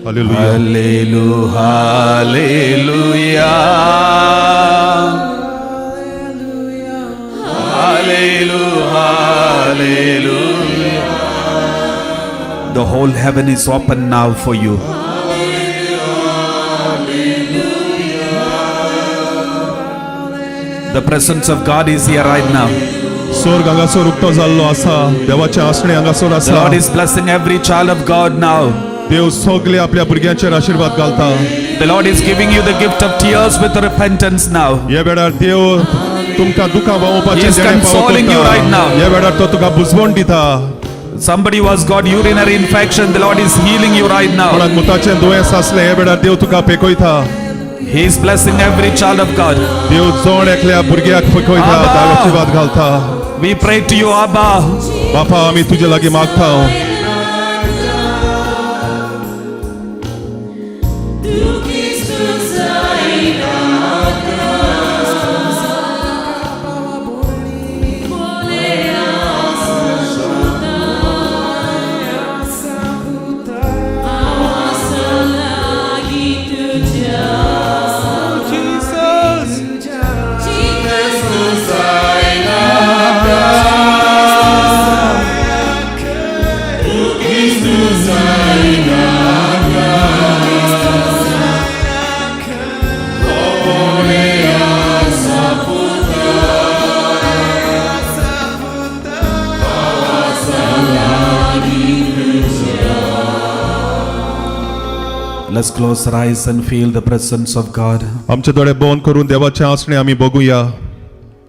Hallelujah. Hallelujah. Hallelujah. Hallelujah. The whole heaven is open now for you. The presence of God is here right now. स्वर्ग हांगासर उक्तो जाल्लो आसा. देवाचें आसणें हांगासर The आसा. Lord is blessing every child of God now. देव सगळे आपल्या भुरग्यांचेर आशिर्वाद घालता. The Lord is giving you the gift of tears with repentance now. ह्या वेळार देव तुमकां दुकां व्हांवपाचें He is देणें पावो consoling you करता. Right now. ह्या वेळार तो तुका बुजवण दिता. Somebody who has got urinary infection, the Lord is healing you right now. कोणाक मुताचें दुयेंस आसलें ह्या वेळार देव तुका पेकयता. He is blessing every child of God. देव जण एकल्या भुरग्याक पेकयता. आबा. आशिर्वाद घालता. We pray to you, Abba. बापा आमी तुजे लागीं मागता. Let's close our eyes and feel the presence of God. आमचे दोळे बंद करून देवाचें आसणें आमी बघुया.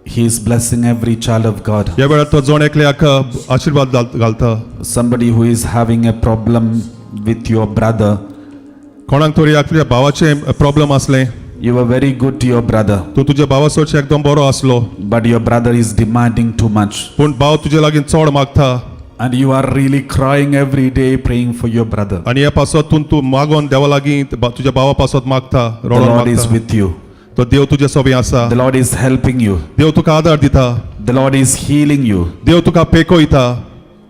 He is blessing every child of God. ह्या वेळार तो जण एकल्याक आशिर्वाद घालता. Somebody who is having a problem with your brother, कोणाक तरी आपल्या भावाचें प्रॉब्लम आसलें. You were very good to your brother, तूं तुज्या भावा सोडचे एकदम बरो आसलो, but your brother is demanding too much. पूण भाव तुजे लागीं चड मागता. And you are really crying every day praying for your brother. आनी ह्या पासत तूं तूं मागोन देवा लागीं तुज्या भावा पासत मागता, The रडोन Lord is मागता. with you. तो देव तुजे सोबी आसा. The Lord is helping you. देव तुका आदार दिता. The Lord is healing you. देव तुका पेकयता.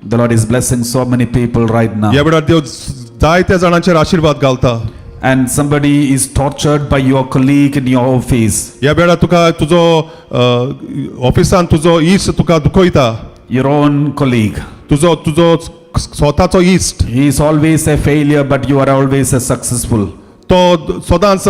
The Lord is blessing so many people right now. ह्या वेळार देव जायत्या जाणांचेर आशिर्वाद घालता. And somebody is tortured by your colleague in your office. ह्या वेळार तुका तुजो ऑफिसान तुजो इश्ट तुका दुखयता. Your own colleague. तुजो तुजो स्वताचो इश्ट. He is always a failure, but you are always a successful. तो सदांच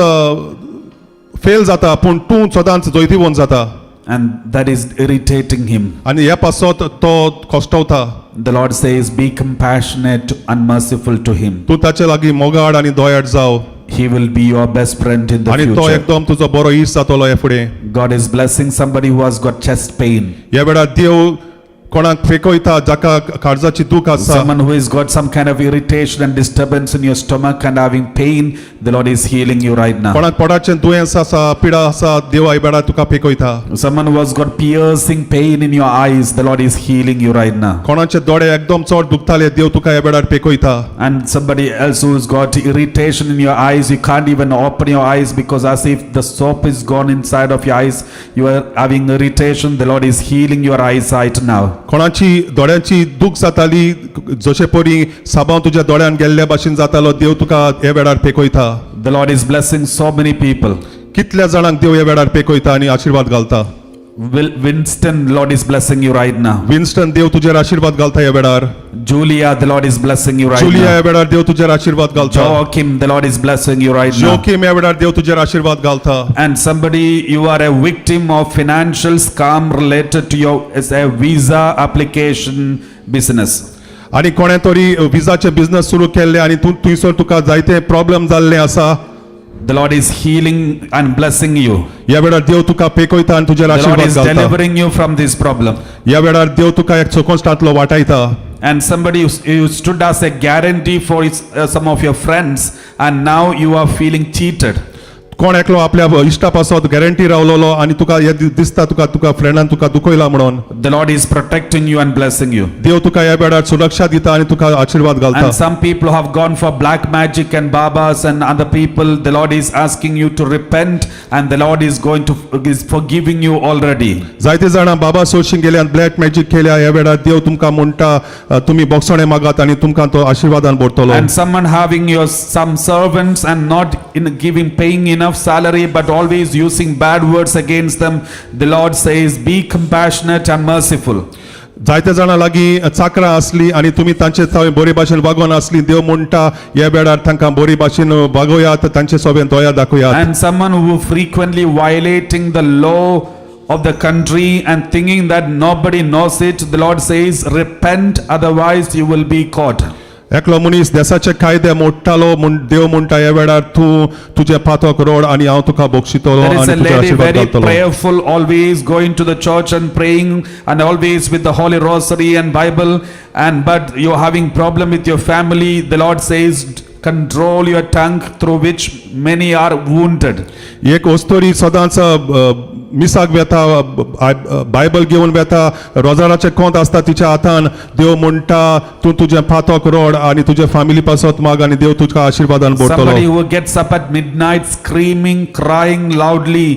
फेल जाता, पूण तूं सदांच जैतिवंत जाता. And that is irritating him. आनी ह्या पासत तो कश्टवता. The Lord says, be compassionate and merciful to him. तूं ताचे लागीं मोगाड आनी दयाळ जाव. He will be your best friend in the आनी तो future. एकदम तुजो बरो इश्ट जातलो हे फुडें. God is blessing somebody who has got chest pain. ह्या वेळार देव कोणाक फेकयता जाका काळजाची दूख आसा. Someone who has got some kind of irritation and disturbance in your stomach and having pain, the Lord is healing you right now. कोणाक पोटाचें दुयेंस आसा, पिडा आसा, देव ह्या वेळार तुका फेकयता. Someone who has got piercing pain in your eyes, the Lord is healing you right now. कोणाचे दोळे एकदम चड दुखताले, देव तुका ह्या वेळार पेकयता. And somebody else who's got irritation in your eyes, you can't even open your eyes because as if the soap is gone inside of your eyes, you are having irritation. The Lord is healing your eyesight now. कोणाची दोळ्यांची दूख जाताली, जशे परी साबांव तुज्या दोळ्यान गेल्ल्या भाशेन जातालो, देव तुका ह्या वेळार पेकयता. The Lord is blessing so many people. कितल्या जाणांक देव ह्या वेळार पेकयता आनी आशिर्वाद घालता. Winston, Lord is blessing you right now. Winston, देव तुजेर आशिर्वाद घालता ह्या वेळार. Julia, the Lord is blessing you right Julia, now. ह्या वेळार देव तुजेर आशिर्वाद घालता. Joachim, the Lord is blessing you right now. Joachim, ह्या वेळार देव तुजेर आशिर्वाद घालता. And somebody, you are a victim of financial scam related to your as a visa application business. आनी कोणें तरी विजाचे बिझनस सुरू केल्ले आनी तूं थंयसर तुका जायते प्रॉब्लम जाल्ले आसा. The Lord is healing and blessing you. ह्या वेळार देव तुका पेकयता आनी तुजेर The Lord आशिर्वाद is घालता. delivering you from this problem. ह्या वेळार देव तुका एक चोकोस्टांतलो वाटायता. And somebody who stood as a guarantee for some of your friends, and now you are feeling cheated. कोण एकलो आपल्या इश्टा पासत गॅरंटी रावलोलो आनी तुका हे दिसता तुका तुका फ्रेंडान तुका दुखयला म्हणून. The Lord is protecting you and blessing you. देव तुका ह्या वेळार सुरक्षा दिता आनी तुका आशिर्वाद घालता. And some people have gone for black magic and babas and other people. The Lord is asking you to repent, and the Lord is going to is forgiving you already. जायते जाणां बाबा सोशीं गेले आनी ब्लॅक मॅजीक केल्या. ह्या वेळार देव तुमकां म्हणटा तुमी बोगसणे मागात आनी तुमकां तो आशिर्वादान भरतलो. And someone having your some servants and not in giving paying enough salary, but always using bad words against them, the Lord says, be compassionate and merciful. जायते जाणां लागीं चाकरां आसली आनी तुमी तांचे थंय बरे भाशेन वागोन आसली, देव म्हणटा ह्या वेळार तांकां बरी भाशेन वागोयात, तांचे सोबेन दया दाखयात. And someone who frequently violating the law of the country and thinking that nobody knows it, the Lord says, repent, otherwise you will be caught. एकलो मनीस देसाचे कायदे मोडटालो म्हूण देव म्हणटा ह्या वेळार तूं तुजें पातक रोड आनी हांव तुका बक्षितलो There is आनी a तुजेर lady आशिर्वाद very घालतलो. prayerful, always going to the church and praying and always with the Holy Rosary and Bible, and but you're having problem with your family. The Lord says, control your tongue through which many are wounded. एक ओस्तोरी सदांच मिसाक वेता, Bible घेवन वेता, रोजाराचें कोंत आसता तिच्या हातान. देव म्हणटा तूं तुजें पातक रोड आनी तुजे फामिली पासत माग आनी देव तुका आशिर्वादान Somebody भरतलो. who gets up at midnight screaming, crying loudly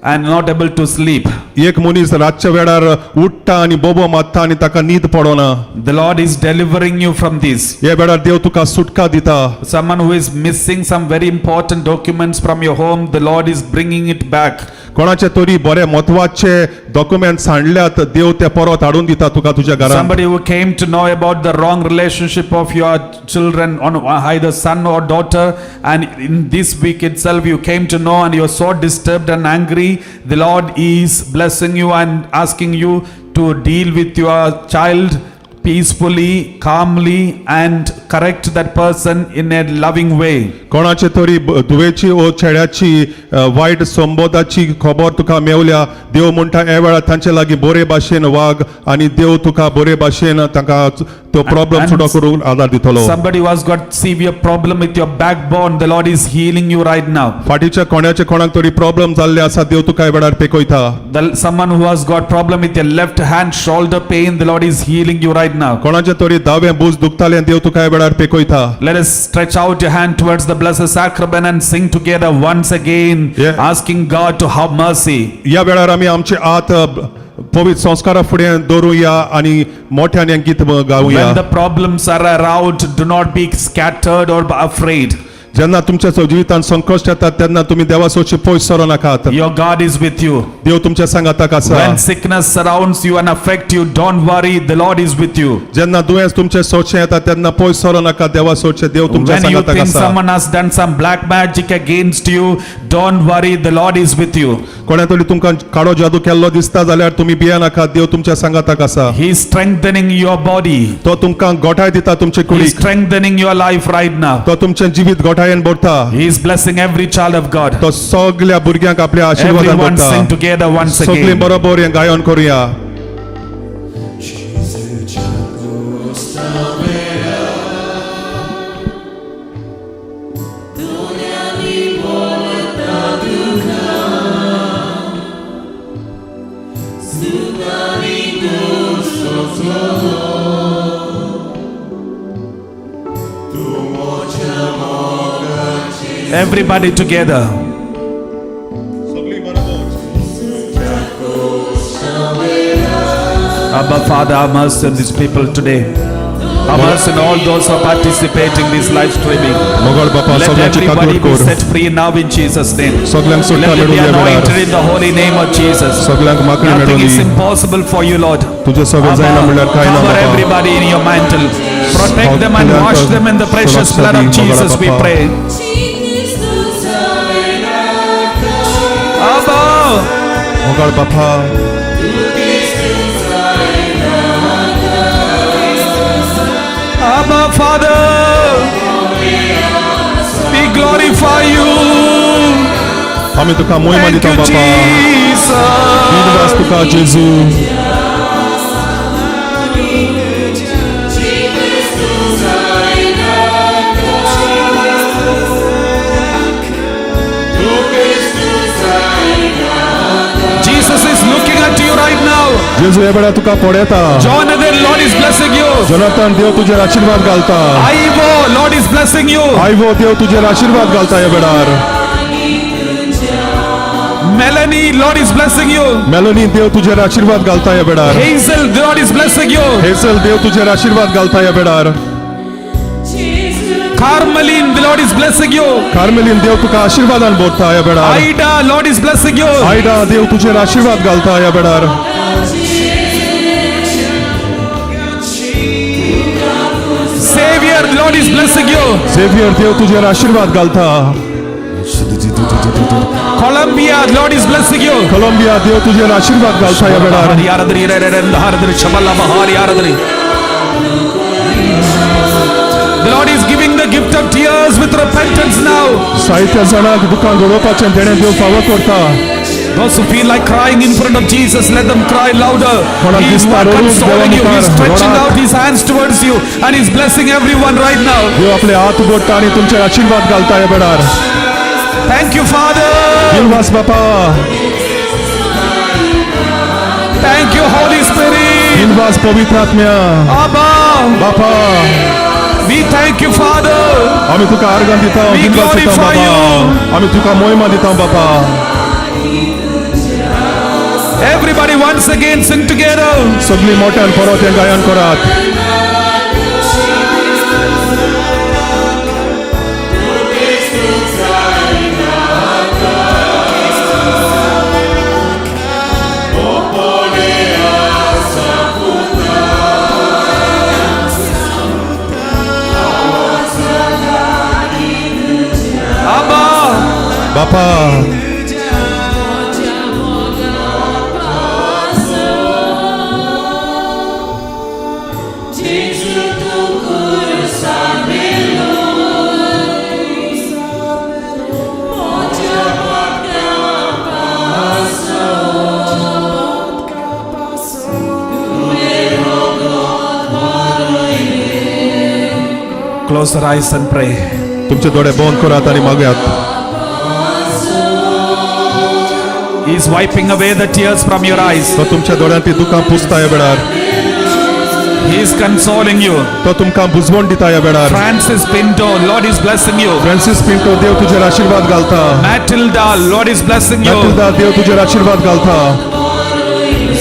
and not able to sleep. एक मनीस रातच्या वेळार उठ्ठा आनी बोबो मारता आनी ताका न्हीद पडना. The Lord is delivering you from this. ह्या वेळार देव तुका सुटका दिता. Someone who is missing some very important documents from your home, the Lord is bringing it back. कोणाचे तरी बरे म्हत्वाचे डॉक्युमेंट सांडल्यात, देव ते परत हाडून दिता तुका तुज्या घरांत. Somebody who came to know about the wrong relationship of your children on either son or daughter, and in this week itself you came to know and you are so disturbed and angry. The Lord is blessing you and asking you to deal with your child peacefully, calmly, and correct that person in a loving way. कोणाचे तरी धुवेची ओ चेड्याची वायट संबोधाची खबर तुका मेवल्या, देव म्हणटा हे वेळार तांचे लागीं बरे भाशेन वाग आनी देव तुका बरे भाशेन तांकां तो प्रॉब्लम And- सुद्दां करूंक आदार दितलो. Somebody who has got severe problem with your backbone, the Lord is healing you right now. फाटीच्या कोणाचे कोणाक तरी प्रॉब्लम जाल्ले आसा, देव तुका ह्या वेळार पेकयता. Someone who has got problem with your left hand shoulder pain, the Lord is healing you right now. कोणाचे तरी दावें भूज दुखतालें, देव तुका ह्या वेळार पेकयता. Let us stretch out your hand towards the Blessed Sacrament and sing together once again, Yeah. asking God to have mercy. ह्या वेळार आमी आमचे हात पवित्र संस्कारा फुडें दवरुया आनी मोठ्यान हें गीत गावया. When the problems are around, do not be scattered or afraid. जेन्ना तुमच्या जिवितांत संकश्ट येतात तेन्ना तुमी देवा सोची पयस सरो नाकात. Your God is with you. देव तुमच्या सांगाताक आसा. When sickness surrounds you and affect you, don't worry, the Lord is with you. जेन्ना दुयेंस तुमचे सोचे येता तेन्ना पयस सरो नाका, देवा सोचे देव तुमच्या When you सांगाताक think आसा. someone has done some black magic against you, don't worry, the Lord is with you. कोणा तरी तुमकां काडो जादू केल्लो दिसता जाल्यार तुमी भिये नाकात, देव तुमच्या सांगाताक आसा. He is strengthening your body. तो तुमकां गोठाय दिता तुमचे He is कुडीक. strengthening your life right now. तो तुमचें जिवीत गोठायेन भरता. He is blessing every child of God. तो सगल्या भुरग्यांक आपल्या आशिर्वादान Everyone भरता. sing together once सगळीं again. बरोबर हें गायन करुया. Everybody together. सगळीं बरोबर. Abba Father, have mercy on these people today. Have mercy on all those who are participating in this live streaming. मोगळ बापा, Let सगळ्यांची everybody काकूट be कर. set free now in Jesus' name. सगळ्यांक सुटका Let them मेळूं be ह्या anointed वेळार. in the holy name of Jesus. सगळ्यांक माकडी Nothing मेळूं is the. impossible for you, Lord. तुजें सगळें जायना Abba, म्हणल्यार कांय ना cover बाबा. everybody in your mantle. Protect them and wash them in the precious blood of Jesus, we pray. Abba, मोगाळ बापा. Abba, Father, we glorify you. आमी तुका मोहिमा Thank दिता you, बापा. दिनवास Jesus. तुका जेजू. Jesus is looking at you right now. जेजू ह्या वेळार तुका पळयता. Jonathan, Lord is blessing you. Jonathan, देव तुजेर आशिर्वाद घालता. Ivo, Lord is blessing you. आयवो, देव तुजेर आशिर्वाद घालता ह्या वेळार. Melanie, Lord is blessing you. Melanie, देव तुजेर आशिर्वाद घालता ह्या वेळार. Hazel, the Lord is blessing you. Hazel, देव तुजेर आशिर्वाद घालता ह्या वेळार. Carmeline, the Lord is blessing you. Carmelin, देव तुका आशिर्वादान भरता ह्या वेळार. Ida, Lord is blessing you. Ayda, देव तुजेर आशिर्वाद घालता ह्या वेळार. Savior, Lord is blessing you. Xavier, देव तुजेर आशिर्वाद घालता. Columbia, Lord is blessing you. Columbia, देव तुजेर आशिर्वाद घालता ह्या वेळार. हरी आराधरी रे रे रे हरदरी शबला बहारी आराधरी. The Lord is giving the gift of tears with repentance now. साहित्य जाणांक दुकान घडोवपाचें देणें देव फावो करता. Those who feel like crying in front of Jesus, let them cry louder. कोणाक He is दिसता रडूंक consoling you. He is देवा stretching मुखार out his hands towards you and he's blessing everyone right now. देव आपले हात उगडटा आनी तुमचेर आशिर्वाद घालता ह्या वेळार. Thank you, Father. दिनवास बापा. Thank you, Holy Spirit. दिनवास पवित्र आत्म्या. Abba, बापा, we thank you, Father. आमी तुका आर्गां दिता, We दिनवास दिता glorify बाबा. आमी तुका मोहिमा दिता बाबा. Everybody once again sing together. सगळी मोठ्यान परत हें गायन करात. Abba, बापा, close your eyes and pray. तुमचे दोळे बंद करात आनी मागयात. He is wiping away the tears from your eyes. तो तुमच्या दोळ्यांतली दुकां पुसता ह्या वेळार. He is consoling you. तो तुमकां बुजवण दिता ह्या वेळार. Francis Pinto, Lord is blessing you. Francis Pinto, देव तुजेर आशिर्वाद घालता. Matilda, Lord is blessing you. Matilda, देव तुजेर आशिर्वाद घालता.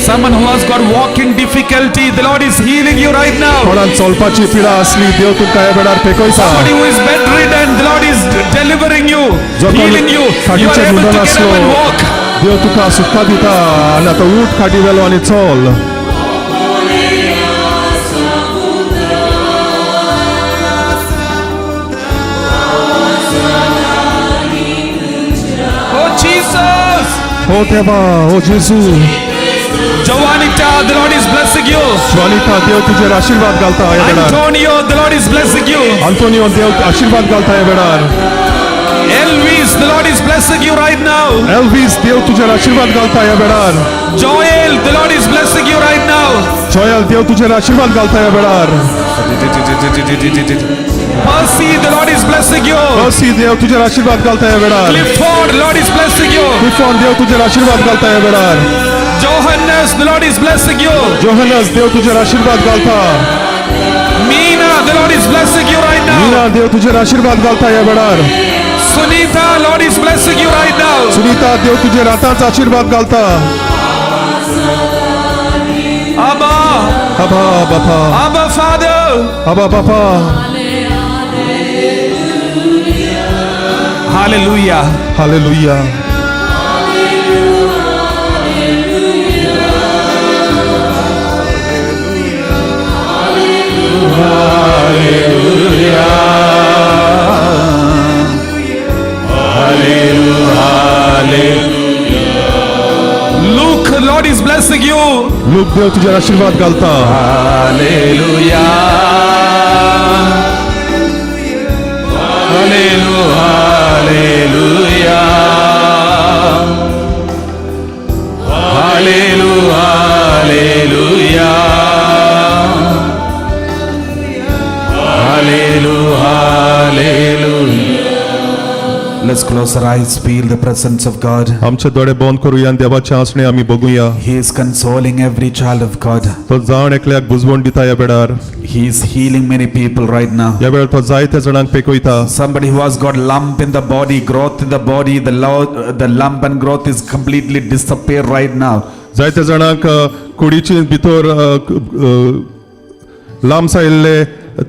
Someone who has got walking difficulty, the Lord is healing you right now. कोणाक चलपाची पिडा आसली, देव तुमकां ह्या वेळार पेकयता. Somebody who is bedridden, the Lord is delivering you, जो कोण healing you. You are खाटीचेर able न्हिदून to get आसलो, up and walk. देव तुका सुटका दिता आनी आतां उठ खाटी वेलो आनी चल. Oh Jesus! हो देवा, हो जेजू. Joanita, the Lord is blessing you. Juanita, देव तुजेर आशिर्वाद घालता ह्या वेळार. Antonio, the Lord is blessing you. Antonio, देव आशिर्वाद घालता ह्या वेळार. Elvis, the Lord is blessing you right now. Elvis, देव तुजेर आशिर्वाद घालता ह्या वेळार. Joel, the Lord is blessing you right now. Joel, देव तुजेर आशिर्वाद घालता ह्या वेळार. Percy, the Lord is blessing you. Percy, देव तुजेर आशिर्वाद घालता ह्या वेळार. Clifford, Lord is blessing you. Clifton, देव तुजेर आशिर्वाद घालता ह्या वेळार. Johannes, the Lord is blessing you. Johannes, देव तुजेर आशिर्वाद घालता. Meena, the Lord is blessing you right now. Meena, देव तुजेर आशिर्वाद घालता ह्या वेळार. Sunita, Lord is blessing you right now. Sunita, देव तुजेर आतांच आशिर्वाद घालता. Abba, आबा बापा. Abba Father. आबा बापा. Hallelujah. Hallelujah. Luke, Lord is blessing you. Look, देव तुजेर आशिर्वाद घालता. Hallelujah. Hallelujah. Hallelujah. Hallelujah. Hallelujah. Hallelujah. Hallelujah. Let's close our eyes, feel the presence of God. आमचे दोळे बंद करूया आनी देवाचे आसणे आमी बघूया. He is consoling every child of God. तो जाण एकल्याक बुजवण दिता ह्या वेळार. He is healing many people right now. ह्या वेळार तो जायत्या जाणांक पेकयता. Somebody who has got lump in the body, growth in the body, the lump and growth is completely disappear right now. जायत्या जाणांक कुडीची भितर लांब आयिल्ले,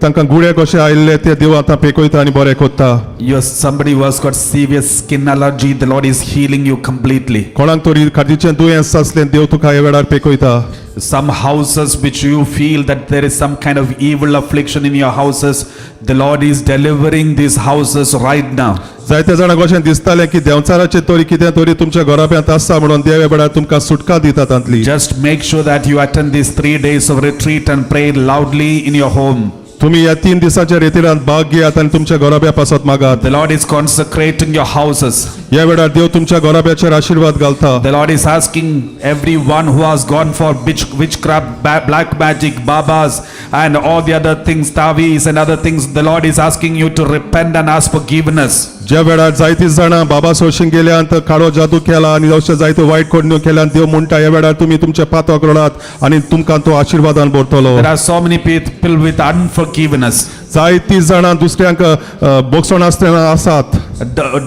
तांकां गुळे कशे आयिल्ले, ते देव आतां पेकयता आनी बरें करता. You somebody who has got serious skin allergy, the Lord is healing you completely. कोणाक तरी खाटीचें दुयेंस आसलें, देव तुका ह्या वेळार पेकयता. Some houses which you feel that there is some kind of evil affliction in your houses, the Lord is delivering these houses right now. जायत्या जाणांक अशें दिसतालें की देंवचाराचें तरी कितें तरी तुमच्या घराब्यांत आसा म्हणून, देव ह्या वेळार तुमकां सुटका दिता तांतली. Just make sure that you attend these 3 days of retreat and pray loudly in your home. तुमी ह्या 3 दिसाच्या रेतिरांत भाग घेयात आनी तुमच्या घराब्या पासत मागात. The Lord is consecrating your houses. ह्या वेळार देव तुमच्या घराब्याचेर आशिर्वाद घालता. The Lord is asking everyone who has gone for witchcraft, black magic, babas, and all the other things, tavis and other things. The Lord is asking you to repent and ask forgiveness. ज्या वेळार जायतीं जाणां बाबा सोशीन गेल्यात, काळो जादू केला आनी अशें जायते वायट करण्यो केल्यात, देव म्हणटा ह्या वेळार तुमी तुमचे पातक रडात आनी तुमकां तो आशिर्वादान भरतलो. There are so many people with unforgiveness, जायतीं जाणां दुसऱ्यांक बोगसण आसतना आसात.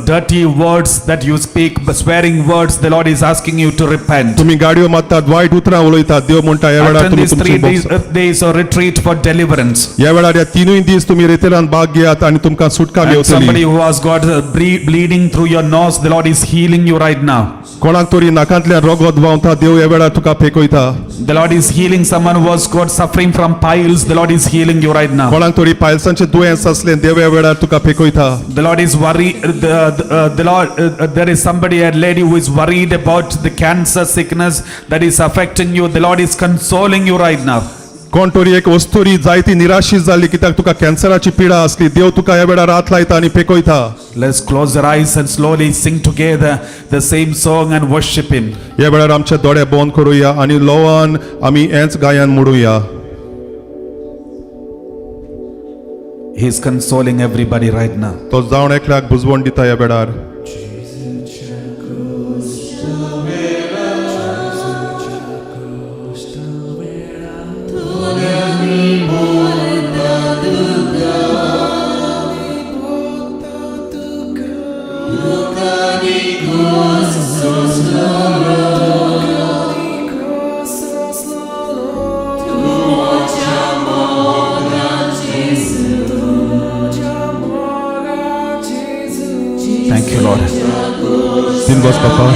Dirty words that you speak, swearing words. The Lord is asking you to repent. तुमी गाडयो मारतात, वायट उतरां उलयतात, देव म्हणटा ह्या वेळार Attend तुमी these तुमचे 3 days, bogus days or retreat for deliverance. ह्या वेळार ह्या तिनूय दीस तुमी रेतेरान भाग घेयात आनी तुमकां सुटका And मेवतली. Somebody who has got bleeding through your nose, the Lord is healing you right now. कोणाक तरी नाकांतल्यान रगत व्हांवता, देव ह्या वेळार तुका पेकयता. The Lord is healing someone who has got suffering from piles. The Lord is healing you right now. कोणाक तरी पायल्सांचें दुयेंस आसलें, देव ह्या वेळार तुका पेकयता. The Lord is worried. The Lord, there is somebody, a lady who is worried about the cancer sickness that is affecting you. The Lord is consoling you right now. कोण तरी एक वस्तुरी जायती निराशी जाल्ली कित्याक तुका कॅन्सराची पिडा आसली, देव तुका ह्या वेळार हात लायता आनी पेकयता. Let's close our eyes and slowly sing together the same song and worship Him. ह्या वेळार आमचे दोळे बंद करुया आनी लोवान आमी हेंच गायन म्हणुया. He is consoling everybody right now. तो जावन एकल्याक बुजवण दिता ह्या वेळार. Thank you, Lord. दिनवास बापा.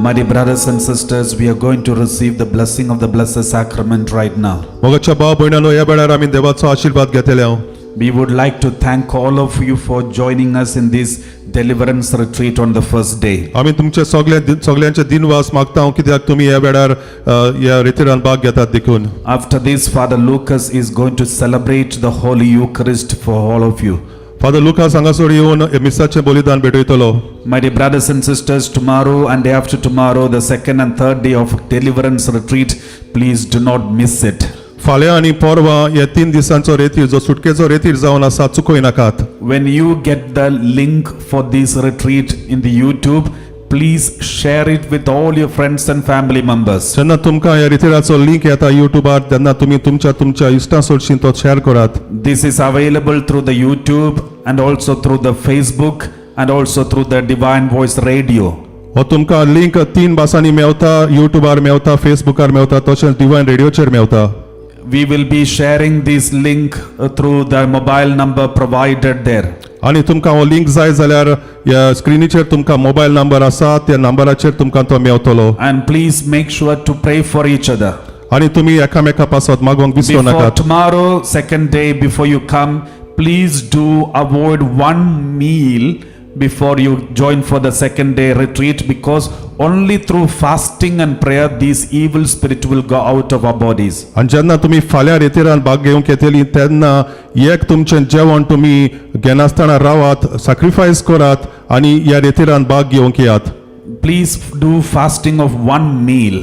My dear brothers and sisters, we are going to receive the blessing of the Blessed Sacrament right now. मोगाच्या भाव भयणांनो, ह्या वेळार आमी देवाचो आशिर्वाद घेतले हांव. We would like to thank all of you for joining us in this deliverance retreat on the first day. आमी तुमचे सगळे सगळ्यांचे दिनवास मागता हांव कित्याक तुमी ह्या वेळार ह्या रेतिरान भाग घेतात देखून. After this, Father Lucas is going to celebrate the Holy Eucharist for all of you. Father Lucas हांगासर येवन मिसाचें बलिदान भेटयतलो. My dear brothers and sisters, tomorrow and day after tomorrow, the second and third day of deliverance retreat, please do not miss it. फाल्यां आनी परवां ह्या 3 दिसांचो रेतीर जो सुटकेचो रेतीर जावन आसा, चुकय नाकात. When you get the link for this retreat in the YouTube, please share it with all your friends and family members. जेन्ना तुमकां ह्या रितिराचो लिंक येता युट्यूबार, तेन्ना तुमी तुमच्या तुमच्या इश्टां सोडशीं तो शेअर करात. This is available through the YouTube and also through the Facebook and also through the Divine Voice Radio. हो तुमकां लिंक तीन भासांनी मेवता, युट्यूबार मेवता, फेसबुकार मेवता, तशेंच डिवायन रेडियोचेर मेवता. We will be sharing this link through the mobile number provided there. आनी तुमकां हो लिंक जाय जाल्यार ह्या स्क्रिनीचेर तुमकां मोबायल नंबर आसा, त्या नंबराचेर तुमकां तो मेवतलो. And please make sure to pray for each other. आनी तुमी एकामेका पासत मागोवंक विसरूं Before नाकात. tomorrow, second day, before you come, please do avoid one meal before you join for the second day retreat, because only through fasting and prayer this evil spirit will go out of our bodies. आनी जेन्ना तुमी फाल्यां रेतिरान भाग घेवंक येतली तेन्ना एक तुमचें जेवण तुमी घेनासतना रावात, सॅक्रिफायस करात आनी ह्या रेतिरान भाग घेवंक येयात. Please do fasting of one meal.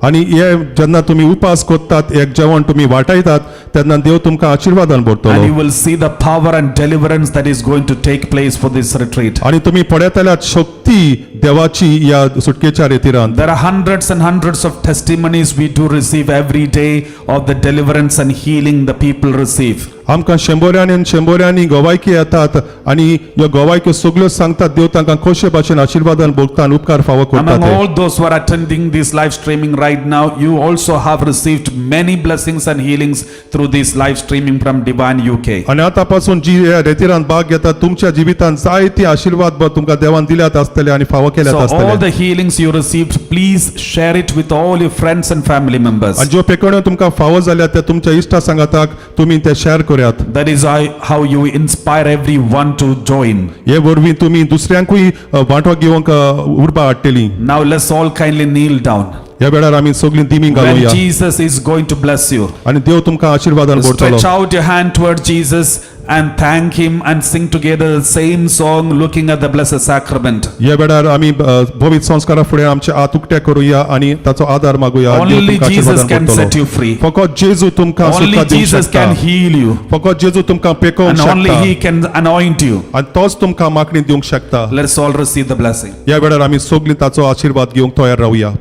आनी हे जेन्ना तुमी उपास करतात, एक जेवण तुमी वाटायतात, तेन्ना देव तुमकां आशिर्वादान And you भरतलो. Will see the power and deliverance that is going to take place for this retreat. आनी तुमी पळयतल्यात शक्ती देवाची ह्या सुटकेच्या रेतिरान. There are hundreds and hundreds of testimonies we do receive every day of the deliverance and healing the people receive. आमकां शंबरांनी आनी शंबरांनी गोवायकी येतात आनी ह्यो गोवायक्यो सगल्यो सांगतात देव तांकां कशे भाशेन आशिर्वादान भोगता आनी उपकार फावो करता Among ते. all those who are attending this live streaming right now, you also have received many blessings and healings through this live streaming from Divine UK. आनी आतां पासून जी ह्या रेतिरान भाग घेतात, तुमच्या जिवितान जायती आशिर्वाद तुमकां देवान दिल्यात आसतले आनी फावो केल्यात So all आसतले. The healings you received, please share it with all your friends and family members. आनी ज्यो पेकण्यो तुमकां फावो जाल्यात त्या तुमच्या इश्टा सांगाताक तुमी ते शेअर करात. That is how you inspire everyone to join. हे वरवीं तुमी दुसऱ्यांकूय वांटो घेवंक उर्बा हाडटली. Now let's all kindly kneel down. ह्या वेळार आमी सगळीं दिमी When घालुया. Jesus is going to bless you, आनी देव तुमकां आशिर्वादान भरतलो. stretch out your hand toward Jesus and thank Him and sing together the same song looking at the Blessed Sacrament. ह्या वेळार आमी पवित्र संस्कारा फुडें आमचे हात उक्ते करुया आनी ताचो आदार मागुया. देव Only तुमकां Jesus आशिर्वादान can भरतलो. Set you free. फकत जेजू तुमकां Only सुटका दिवंक Jesus शकता. Can heal you. फकत जेजू तुमकां पेकोवंक And only शकता. He can anoint you. आनी तोच तुमकां मागणी दिवंक शकता. Let's all receive the blessing. ह्या वेळार आमी सगळीं ताचो आशिर्वाद घेवंक तयार रावया.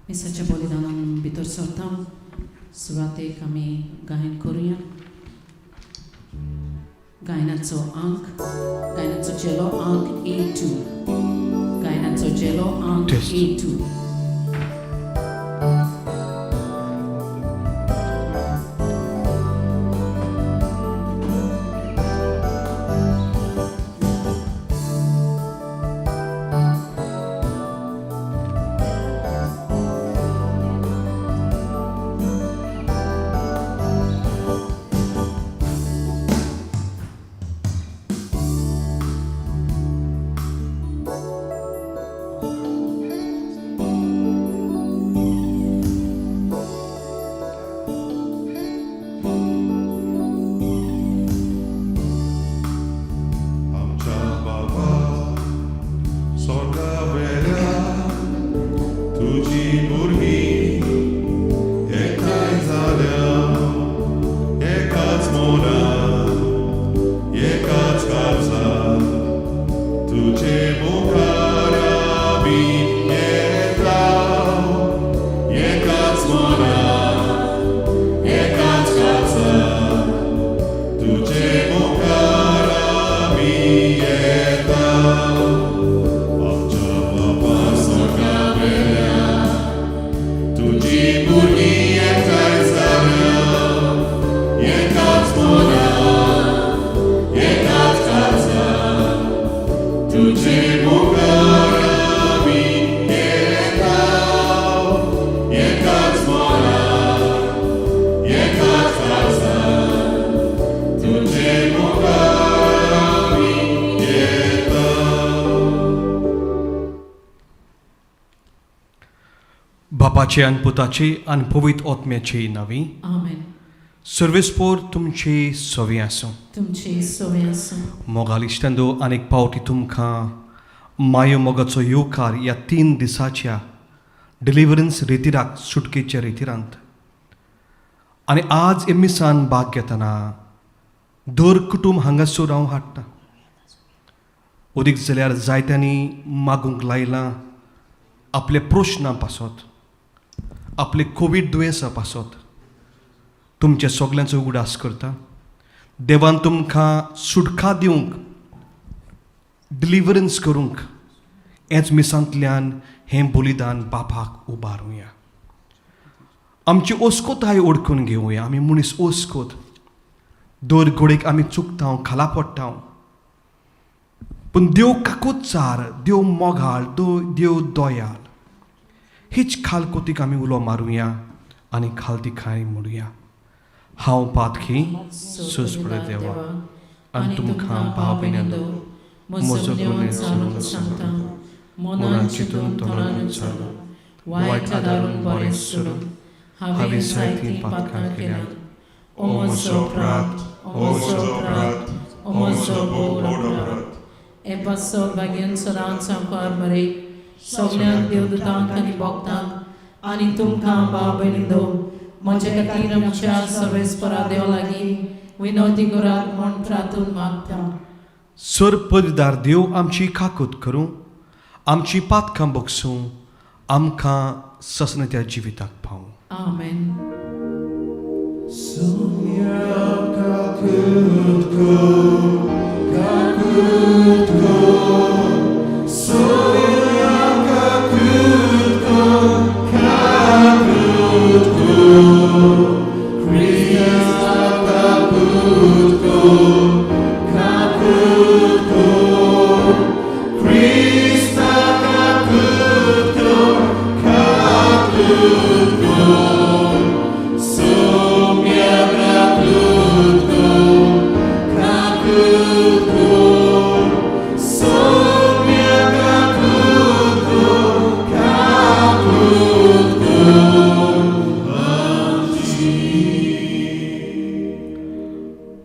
मिसाच्या बलिदानान भितर सरता. सुवातेक आमी गायन करुया. गायनाचो आंक, गायनाचो झेलो आंक ए टू. गायनाचो झेलो आंक Test. ए टू. आमच्या बापा सोर्गावेल्या तुजी भुरगीं एकठांय जाल्या एकाच मनान एकाच काळजान तुजे मुखार आमी येता एकाच मनान एकाच काळजान तुजे मुखार आमी येता. बापाचे आनी पुताचे आनी पवित्र आत्म्याचे नांवी. आमेन. सर्वेस्पोर तुमची सवी आसूं. तुमची सोय आसूं. मोगाल इश्टांदो, आनीक पावटी तुमकां मायो मोगाचो येवकार ह्या 3 दिसाच्या डिलिवरन्स रेतिराक, सुटकेच्या रेतिरांत. आनी आज हे मिसान भाग घेतना दर कुटूंब हांगासर हांव हाडटा. ओदीक जाल्यार जायत्यांनी मागूंक लायलां आपल्या प्रश्ना पासत, आपले कोवीड दुयेंसा पासत. तुमच्या सगल्यांचो उगडास करता. देवान तुमकां सुटका दिवंक, डिलिवरन्स करूंक हेच मिसांतल्यान हें बलिदान बापाक उबारुया. आमची ओस्कोताय ओडकून घेवया. आमी मनीस ओस्कोत, दर घडयेक आमी चुकता, खाला पडटा, पूण देव काकोचार, देव मोगाळ, देव दयाळ. हीच खालकोतीक आमी उलो मारुया आनी खालती खाय म्हणुया. हांव पातकी सुस्पड देवा आनी तुमकां भाव भयणांनो म्हजो गुन्यांव जाणून सांगता. मनान चिंतून तोंडान उच्चारून वायट आदारून बरें सोडून हांवें जायतीं पातकां केल्यांत. ओ म्हजो अपराध, ओ म्हजो अपराध, ओ म्हजो भोव अपराध. हे पासत भाग्यान सदांच सांकवार मरे सगल्यांक देवदूतांक आनी भक्तांक आनी तुमकां भाव भयणींनो म्हज्या खातीर आमच्या सर्वेस्परा देव लागीं विनवती करात म्हूण प्रार्थून मागता. सर पदवीदार देव आमची काकूत करूं, आमची पातकां बगसूं, आमकां ससनत्या जिविताक पावूं. आमेन.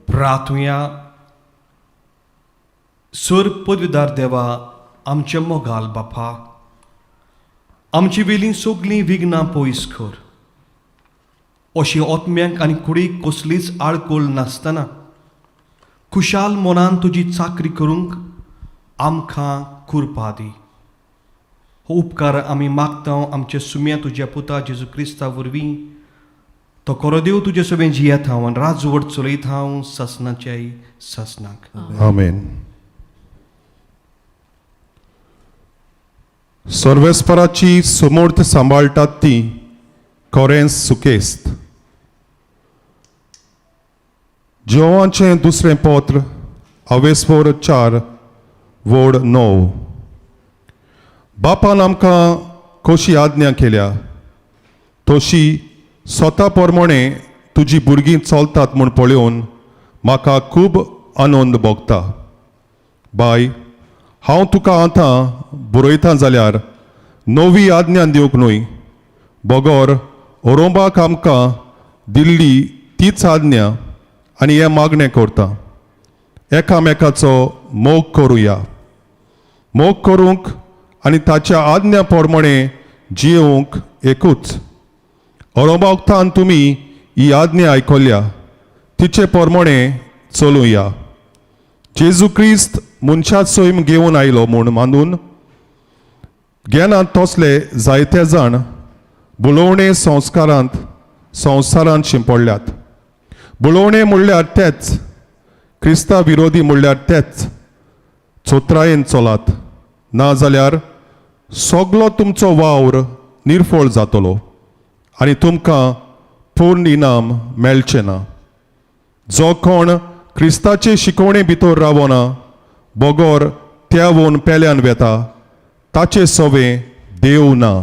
प्रार्थुया. सर पदवीदार देवा, आमचे मोगाल बापा, आमची वेलीं सगलीं विघ्नां पयस कर. अशी आत्म्यांक आनी कुडीक कसलीच आडखळ नासतना खुशाल मनान तुजी चाकरी करूंक आमकां कुरपा दी. हो उपकार आमी मागता आमच्या सुम्या तुज्या पुता जेजू क्रिस्ता वरवीं. तो कोरो देव तुजे सवें जियेता हांव आनी राजवट चलयता हांव ससनाच्याय ससनाक. आमेन. सर्वेस्पराची समर्थ सांबाळटात ती कोरेंस सुकेस्त. जेवाचें दुसरें पत्र अवेस्पोर 4 वड 9. बापान आमकां कशी आज्ञा केल्या तशी स्वता प्रमाणे तुजी भुरगीं चलतात म्हूण पळोवन म्हाका खूब आनंद भोगता. बाय, हांव तुका आतां बरयता जाल्यार नवी आज्ञा दिवंक न्हय, बगर ओरोबाक आमकां दिल्ली तीच आज्ञा आनी हें मागणें करता, एकामेकाचो मोग करुया. मोग करूंक आनी ताच्या आज्ञा प्रमाणे जियोवंक एकूच. ओरोबावतान तुमी ही आज्ञा आयकल्या तिचे प्रमाणे चलुया. जेजू क्रिस्त मनशा सैम घेवन आयलो म्हूण मानून घेनात तसले जायते जाण बुलोवणे संस्कारांत संवसारांत शिंपडल्यात. बुलोवणे म्हणल्यार तेच, क्रिस्ता विरोधी म्हणल्यार तेच. सोत्रायेन चलात, नाजाल्यार सगलो तुमचो वावर निर्फळ जातलो आनी तुमकां पूर्ण इनाम मेळचें ना. जो कोण क्रिस्ताचे शिकवणे भितर रावना बगर त्यावून पेल्यान वेता ताचे सवे देव ना.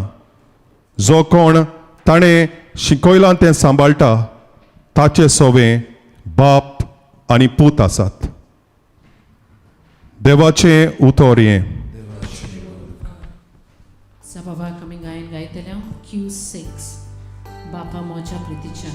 जो कोण ताणें शिकयलां तें सांबाळटा ताचे सवे बाप आनी पूत आसात. देवाचें उतर हें. सबाबा आमी गायन गायतले Q6 बापा मोजा प्रितीच्या.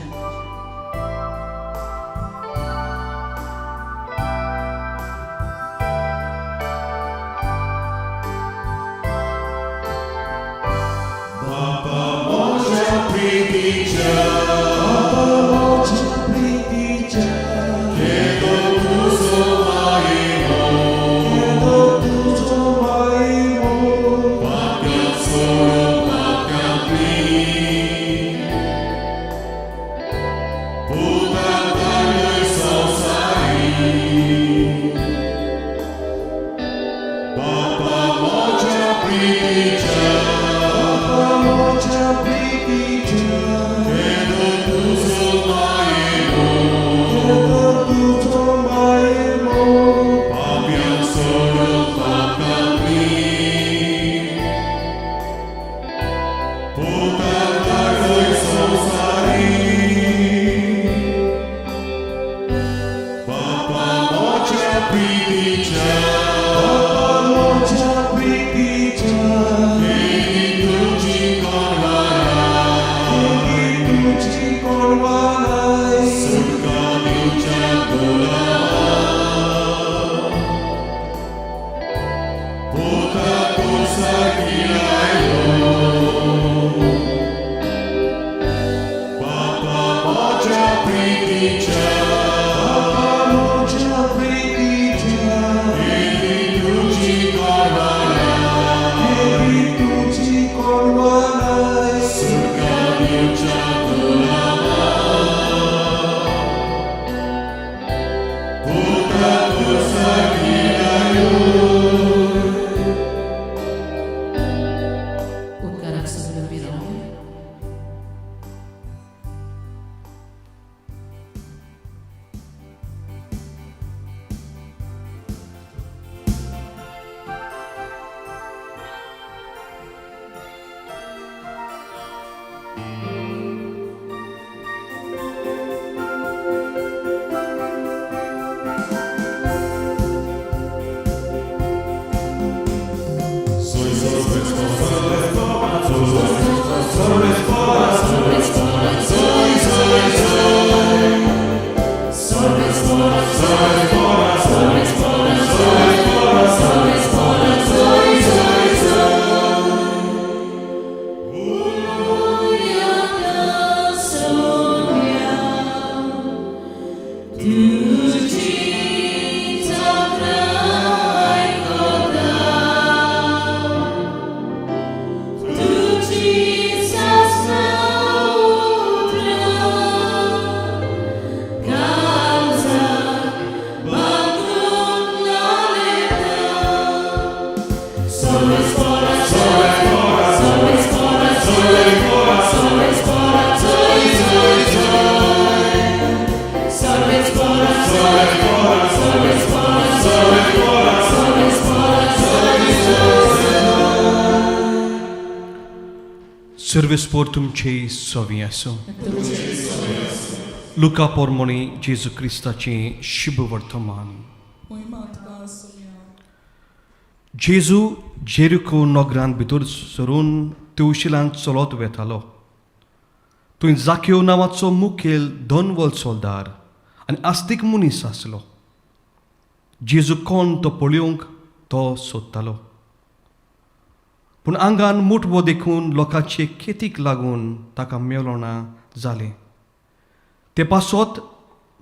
उपकाराक सगळ्यो उबी रावया. सर्वेस्पोर तुमचे सवी आसूं. लुका पोरमोणी जेजू क्रिस्ताचें शुभ वर्तमान. मोहिमा तुका आसुया. जेजू जेरिको नगरांत भितर सरून तेवशिलान चलत वेतालो. थंय जाक्यो नांवाचो मुखेल धनवल सोल्दार आनी आस्तीक मनीस आसलो. जेजू कोण तो पळोवंक तो सोदतालो, पूण आंगान मुठवो देखून लोकांचे खेतीक लागून ताका मेळना जालें. ते पासत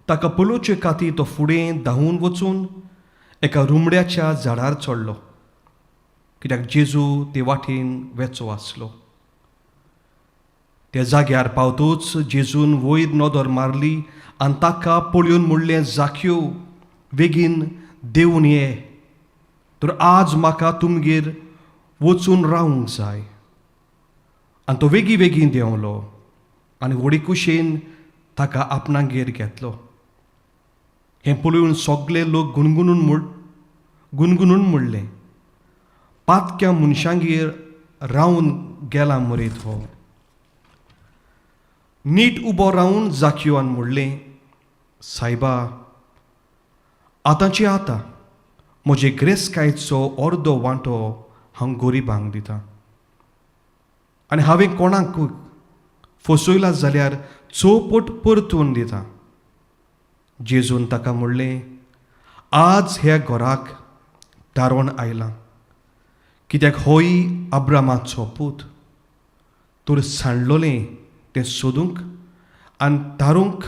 ताका पळोवचे खातीर तो फुडें धांवून वचून एका रुमड्याच्या झाडार चडलो, कित्याक जेजू ते वाटेन वेचो आसलो. त्या जाग्यार पावतूच जेजून वयर नदर मारली आनी ताका पळोवन म्हणलें, जाक्यो बेगीन देंवून ये, तर आज म्हाका तुमगेर वचून रावंक जाय. आनी तो वेगीं वेगीं देंवलो आनी व्हडी कुशेन ताका आपणागेर घेतलो. हें पळोवन सगळे लोक गुणगुणून म्हणलें, पातक्या मनशांगेर रावन गेला मरेत हो. नीट उबो रावन जाकिवान म्हणलें, सायबा, आतांचे आतां म्हजे ग्रेसकायचो अर्दो वांटो हांव गरिबांक दितां आनी हांवें कोणाक फसयला जाल्यार चौपट परतून दिता. जेजून ताका म्हणलें, आज ह्या घराक तारण आयलां, कित्याक होय अब्रामाचो पूत. तर सांडलोलें तें सोदूंक आनी तारूंक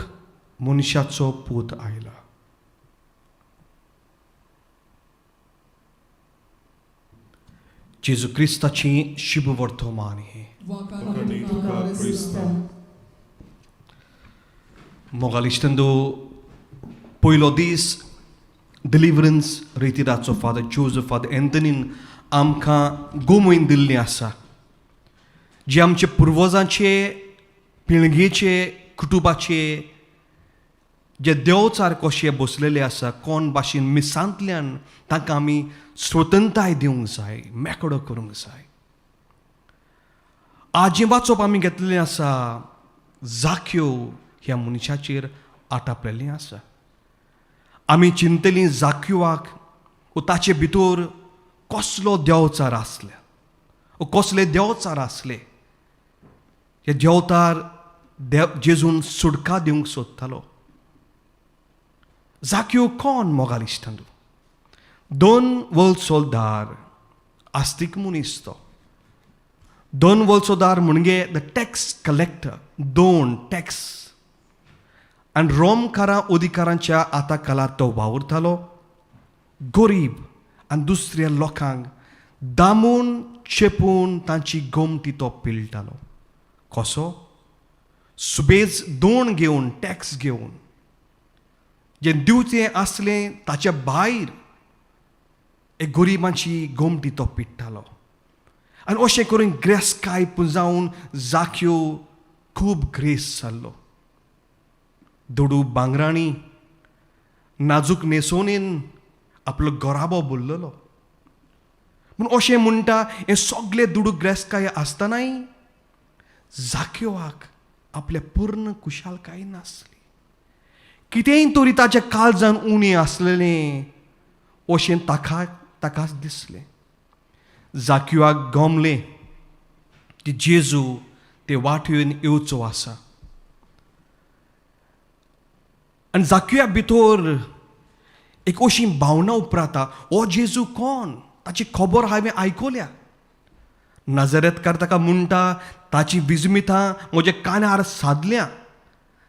मनशाचो पूत आयला. जेजू क्रिस्ताची शुभवर्तमान हें. मोगालिश्टंदो, पयलो दीस डिलिवरन्स रितीराचो फादर जोजफ फादर एंथनीन आमकां गोमोवन दिल्ली आसा, जे आमचे पुर्वजांचे पिळगेचे कुटुंबाचे जे देवचार कशे बसलेले आसा, कोण भाशेन मिसांतल्यान तांकां आमी स्वतंत्रताय दिवंक जाय, मेकळो करूंक जाय. आज जें वाचप आमी घेतलेलें आसा, जाक्यो ह्या मनशाचेर आटापलेलें आसा. आमी चिंतलीं जाक्युआक वो ताचे भितर कसलो देवचार आसले वो कसले देवचार आसले. हे देवतार देव जेजून सुटका दिवंक सोदतालो. जाक्यो कोण मोगाल इश्टांतू? दोन वलसोलदार आस्तीक मनीस तो. दोन वलसोदार म्हणजे the tax collector, दोन टॅक्स. आनी रोमकारां अधिकारांच्या आतां काळार तो वावुरतालो. गरीब आनी दुसऱ्या लोकांक दामून चेपून तांची गोमटी तो पिळटालो. कसो? सुबेज दोन घेवन, टॅक्स घेवन, जें दिवचें आसलें ताच्या भायर एक गरिबांची गोमटी तो पिडटालो. आनी अशें करून ग्रेसकाय पुंजावन जाक्यो खूब ग्रेस जाल्लो. दुडू बांगराणी नाजूक न्हेसोवणेन आपलो गोराबो बोल्लेलो. पूण अशें म्हणटा, हे सगळे दुडू ग्रेसकाय आसतनाय जाक्योआक आपल्या पूर्ण कुशालकाय नासली. कितेंय तरी ताच्या काळजान उणें आसलेलें अशें ताकाच दिसलें. जाक्युआक गमलें की जेजू ते वाटयेन येवचो आसा. आनी जाक्युआ भितर एक अशी भावना उपराता, हो जेजू कोण, ताची खबर हांवें आयकल्या. नजरेतकार ताका म्हणटा, ताची विजमितां म्हज्या कानार सादल्या.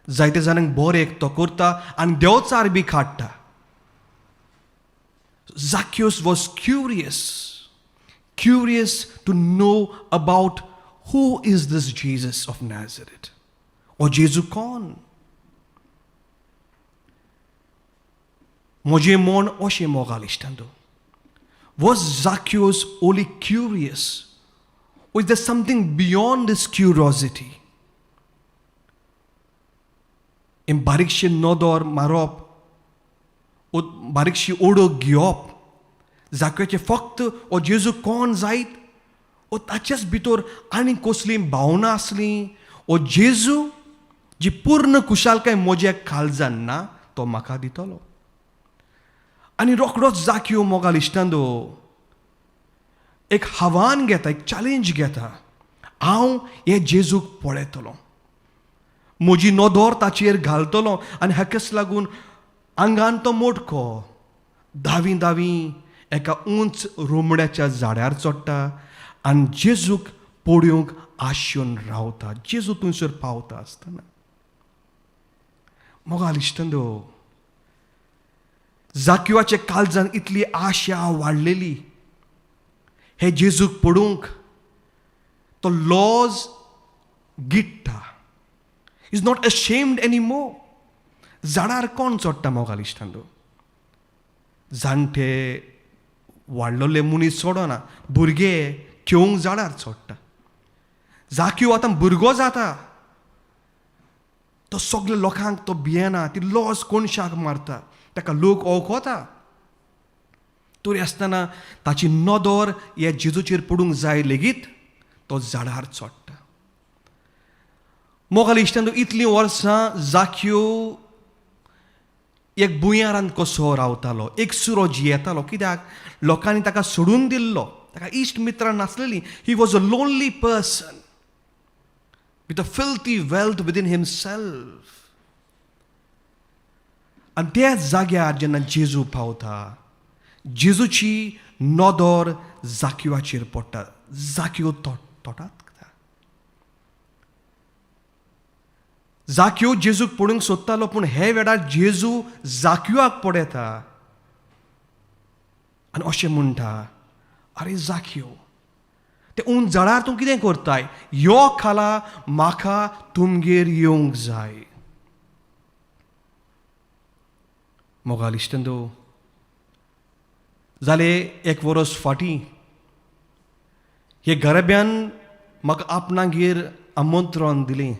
जायते जाणांक बरें तो करता आनी देवचार बी काडटा. Zacchaeus was curious to know about who is this Jesus of Nazareth. हो जेजू कोण? म्हजें मन अशें मोगाल इश्टांतू, was Zacchaeus only curious? Was there something beyond this curiosity? हें बारीकशें नदर मारप, बारीकशी ओडक घेवप, जाक्याचें फक्त हो जेजू कोण जायत, ओ ताचेच भितर आनी कसली भावना आसली, ओ जेजू जी पूर्ण कुशालकाय म्हज्या काळजान ना तो म्हाका दितलो. आनी रोखडोच जाक्यो मोगाल इश्टांदो एक आव्हान घेता, एक चॅलेंज घेता, हांव हे जेजूक पळयतलो, म्हजी नदर ताचेर घालतलो. आनी हाकाच लागून आंगान तो मोटको धावी धावी एका उंच रोमड्याच्या झाडार चडटा आनी जेजूक पळोवंक आशेवन रावता. जेजू थंयसर पावता आसतना मोगाल इश्टांदो, जाक्युआच्या काळजान इतली आशा वाडलेली हे जेजूक पळोवंक, तो lodge गिट्टा, is not ashamed any more. झाडार कोण चडटा मोगाल इश्टांदो? जाणटे वाडलोले मनीस चडना, भुरगे खेळूंक झाडार चडटा. जाक्यो आतां भुरगो जाता, तो सगळे लोकांक तो भियेना, ती लॉस कोणशाक मारता, ताका लोक वळखता. तरी आसतना ताची नदर ह्या जेजूचेर पडूंक जाय लेगीत तो झाडार चडटा. मोगाल इश्टान, इतलीं वर्सां जाक्यो एक भुंयारान कसो रावतालो, एक सुरो जियेतालो. कित्याक लोकांनी ताका सोडून दिल्लो, ताका इश्ट मित्रां नासलेलीं. He was a lonely person with a filthy wealth within himself. आनी त्या जाग्यार जेन्ना जेजू पावता, जेजूची नदर जाक्युआचेर पडटा. जाक्यो तोटात. जाक्यो जेजूक पडूंक सोदतालो, पूण हे वेळार जेजू जाक्युआक पळयता आनी अशें म्हणटा, आरे जाक्यो, ते उंच झाडार तूं कितें करताय? यो खाला, म्हाका तुमगेर येवंक जाय. मोगाल इश्टंदो, जाले एक वरस फाटीं हे घराब्यान म्हाका आपणागेर आमंत्रण दिलें.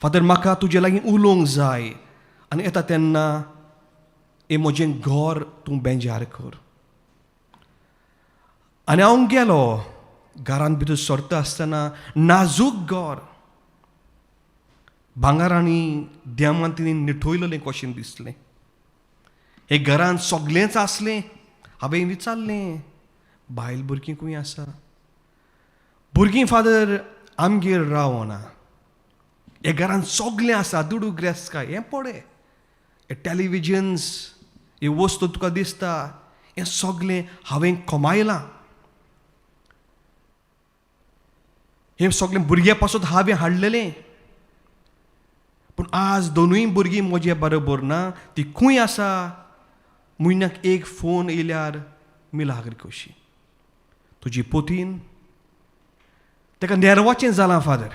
फादर, म्हाका तुजे लागीं उलोवंक जाय आनी येता तेन्ना हें म्हजें घर तूं बेजार कर. आनी हांव गेलो. घरांत भितर सरता आसतना नाजूक घर, भांगरांनी देमांतींनी निठयलेलें कशें दिसलें. हे घरांत सगळेंच आसलें. हांवें विचारलें, बायल भुरगीं खंय आसा? भुरगीं फादर आमगेर रावना. हे घरांत सगळें आसा, दुडू ग्रेस्काय, हें पळय, हे टॅलिविजन्स, हे वस्तू तुका दिसता, हें सगळें हांवें कमायलां. हें सगळें भुरग्यां पासून हांवें हाडलेलें. पूण आज दोनूय भुरगीं म्हजे बरोबर ना, ती खंय आसा? म्हयन्याक एक फोन येयल्यार मिलाग्र कशी. तुजी पोतीन ताका नेरवाचें जालां फादर.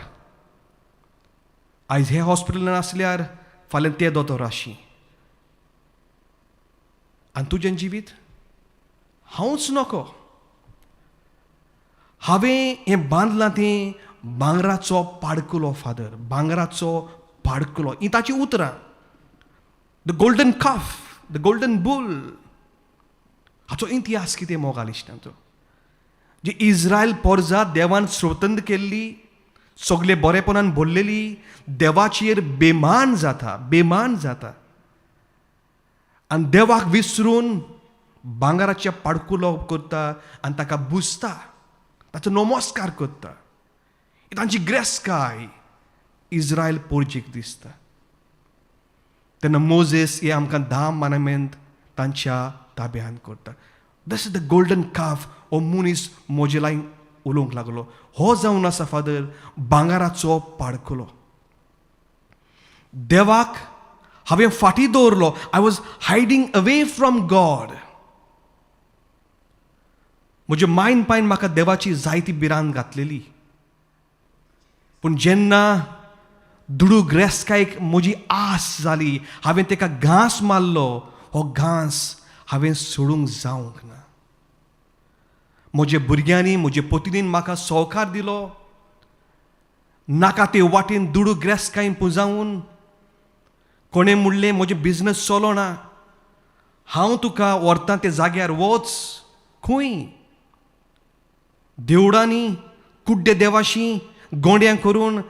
आयज हे हॉस्पिटलान आसल्यार फाल्यां ते दोतोर आशी. आनी तुजें जिवीत हांवच नको. हांवें हें बांदलां तें भांगराचो पाडकुलो फादर, भांगराचो पाडकुलो. हीं ताचीं उतरां. The golden calf, the golden bull. हाचो इतिहास कितें मोगाल इश्टांचो? जी इस्रायल पोरजा देवान स्वतंत्र केल्ली, सगळे बरेपणान भरलेली, देवाचेर बेमान जाता, बेमान जाता आनी देवाक विसरून भांगराच्या पाडकुलो करता आनी ताका बुजता, ताचो नमस्कार करता. तांची ग्रेस्काय इस्रायल पोरजेक दिसता. तेन्ना मोजेस हे आमकां 10 मानामेंत तांच्या ताब्यान करता. This is the golden calf. हो मनीस म्हजे लागीं उलोवंक लागलो. हो जावन आसा फादर भांगराचो पाडकुलो. देवाक हांवें फाटीं दवरलो. I was hiding away from God. म्हज्या मायन पायन म्हाका देवाची जायती भिरांत घातलेली. पूण जेन्ना दुडू ग्रेस्कायक म्हजी आस जाली, हांवें ताका घांस मारलो. हो घांस हांवें सोडूंक जावंक ना. म्हजे भुरग्यांनी, म्हजे पोतिनीन म्हाका सवकार दिलो. नाका ते वाटेन दुडू ग्रेस्काय पुंजावन कोणें म्हणलें म्हजें बिजनस चलोना, हांव तुका व्हरता ते जाग्यार वच. खंय? देवळांनी कुड्डे देवाशी गोंड्यां करून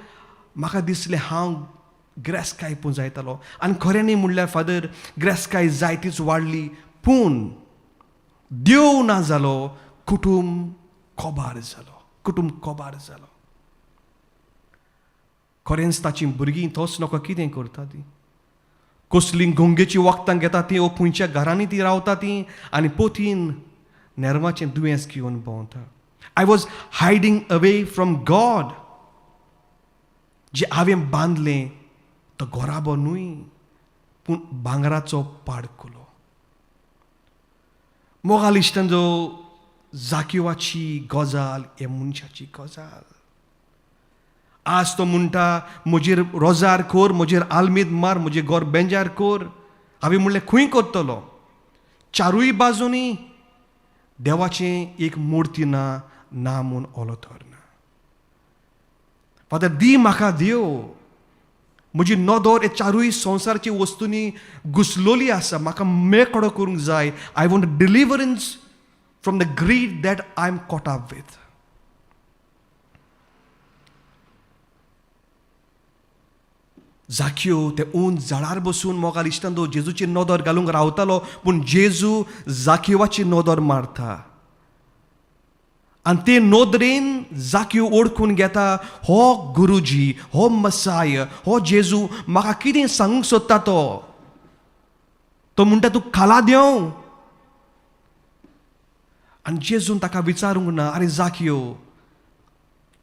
म्हाका दिसलें हांव ग्रेस्काय पुंजायतालो. आनी खऱ्यांनी म्हणल्यार फादर ग्रेस्काय जायतीच वाडली, पूण देव ना जालो, कुटूंब कोबार जालो, कुटूंब कोबार जालो. खरेंच ताचीं भुरगीं तोच नको कितें करता ती, कसलीं गोंगेची वखदां घेता ती, ओ खंयच्या घरांनी ती रावता ती, आनी पोतीन नेरवाचें दुयेंस घेवन भोंवता. I was hiding away from God. जें हांवें बांदलें तो गोराबो न्हय, पूण भांगराचो पाडकुलो. मोगाल इश्टांचो, जाकिवाची गजाल हे मनशाची गजाल. आज तो म्हणटा म्हजेर रोजार कर, म्हजेर आलमीद मार, म्हजें घर बेंजार कर. हांवें म्हणलें खंय करतलो? चारूय बाजूंनी देवाचें एक मुर्ती ना ना म्हूण ओलोतर ना. फादर दी म्हाका देव, म्हजी नदर हे चारूय संवसाराची वस्तूंनी घुसलोली आसा, म्हाका मेकळो करूंक जाय. I want deliverance from the greed that I am caught up with. Zacchaeus ते उंच झाडार बसून मोगाल इश्टांनो जेजूची नदर घालूंक रावतालो, पूण जेजू जाकिवाची नदर मारता आनी ते नदरेन जाकियो ओळखून घेता, हो गुरुजी, हो मसाय, हो जेजू म्हाका कितें सांगूंक सोदता. तो तो म्हणटा तूं खाला देंव. आनी जेजून ताका विचारूंक ना, आरे जाकियो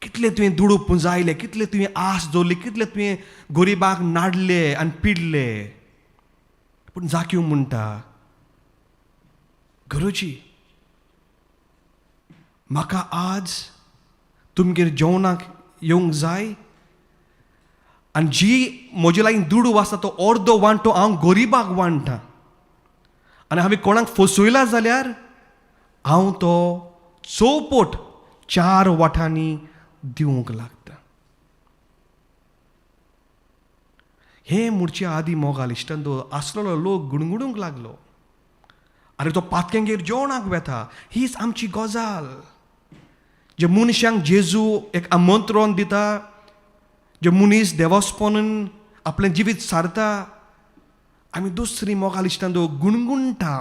कितले तुवें दुडू पुंजायले, कितले तुवें आस दवरली, कितले तुवें गरिबाक नाडले आनी पिडले. पूण जाकियो म्हणटा, गुरुजी म्हाका आज तुमगेर जेवणाक येवंक जाय आनी जी म्हजे लागीं दुडू आसा तो अर्दो वांटो हांव गरिबाक वांट्टा आनी हांवें कोणाक फसयला जाल्यार हांव तो चौपट 4 वाटांनी दिवंक लागता. हे मुर्चे आदी मोगाल इश्टांनो आसलेलो लोक गुणगुणूंक लागलो, आरे तो पातक्यांगेर जेवणाक वेता. हीच आमची गजाल. जे मनशांक जेजू एक आमंत्रण दिता, जे मनीस देवस्पणून आपलें जिवीत सारता, आमी दुसरी मोगाल इश्टांनो गुणगुणटा,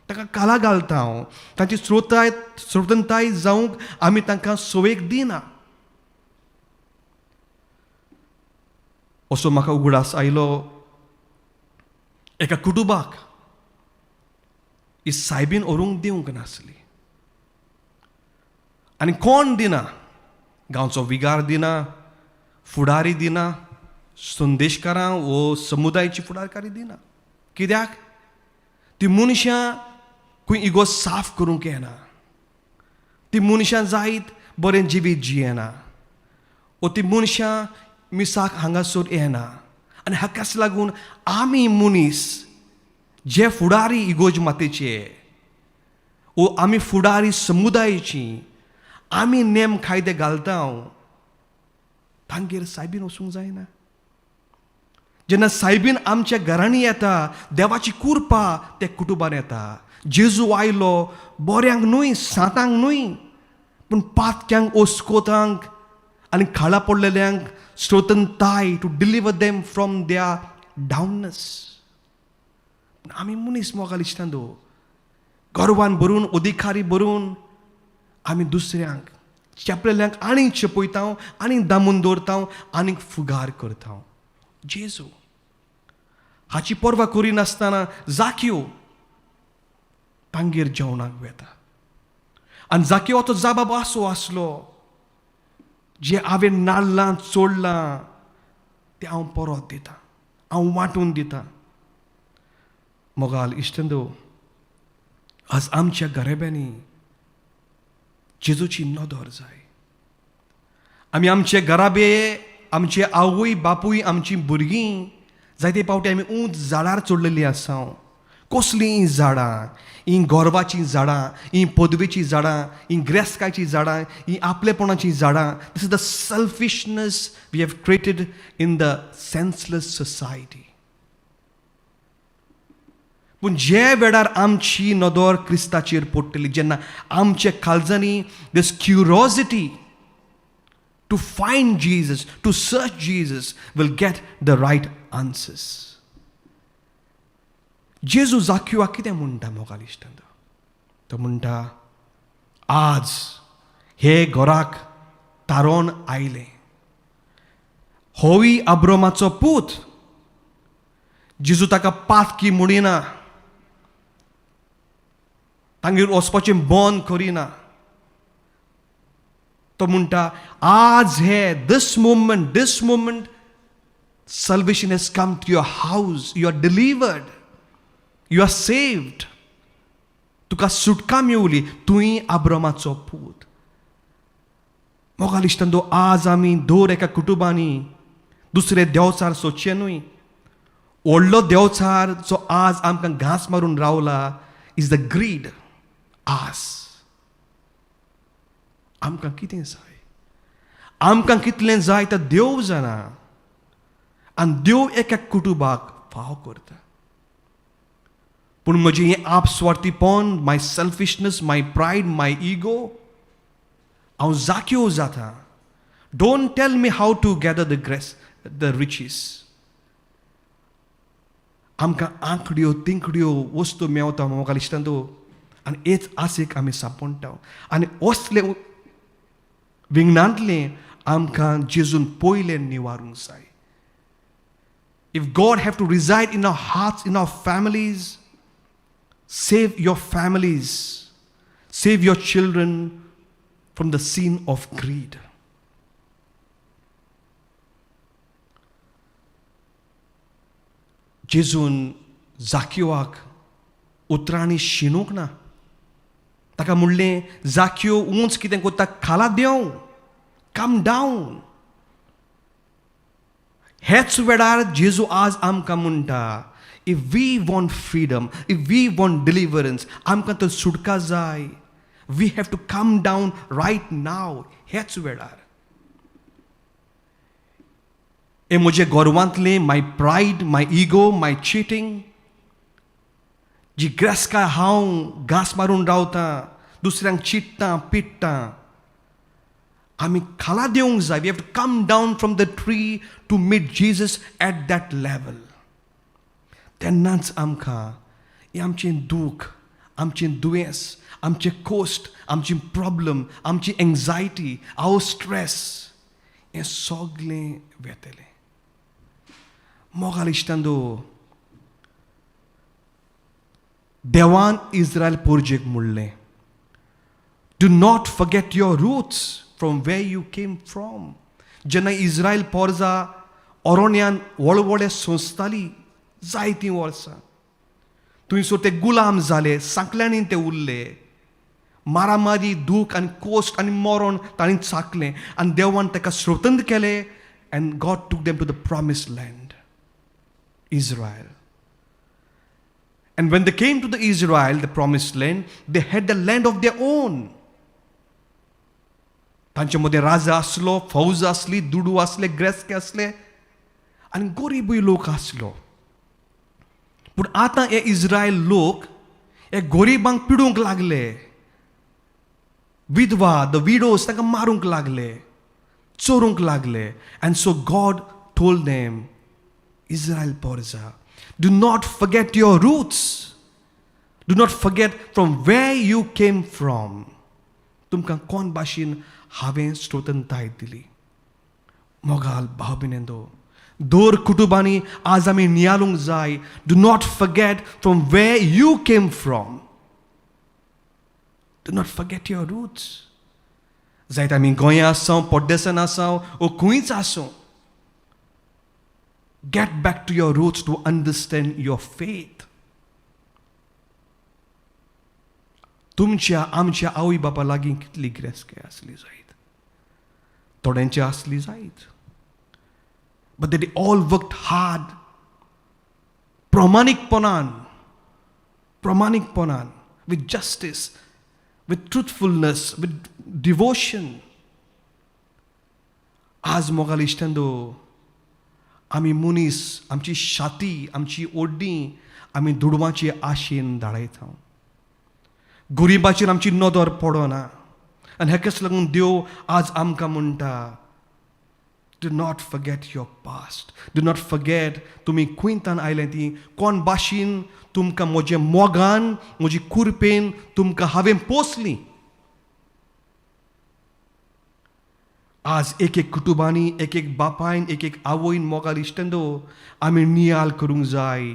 ताका काला घालता, तांची श्रोतंताय जावंक आमी तांकां सोवेक दिना. असो म्हाका उगडास आयलो एका कुटुंबाक ही सायबीन व्हरूंक दिवंक नासली आनी कोण दिना, गांवचो विगार दिना, फुडारी दिना, संदेशकारां वो समुदायाची फुडारकारी दिना. कित्याक ती मनशां खंय इगो साफ करूंक येना, ती मनशां जायत बरें जिवीत जियेना, वो ती मनशां मिसाक हांगासर येना. आनी हाकाच लागून आमी मनीस जे फुडारी इगोज मातेचे वो आमी फुडारी समुदायाची आमी नेम कायदे घालता, तांगेर सायबीन वचूंक जायना. जेन्ना सायबीन आमच्या घरांनी येता, देवाची कुरपा ते कुटुंबान येता. जेजू आयलो बऱ्यांक न्हय, सांतांक न्हय, पूण पातक्यांक, ओस्कोतांक आनी खाला पडलेल्यांक श्रोतंताय, to deliver them from their downness. आमी मनीस मोगाल इश्टांनो गर्वान भरून, अधिकारी भरून आमी दुसऱ्यांक चेपलेल्यांक आनीक चेपयता, आनीक दामून दवरता, आनीक फुगार करता. जेजू हाची पर्वा करिनासतना जाकियो तांगेर जेवणाक वेता आनी जाकियोचो जबाब असो आसलो, जे हांवें नाडलां चोडलां तें हांव परत दितां, हांव वांटून दितां. मोगाल इश्टंदो, आज आमच्या घराब्यांनी जेजूची नदर जाय. आमी आमचे घराबे, आमचे आवय बापूय, आमची भुरगीं जायते पावटी आमी उंच झाडार चडलेलीं आसा. कसलीं झाडां? हीं गोरवाचीं झाडां, हीं पदवेचीं झाडां, हीं ग्रेस्कायचीं झाडां, हीं आपलेपणाचीं झाडां. This is the selfishness we have created in the senseless society. पूण जे वेळार आमची नदर क्रिस्ताचेर पडटली, जेन्ना आमच्या काळजांनी this curiosity to find Jesus, to search Jesus, will get the right answers. जेजू जाकिवाक कितें म्हणटा मोगाल इश्टांनो? तो म्हणटा, आज हे घराक तारोन आयलें, होय अब्रमाचो पूत. जेजू ताका पातकी म्हणिना, तांगेर वचपाचें बंद करिना. तो म्हणटा, आज हे this moment, this moment salvation has come to your house, you are delivered, you are saved. तुका सुटका मेवली, तुंय आब्रमाचो पूत. मोगाल इश्टांनो, आज आमी दर एका कुटुंबांनी दुसरे देंवचार सोदचे न्हय. व्हडलो देंवचार जो आज आमकां घांस मारून रावला is the grid. आस आमकां कितें जाय, आमकां कितलें जाय तें देव जाणा आनी देव एका कुटुंबाक फाव करता. पूण म्हजें हें आपस्वार्थीपण, my selfishness, my pride, my ego, हांव जाक्यो जाता. Don't tell me how to gather the grace, the riches. आमकां आंकड्यो तिंकड्यो वस्तू मेवता म्हाका दिसता तूं आनी हेच आसेक आमी सांपडटा आनी असले विंगणांतलें आमकां जेजून पयलें निवारूंक जाय. If God have to reside in our hearts, in our families, save your families, save your children from the sin of greed. जेजून जाकिवाक उतरांनी शिनूंक ना. ताका म्हणलें, जाकियो उंच कितें करता, खाला देंव, कम डावन. हेच वेळार जेजू आज आमकां म्हणटा, if we want freedom, if we want deliverance, आमकां तर सुटका जाय, we have to come down right now. हेच वेळार हे म्हजे गोरवांतलें my pride, my ego, my cheating, जी ग्रेसकाय हांव घांस मारून रावतां, दुसऱ्यांक चिट्टां पिट्टां, आमी खाला देवंक जाय. We have to come down from the tree to meet Jesus at that level. तेन्नाच आमकां हें आमचें दूख, आमचें दुयेंस, आमचें कोश्ट, आमची प्रॉब्लम, आमची एंग्जायटी, our stress, हें सगलें वेतलें. मोगाल इश्टांदो, देवान इस्रायल पोरजेक म्हणलें, do not forget your roots from where you came from. जेन्ना इस्रायल पोरजा ओरोण्यान व्हड सोंसताली जायतीं वर्सां, थंयसर ते गुलाम जाले, सांकल्यांनी ते उरले, मारामारी, दूख आनी कोश्ट आनी मरण तांणी चाकलें आनी देवान ताका स्वतंत्र केलें. And God took them to the promised land, Israel. And when they came to the Israel, the promised land, they had the land of their own. तांचे मदें राजा आसलो, फौज आसली, दुडू आसले, ग्रेस्के आसले आनी गरिबूय लोक आसलो. पूण आतां हे इस्रायल लोक हे गरिबांक पिडूंक लागले, विधवा, the widows, तांकां मारूंक लागले, चोरूंक लागले. And so God told them, Israel पोरजा, do not forget your roots, do not forget from where you came from. तुमकां कोण भाशेन हांवें स्वतंत्रताय दिली. मोगाल भाव भयणींनो, दर कुटुंबांनी आज आमी नियाळूंक जाय. Do not forget from where you came from, do not forget your roots. जायत आमी गोंया आसां, परदेसान आसां, वो खंयच आसूं, get back to your roots to understand your faith. तुमच्या आमच्या आवय बापा लागीं कितली गिरेस्तकाय आसली जायत, थोड्यांची आसली जायत, but they all worked hard, प्रामाणीकपणान, प्रामाणीकपणान, with justice, with truthfulness, with devotion. आज मोगाल इश्टांदो, आमी मनीस, आमची शाती, आमची ओड्डी आमी दुडवांचे आशेन धाडयता. गरिबाचेर आमची नदर पडना आनी हेकाच लागून देव आज आमकां म्हणटा, do not forget your past, do not forget तुमी खंयतान आयले ती, कोण भाशेन तुमकां म्हज्या मोगान, म्हजी कुरपेन तुमकां हांवें पोसली. आज एक एक कुटुंबांनी, एक एक बापायन, एक एक आवयन मोगाल इश्टांदो आमी नियाळ करूंक जाय,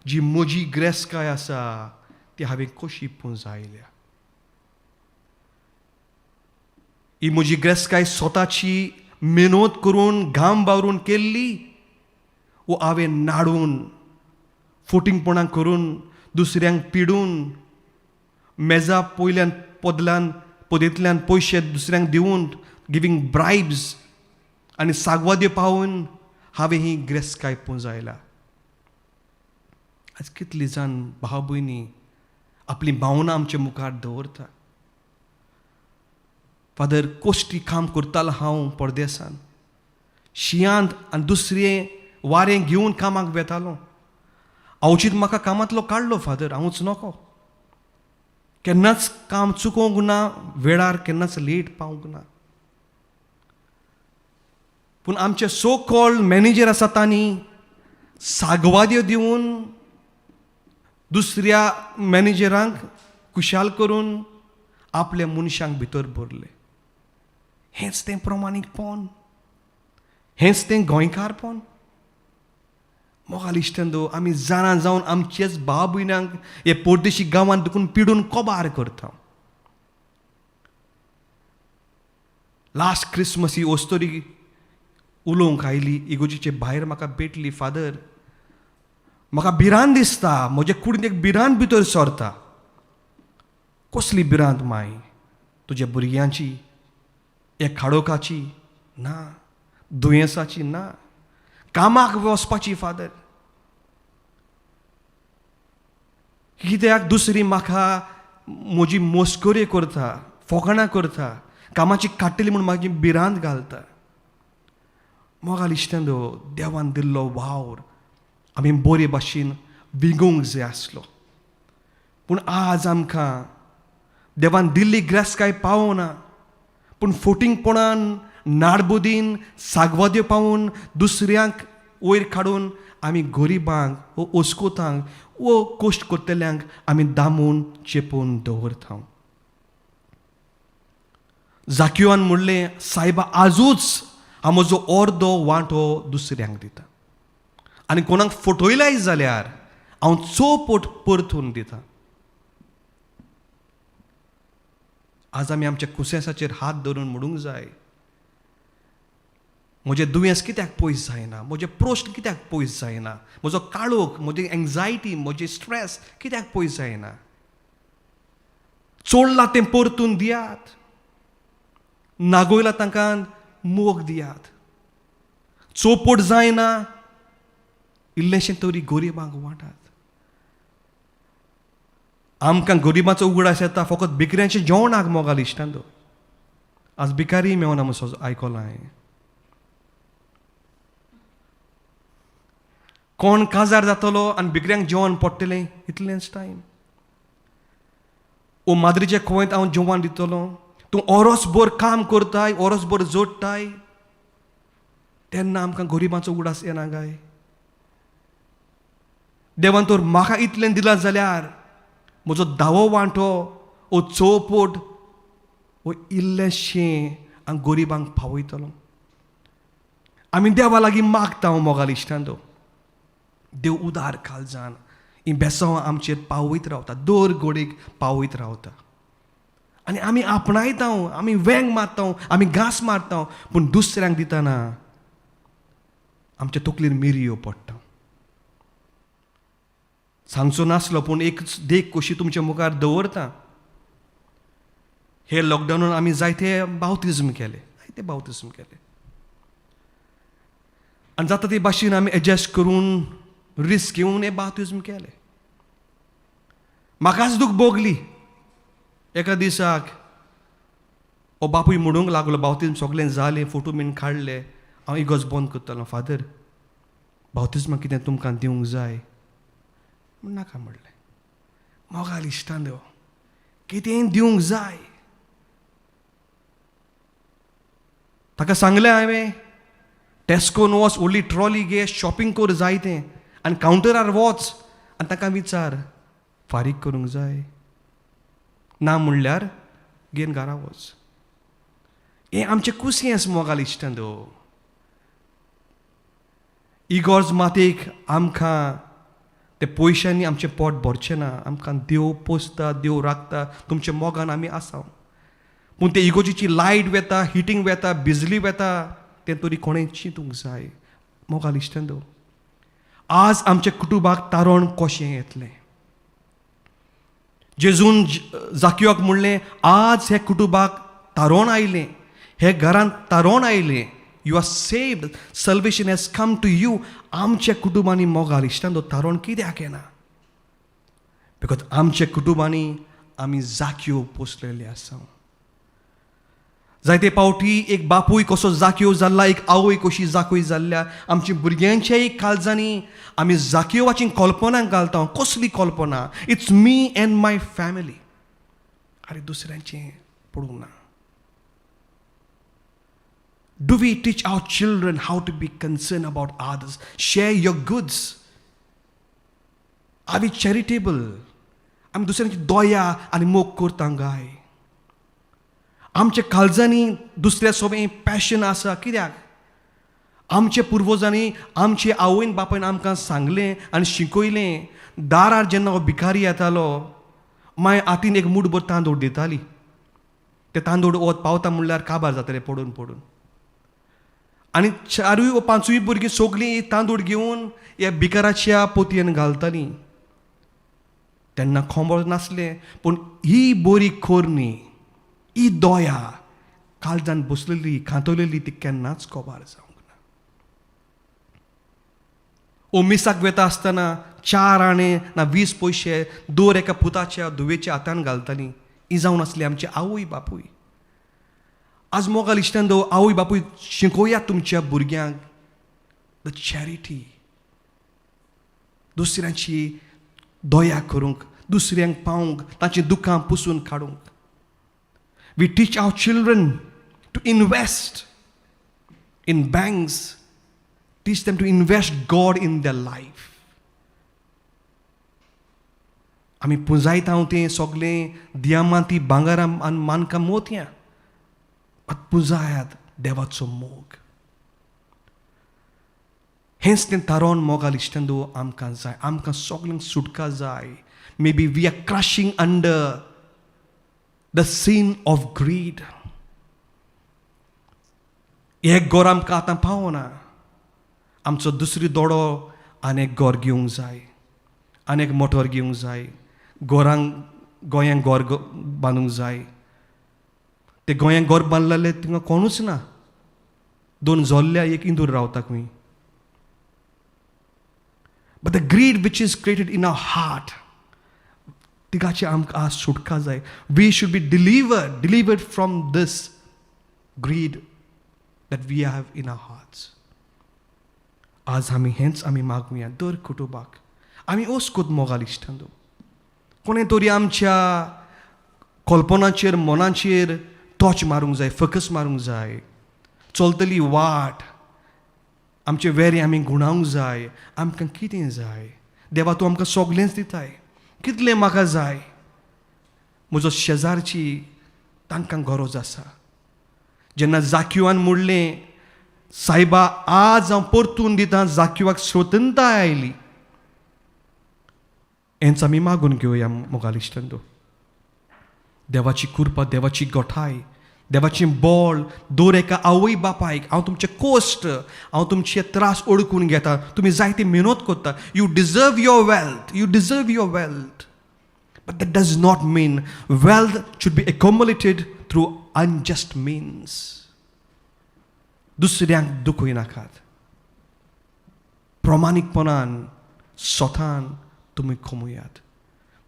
जी म्हजी ग्रेसकाय आसा ती हांवें कशी पुंजायल्या. ही म्हजी ग्रेसकाय स्वताची मेहनत करून, घाम बावरून केल्ली, वो हांवें नाडून, फोटिंगपणां करून, दुसऱ्यांक पिडून, मेजा पयल्यान पदल्यान पदेंतल्यान पयशे दुसऱ्यांक दिवन, गिवींग ब्रायब्स आनी सागवाद्यो पावून हांवें ही ग्रेसकाय पुंजायल्या. आज कितली जाण भाव भयणी आपली भावनां आमच्या मुखार दवरता. फादर, कोश्टी काम करतालो हांव परदेसान, शियांत आनी दुसरें वारें घेवन कामाक वेतालो. अवचीत म्हाका कामांतलो काडलो फादर, हांवूच नको, केन्नाच काम चुकोवंक ना, वेळार केन्नाच लेट पावूंक ना. पूण आमचे सो कॉल्ड मॅनेजर आसा तांणी सागवाद्यो दिवन दुसऱ्या मॅनेजरांक खुशाल करून आपल्या मनशांक भितर भरले. हेंच तें प्रमाणीकपण, हेंच तें गोंयकारपण. मोगाल इश्टांनो, आमी जाणा जावन आमचेच भाव भयणांक हे परदेशी गांवांत दुखून पिडून कोबार करता. लास्ट क्रिसमस ही ओस्तोरी उलोवंक आयली, इगोजीचे भायर म्हाका भेटली. फादर, म्हाका भिरांत दिसता, म्हजे कुडींत एक भिरांत भितर सरता. कसली भिरांत माय? तुज्या भुरग्यांची, एक खाडोकाची ना, दुयेंसाची ना, कामाक वचपाची फादर. कित्याक दुसरी म्हाका म्हजी मस्करी करता, फोकाणां करता, कामाची काडटली म्हूण म्हाजी भिरांत घालता. मोगाल इश्टांनो, देवान दिल्लो वावर आमी बरे भाशेन विगोवंक जाय आसलो, पूण आज आमकां देवान दिल्ली ग्रेसकाय पावना, पूण फोटिंगपणान नाडबुदीन सागवाद्यो पावून दुसऱ्यांक वयर काडून आमी गरिबांक वो ओस्कोतांक वो कश्ट करतल्यांक आमी दामून चेपून दवरता. जाकिवान म्हणलें, सायबा आजूच हांव म्हजो अर्दो वांटो दुसऱ्यांक दिता आनी कोणाक फटयलाय जाल्यार हांव चौपट परतून दिता. आज आमी आमच्या कुसेंसाचेर हात धरून म्हणूंक जाय, म्हजें दुयेंस कित्याक पयस जायना, म्हजें प्रश्न कित्याक पयस जायना, म्हजो काळोख, म्हजी एंग्जायटी, म्हजी स्ट्रेस कित्याक पयस जायना. चोडलां तें परतून दियात, नागोयला तांकां मोग दियात, चोपट जायना इल्लेशें तरी गरिबांक वांटात. आमकां गरिबांचो उगडास येता फकत भिकऱ्यांचें जेवणाक. मोगाल इश्टांनो, आज भिकारी मेवना म्हूण आयकलां हांवें. कोण काजार जातलो आनी भिकऱ्यांक जेवण पडटलें इतलेंच टायम. ओ माद्रीच्या खोयंत हांव जेवण दितलो, तूं ओरोसभर काम करताय, ओरोसभर जोडटाय, तेन्ना आमकां गरिबांचो उगडास येना काय? देवान तर म्हाका इतलें दिलां जाल्यार म्हजो दावो वांटो ओ चौपट ओ इल्लेंशें हांव गरिबांक पावयतलो. आमी देवा लागीं मागता मोगाल इश्टांनो, देव उदार काळजान ही बेसांवां आमचेर पावयत रावता, दर घडयेक पावयत रावता आनी आमी आपणायता, आमी वेंग मारता, आमी घांस मारता, पूण दुसऱ्यांक दितना आमच्या तकलेर मिरयो पडटा. सांगचो नासलो पूण एक देख कशी तुमच्या मुखार दवरता. हे लॉकडावनान आमी जायते बावतिज्म केले, जायते बावतिज्म केले आनी जाता ते भाशेन आमी एडजस्ट करून रिस्क घेवन हे बावतिज्म केले. म्हाकाच दूख भोगली. एका दिसाक हो बापूय म्हणूंक लागलो, बावतिज्म सगळें जालें, फोटो बीन काडले, हांव इगोज बंद करतालो. फादर, बावतिज्मा कितें तुमकां दिवंक जाय? नाका म्हणलें. मोगाल इश्टांनो, कितेंय दिवंक जाय. ताका सांगलें हांवें, टेस्कोन वच, व्हडली ट्रॉली घे, शॉपिंग कर जाय तें आनी कावंटरार वच आनी ताका विचार फारीक करूंक जाय, ना म्हणल्यार घेवन घरा वच. हें आमचें कुसयेंस मोगाल इश्टांनो. इगोर्ज मातेक आमकां ते पयशांनी आमचें पोट भरचें ना. आमकां देव पोसता, देव राखता, तुमच्या मोगान आमी आसा. पूण ते इगोर्जीची लायट वेता, हिटींग वेता, बिजली वेता, तें तरी कोणें चिंतूंक जाय. मोगाल इश्टांनो, आज आमच्या कुटुंबाक तारण कशें येतलें? जेजून जाकियोक म्हणलें, आज हे कुटुंबाक तारण आयलें, हे घरांत तारण आयलें. You are saved, salvation has come to you. आमच्या कुटुंबांनी मोगाल इश्टांनो तारण कित्याक येना? Because आमच्या कुटुंबांनी आमी जाक्यो पोसलेले आसा. जायते पावटी एक बापूय कसो जाक्यो जाल्ला, एक आवय कशी जाकूय जाल्ल्या, आमच्या भुरग्यांच्याय काळजांनी आमी जाकियोवाची कल्पना घालता. कसली कल्पना? It's me and my family. आरे दुसऱ्यांचें पडूंक ना. Do we teach our children how to be concerned about others? Share your goods. Are we charitable? आमी दुसऱ्यांची दया आनी मोग करता गाय? आमच्या काळजांनी दुसऱ्या सोबें पॅशन आसा कित्याक? आमच्या पुर्वजांनी, आमचे आवयन बापायन आमकां सांगलें आनी शिकयलें, दारार जेन्ना हो भिकारी येतालो मागीर हातीन एक मुठभर तांदूळ दिताली. ते तांदूळ वत पावता म्हणल्यार काबार जाताले पडून पडून. आनी चारूय वा पांचूय भुरगीं सगळीं तांदूळ घेवन ह्या भिकाराच्या पोतयेन घालतालीं. तेन्ना खोंबळ नासलें, पूण ही बरी कोरणी, ही दया काळजान बसलेली, खांतवलेली, ती केन्नाच कबार जावंक ना. ओ मिसाक वेता आसतना 4 आणे ना 20 पयशे दर एका पुताच्या धुवेच्या हातान घालतालीं. ही जावन आसली आमची आवय बापूय. आज मोगाल इश्टान आवय बापूय शिकोवया तुमच्या भुरग्यांक the charity, दुसऱ्यांची दया करूंक, दुसऱ्यांक पावूंक, तांची दुकां पुसून काडूंक. We teach our children to invest in banks, teach them to invest God in their life. आमी पुंजायता तें सगळें दियामांती, भांगरां आनी मानकां, मोतयां, पुंजायात देवाचो मोग. हेंच तें तारोन मोगाल इश्टंदो आमकां जाय. आमकां सगल्यांक सुटका जाय. Maybe we are crushing under the sin of greed. एक गोर आमकां आतां पावना, आमचो दुसरी दोडो आनी एक गोर घेवंक जाय, आनी एक मोटर घेवंक जाय, गोरांक गोंयांक गोर बांदूंक जाय. ते गोंयांक गोर बांदलेले थिंगा कोणूच ना, 2 जोल्ल्या एक इंदूर रावता खंय. But the greed which is created in our heart, तिगाची आमकां आज सुटका जाय. We should be delivered from this greed that we have in our hearts. आज आमी हेंच आमी मागुया दर कुटुंबाक. आमी ओसकोत मोगाल इश्टांदो, कोणें तरी आमच्या कल्पनाचेर, मनाचेर टॉच मारूंक जाय, फोकस मारूंक जाय. चलतली वाट आमचे वेरे आमी गुणावंक जाय. आमकां कितें जाय? देवा तूं आमकां सगळेंच दिताय, कितलें म्हाका जाय? म्हजो शेजारची तांकां गरज आसा. जेन्ना जाक्युआन म्हणलें, सायबा आज हांव परतून दितां, जाक्युआक स्वतंत्रताय आयली. हेंच आमी मागून घेवया मोगाल इश्टांनो. देवाची कृपा, देवाची गोठाय, देवाचें बळ दर एका आवय बापायक. हांव तुमचे कोश्ट, हांव तुमचे त्रास ओळखून घेता, तुमी जायती मेहनत करता. You deserve your wealth, you deserve your wealth. But that does not mean wealth should be accumulated through unjust means. दुसऱ्यांक दुखय नाकात, प्रामाणीकपणान स्वतान तुमी कमयात,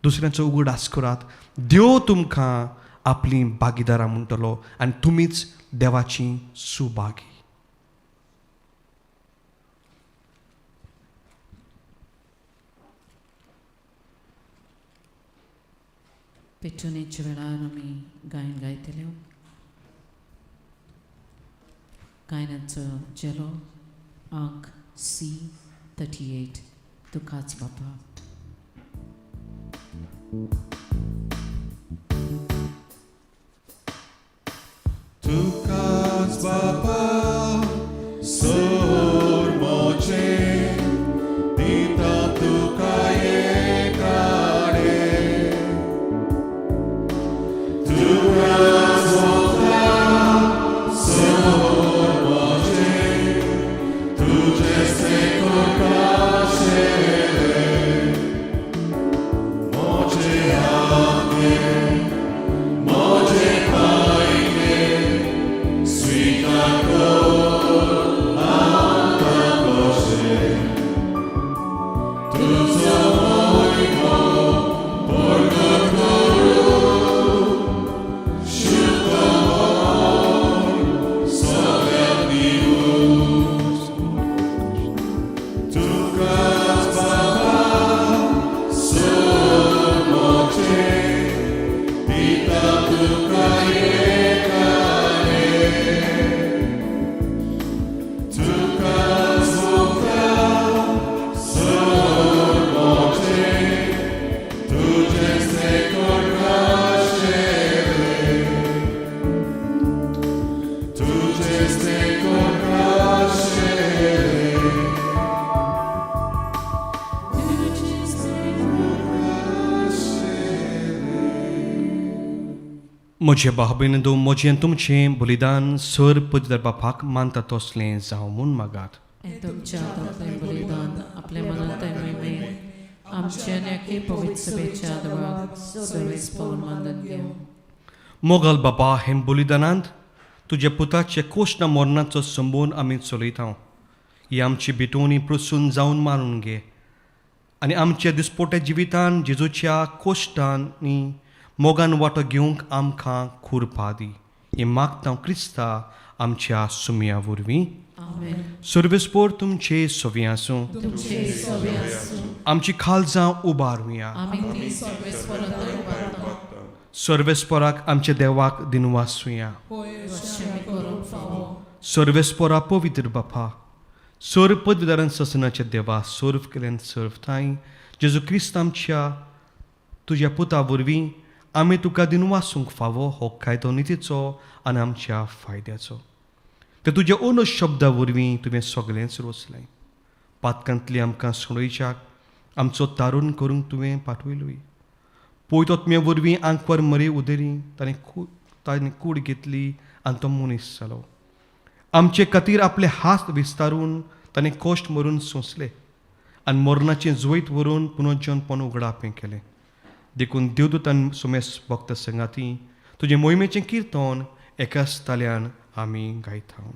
दुसऱ्यांचो उगडास करात. देव तुमकां आपली भागीदारां म्हणटलो आनी तुमीच देवाची सुभागी. पेटूनेच्या वेळार आमी गायन गायतले. गायनाचो झेलो आंक C38, तुकाच बापा. तुकाच बापा सोर मोचे दिता तुका एकाडे, तुकाच बापा सोर मोचे तुझे से कोकाशेले मोचे. म्हजे भाव-भयणींनो, म्हजें तुमचें बलिदान सर पदर बापाक मानता तसलें जावं म्हूण मागात. हें तुमच्या हातांतलें बलिदान आपल्या मनांत महिमेन आमच्या आनी आखे पवित्र सभेच्या देवाक सर्वेस पावून मानधन घेवं. मोगल बाबा, हें बलिदानांत तुज्या पुताचे कोश्ण मरणाचो संबोन आमी चलयता. ही आमची भिटोवणी प्रसून जावन मानून घे आनी आमच्या दिसपोट्या जिवितान जेजूच्या कोश्टांनी मोगान वांटो घेवंक आमकां खुरपा दी. हें मागता क्रिस्ता आमच्या सुमया वरवीं. आमेन. सर्वेस्पोर तुमचे सवी आसूं. तुमचे सवे आसूं. आमची खालजां उबारुया. आमी ती सर्वेस्परांत उबारता. सर्वेस्पोराक आमच्या देवाक दिनवासुया. अशें करूंक फावो. सर्वेस्पोरा पवित्र बापा, सर्व पदवीदारान ससनाच्या देवा, सर्व केल्यान सर्व थांय जेजू क्रिस्त आमच्या तुज्या पुता वरवीं आमी तुका दिनवासूंक फावो. हो कायदो नितीचो आनी आमच्या फायद्याचो. ते तुज्या ओनो शब्दा वरवीं तुवें सगळेंच रोचलें. पातकांतली आमकां सोडयच्याक आमचो तारून करूंक तुवें पाठयलोय. पळय तो तुमे वरवीं आंकवार मरे उदरी ताणें कूड घेतली आनी तो मनीस जालो. आमचे खातीर आपले हात विस्तारून ताणें कश्ट मरून सोंसले आनी मरणाचें जैत व्हरून पुनर्जनपण उगडापें केलें. देखून देवदूतान सुमेस भक्त संगाती तुजें मोहिमेचें किर्तन एकाच ताल्यान आमी गायता.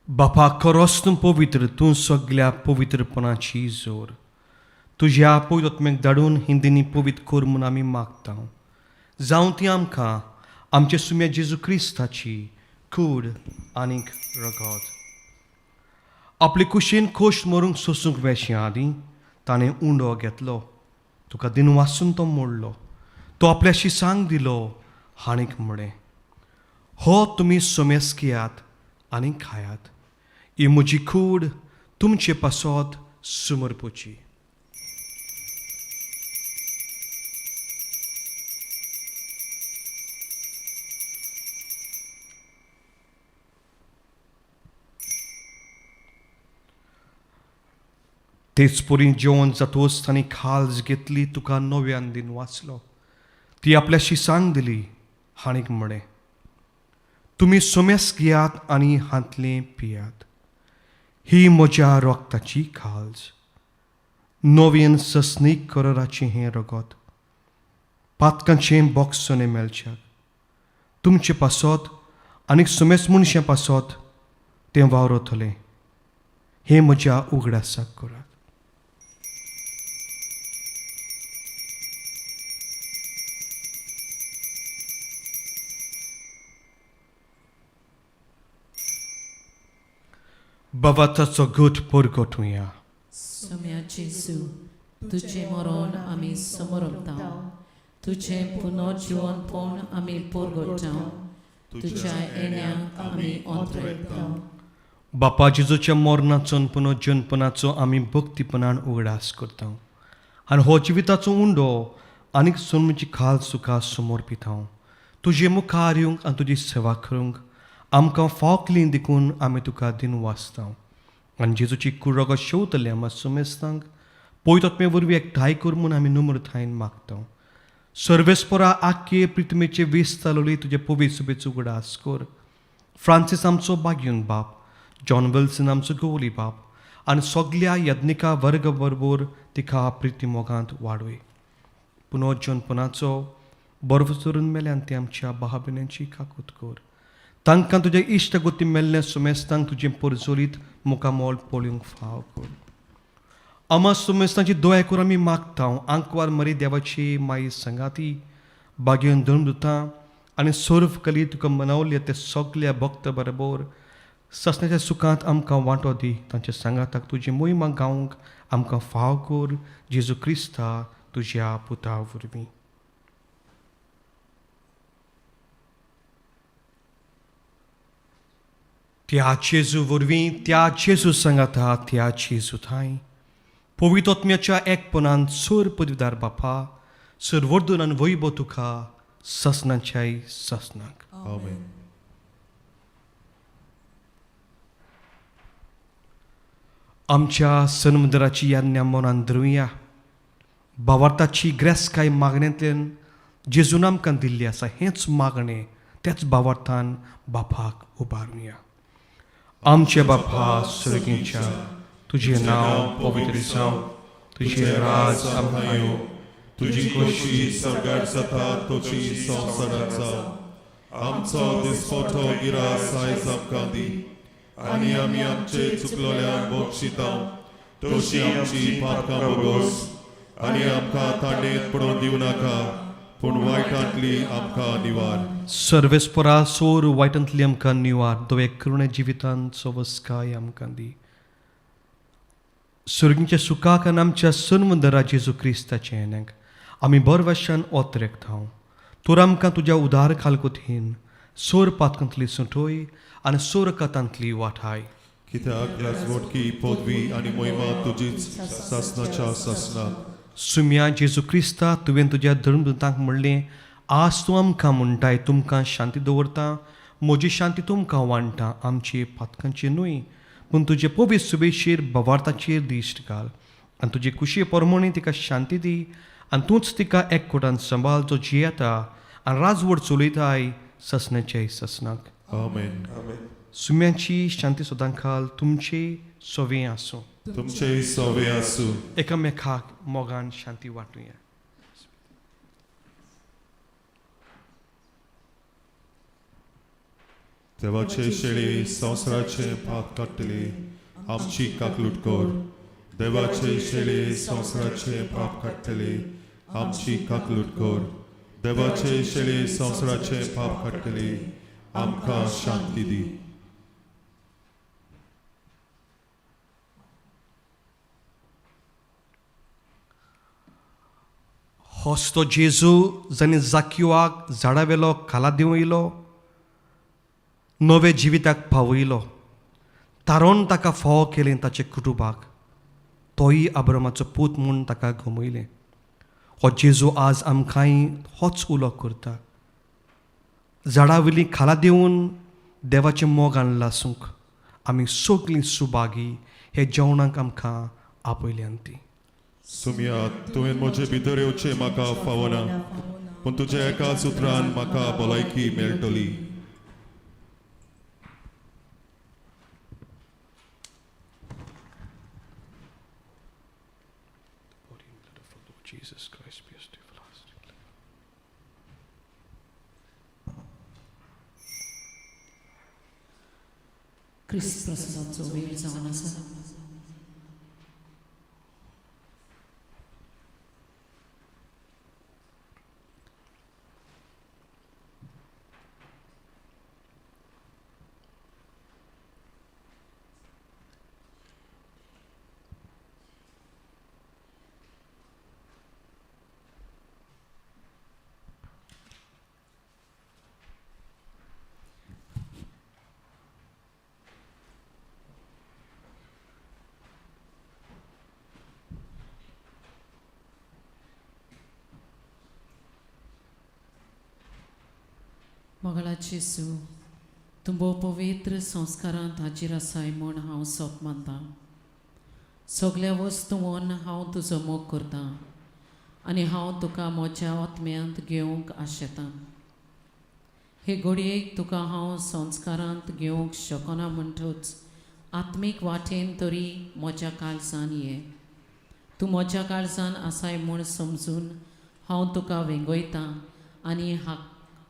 बापा, खरोच तूं पवित्र, तूं सगल्या पवित्रपणाची जोर. तुज्या पवित्र धाडून हिंदींनी पवित्र कर म्हूण आमी मागता. जावं ती आमकां आमचे सुम्या जेजू क्रिस्ताची कूड आनीक रगत. आपले कुशीन खोश मरूंक सोसूंक वेचे आदीं ताणें उंडो घेतलो, तुका दिनवासून तो मोडलो, तो आपल्या शिसांक दिलो आनीक म्हळें, हो तुमी सोमेस घेयात आनी खायात. ही म्हजी कूड तुमचे पासत समर्पुची. तेच परी जेवण जातोच तांणी खाल्स घेतली, तुका नव्यान दिन वाचलो, ती आपल्या शिसांक दिली आनीक म्हळें, तुमी सोमेस घेयात आनी हांतलें पियात. ही म्हज्या रोगताची खाज, नवीन सस्नीक कराराचें हें रगत, पातकांचें बोक्सोने मेळच्याक तुमचे पासत आनीक सुमेस मनशां पासत तें वावरतलें. हें म्हज्या उगडासाक करात. बाबाचो गट परगटुया. सोम्या जेजू, तुजें मरण आमी समरपता, तुजें पुनर्जिवनपण आमी परगटा, तुज्या येण्याक आमी अंतरेता. बापा जेजूच्या मरणाचो आनी पुनर्जनपणाचो आमी भक्तीपणान उगडास करता आनी हो जिविताचो उंडो आनीक सोमची खाल सुखा समर्पिता. तुजे मुखार येवंक आनी तुजी सेवा करूंक आमकां फाव केली देखून आमी तुका दिन वाचता. आनी जेजूची कुरगो शेवतले आमकां सुमेस्तांक पयतत्मे वरवीं एकठांय कर म्हूण आमी नम्रतायेन मागता. सर्वेस्परा आख्खे प्रितमेचे वीस चालवली तुजे पवित्र सुबेचो उगडास कर. फ्रांसीस आमचो बागयून बाप, जॉन विल्सन आमचो गवली बाप आनी सगल्या यज्ञिका वर्ग बरोबर तिका प्रिती मोगांत वाडय. पुनर्जनपणाचो बर्फ चोरून मेल्यान ती आमच्या भाव-भयणांची काकूत कर. तांकां तुज्या इश्ट गोती मेल्ल्या सुमेस्तांक तुजें परजोलीत मुखामोल पळोवंक फाव कर. आमा सुमेस्तांची दया करून आमी मागता. आंकवार मरी देवाची माई संगाती बागेवन धर्मदुतां आनी सर्व कली तुका मनवले ते सगल्या भक्त बरोबर ससण्याच्या सुखांत आमकां वांटो दी. तांच्या सांगाताक तुजी मोहिमा गावंक आमकां फाव कर. जेजू क्रिस्ता तुज्या पुता वरवीं. त्या जेजू वरवीं, त्या जेजू सांगाता, त्या जेजू थांय पवित्र एकपणान सोर पदवीदार बापा सर्वर्दून आनी वैभव तुका ससनाच्याय ससनाक. आमेन. आमच्या सनमुद्राची याज्ञा मनान धरुया. भावार्थाची ग्रेसकाय मागण्यांतल्यान जेजून आमकां दिल्ली आसा हेंच मागणें त्याच भावार्थान बापाक उबारुया. आमचे बापा सर्गीच्या, तुजें नांव पवित्र जावं, तुजें राज आमकां येवं, तुजी खोशी सर्गार जाता तशी संवसारांत जावं. आमचो दिसपटो गिरास आयज आमकां दी आनी आमी आमचे चुकलोल्यांक बक्षिता तशी आमची पातकां बोगोस आनी आमकां तांडेत पडोवन दिवं नाका पूण वायटांतली आमकां निवार. सर्वेस्परा सोर वायटांतली आमकां निवार. दोवे करुणे जिवितांत सवस्काय आमकां दी. सर्गीच्या सुखाक आनी आमच्या सन्मंदरा जेजू क्रिस्ताच्या येण्याक आमी बरवाशान ओतरेकता. तूं आमकां तुज्या उदार खालकोथीन सोर पातकांतली सुटोय आनी सोर कथांतली वाठाय. कित्याक राजवटकी पदवी आनी मोहिमा तुजीच सासनाच्या सासनाक. सुम्या जेजू क्रिस्ता, तुवें तुज्या धर्मदूतांक म्हणलें, आज तूं आमकां म्हणटाय, तुमकां शांती दवरता, म्हजी शांती तुमकां वांट्टा. आमचे पातकांची न्हय पूण तुजे पवित्र सुबेचेर बवार्थाचेर दिश्ट घाल आनी तुजे कुशी परमणी तिका शांती दी आनी तूंच तिका एककोटान सांबाळ जो जियेता आनी राजवट चलयताय ससनाचे ससनाक. आमेन. सुम्याची शांती सदां खाल तुमचे सवे आसूं. तुमचे सवे आसूं. एकामेकाक मोगान शांती वांटुया. देवाचे शेळी संवसाराचे पाप काडटली आमची काकलूट कर. देवाचे शेळी संवसाराचे पाप काडटली आमची काकलूट कर. देवाचे शेळी संवसाराचे पाप काडटली आमकां शांती दी. होच तो जेजू जाणें जाकिवाक झाडावेलो खाला देंवयलो, नवे जिविताक पावयलो, तारोन ताका फोव केलें ताचे कुटुंबाक, तोय अब्रमाचो पूत म्हूण ताका गमयलें. हो जेजू आज आमकांय होच उलो करता. झाडा वयली खाला देंवून देवाचें मोग आणलां आसूंक आमी सगळीं सुभागी हे जेवणाक आमकां आपयल्यान ती. सुमिया, तुवें म्हजे भितर येवचें म्हाका फावना, पूण तुज्या एकाच उतरान म्हाका भलायकी मेळटली. Jesus Christ, be us to everlasting life. क्रिस्त प्रसादाचो वेळ जावन आसा. मोगलाची सू तुमबो पवित्र संस्कारांत हाजीर आसाय म्हूण हांव सोप मानतां. सगल्या वस्तूंन हांव तुजो मोग करतां आनी हांव तुका म्हज्या आत्म्यांत घेवंक आशेतां. हे घडयेक तुका हांव संस्कारांत घेवंक शकना म्हणटच आत्मीक वाटेन तरी म्हज्या काळजान ये. तूं म्हज्या काळजान आसाय म्हूण समजून हांव तुका वेंगयतां आनी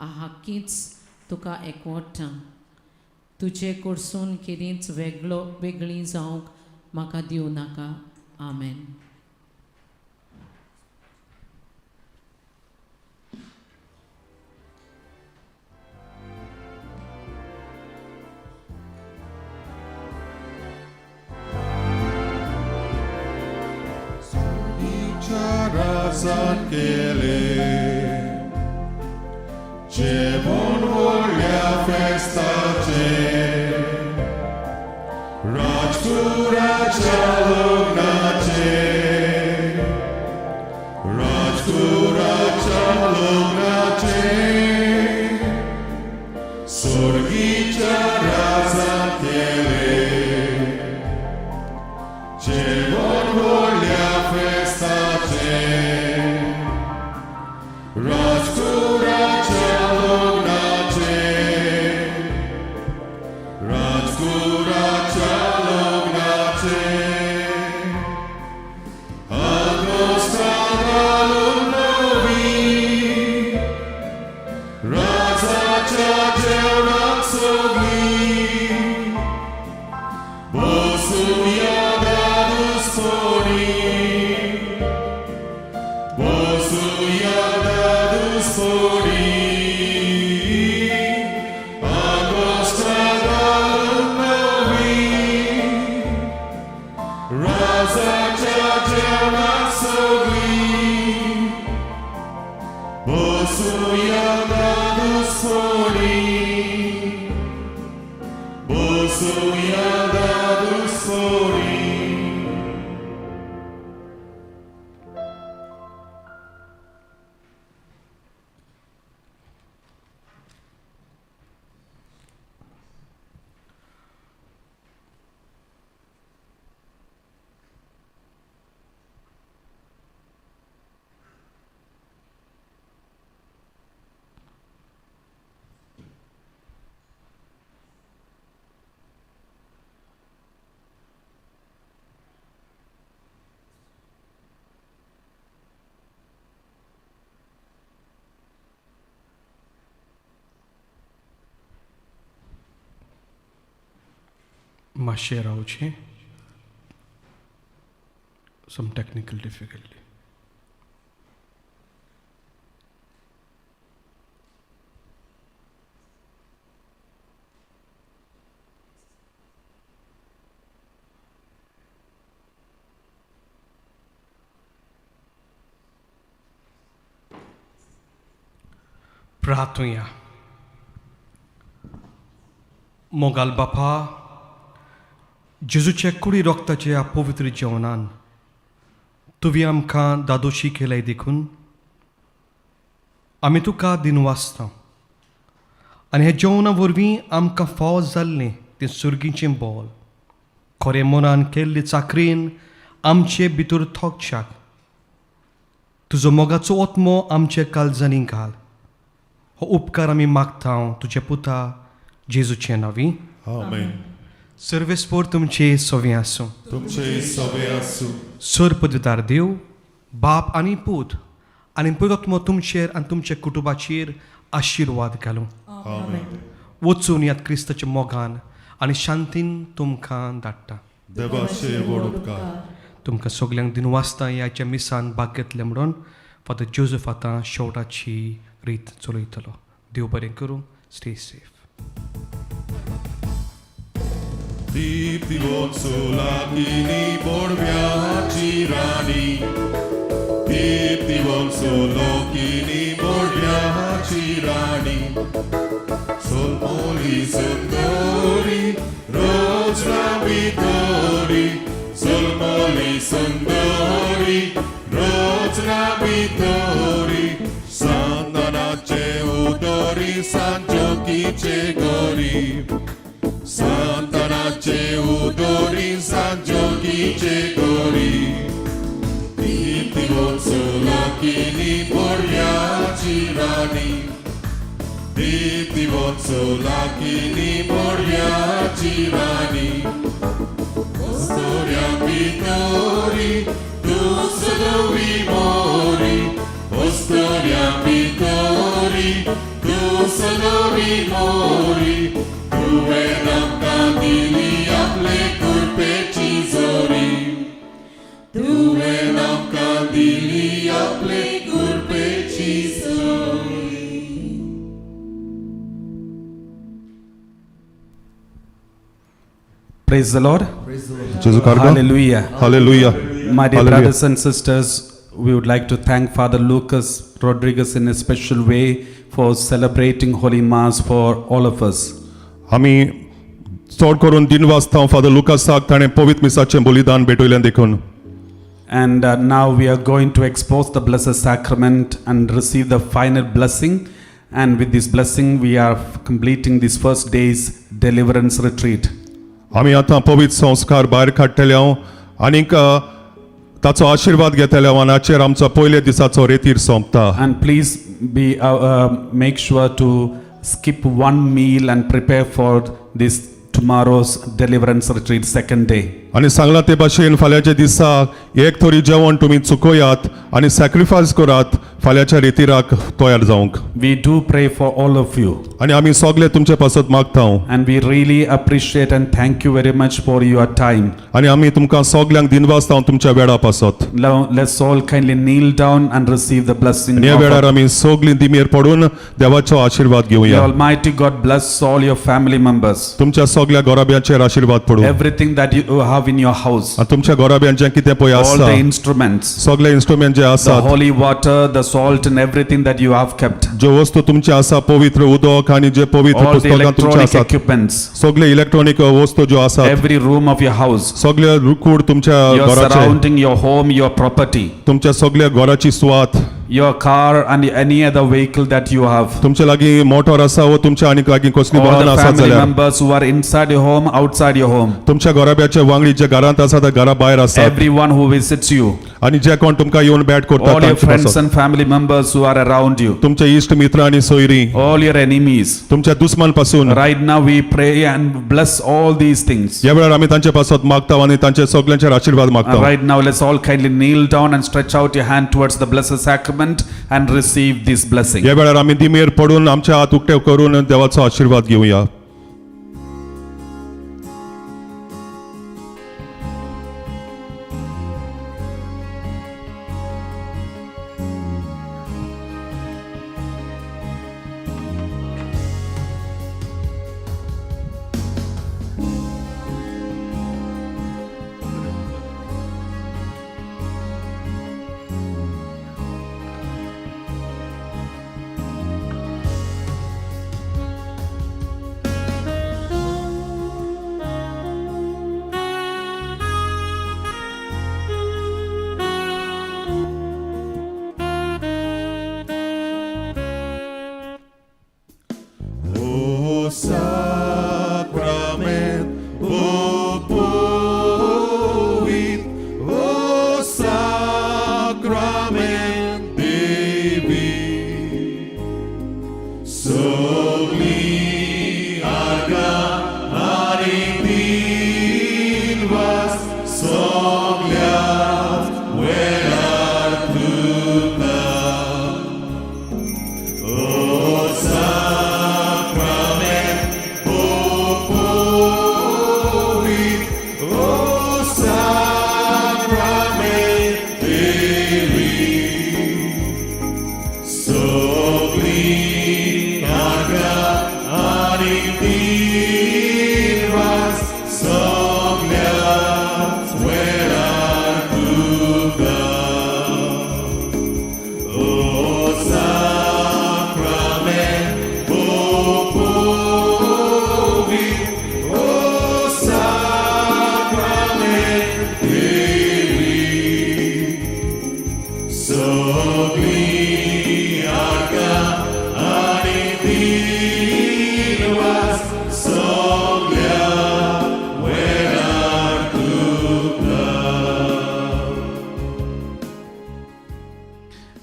हाकीच तुका एकवटता. तुजे कडसून केदींच वेगळी जावंक म्हाका दिवं नाका. आमेन. जेवण व्हडल्या फेस्ताचें, राजकुराच्या लग्नाचें, राजकुराच्या लग्नाचें, सर्गीच्या राजान केलें जेवण व्हडल्या फेस्ताचें, राजकुराच्या लग्नाचें, राजकुराच्या लग्नाचें. आगोस्तान घालून नवी राजाच्या जेवणाक सगळीं बसुया दादूसपणी, बसुया दादूसपणी. आगोस्तान घालून नवी राजाच्या जेवणाक सगळीं बसुया दादूसपणी, बसुया दादूसपणी. मातशें रावचें, सम टॅक्निकल डिफिकल्टी. प्रार्थुया. मोगाल बापा, जेजूच्या कुडी रोगताच्या ह्या पवित्र जेवणान तुवें आमकां दादोशी केल्याय देखून आमी तुका दिनवासता आनी ह्या जेवणा वरवीं आमकां फावो जाल्लें तें सुर्गीचें बोल खरें मनान केल्ले चाकरेन आमचे भितर थोकच्याक तुजो मोगाचो ओत्मो आमच्या काळजांनी घाल. हो उपकार आमी मागता तुज्या पुता जेजूचे नांवी. आमेन. सर्वेस्पोर तुमचे सवे आसूं. तुमचे सवे आसूं. सर पदवीदार देव बाप आनी पूत आनी पवित्र तुमचेर आनी तुमच्या कुटुंबाचेर आशिर्वाद घालूं. वचून यात क्रिस्ताच्या मोगान आनी शांतीन तुमकां धाडटा. देवाचे व्हड उपकार. तुमकां सगल्यांक दिनवासता ह्याच्या मिसान भाग घेतलें म्हणून. फादर जोजफ आतां शेवटाची रीत चलयतलो. देव बरें करूं. Stay safe. दीप दिवोन सोलागिनी बोडव्याची राणी, दीप दिवोन सोलोकिनी बोडव्याची राणी, सोलमोली सुंदरी रोज राबितोरी, सोलमोली सुंदरी रोज राबितोरी, संदनाचे उदोरी सांजोकीचे गोरी, संतनाचे उदोरी सांजोकीचे गोरी, दीप दिवोन सोलाकिनी बोडव्याची राणी, दीप दिवोन सोलाकिनी बोडव्याची राणी, ओस्तोऱ्या भितोरी तूं सदवी मोरी, ओस्तोऱ्या भितोरी तूं सदवी मोरी, तुवें आमकां दिली आपले कृपेची जोरी, तुवें आमकां दिली आपले कृपेची जोरी. Praise the Lord. जेजू cargo. Hallelujah. Hallelujah. My dear Hallelujah. Brothers and sisters, we would like to thank Father Lucas Rodriguez in a special way for celebrating Holy Mass for all of us. आमी चड करून दिनवासता father लुकासाक, ताणें पवित्र मिसाचें बलिदान भेटयलें देखून. And now we are going to expose the Blessed Sacrament and receive the final blessing. And with this blessing, we are completing this first day's deliverance retreat. आमी आतां पवित्र संस्कार भायर काडटले हांव आनीक ताचो आशिर्वाद घेतले हांव आनी हाचेर आमचो पयल्या दिसाचो रेतीर सोंपता. And please be make sure to skip one meal and prepare for this tomorrow's deliverance retreat second day. आनी सांगलां ते भाशेन फाल्यांच्या दिसा एक तरी जेवण तुमी चुकयात आनी सॅक्रिफायस करात फाल्यांच्या रेतिराक तयार जावंक. We do pray for all of you, आनी आमी सगळे तुमचे पासत मागता and we really appreciate and thank you very much for your time. आनी आमी तुमकां सगल्यांक दिनवासता तुमच्या वेळा पासत. Now let's all kindly kneel down and receive the blessing आनी ह्या of वेळार आमी सगळीं दिमेर पडून देवाचो आशिर्वाद May घेवया. Almighty God bless all your family members, तुमच्या सगळ्या घराब्यांचेर आशिर्वाद पडूं everything that you have in your house, आनी तुमच्या घराब्यांचें कितें पळय all आसा the instruments, सगळे इन्स्ट्रुमेंट जे the आसात, holy water, the salt, and everything that you have kept, ज्यो वस्तू तुमचे आसा, पवित्र उदक आनी जे पवित्र all the पुस्तकां तुमचे electronic आसात, equipments, सगळे इलेक्ट्रॉनीक वस्तू ज्यो आसात, every room of your house, सगळे कूड तुमच्या your घराचे, surrounding, your home, your property, तुमच्या सगळ्या घराची सुवात, your car, and any other vehicle that you have. तुमच्या लागीं मोटर आसा वो तुमच्या आनी लागीं कसली All वाहन the आसात family जाल्यार, members who are inside your home, outside your home, तुमच्या घराब्याचे वांगडी जे घरांत आसा ते घरा भायर आसात, everyone who visits you, आनी जे कोण तुमकां येवन भेट करतात all your तांचे friends पासत. And family members who are around you, तुमचे इश्ट मित्र आनी सोयरी, all your enemies. तुमच्या दुस्मान पासून. Right now we pray and bless all these things. ह्या वेळार आमी तांचे पासत मागता आनी तांचे सगल्यांचेर आशिर्वाद And मागता. right now let's all kindly kneel down and stretch out your hand towards the Blessed Sacrament and receive this blessing. ह्या वेळार आमी दिमेर पडून आमचे हात उक्ते करून देवाचो आशिर्वाद घेवया.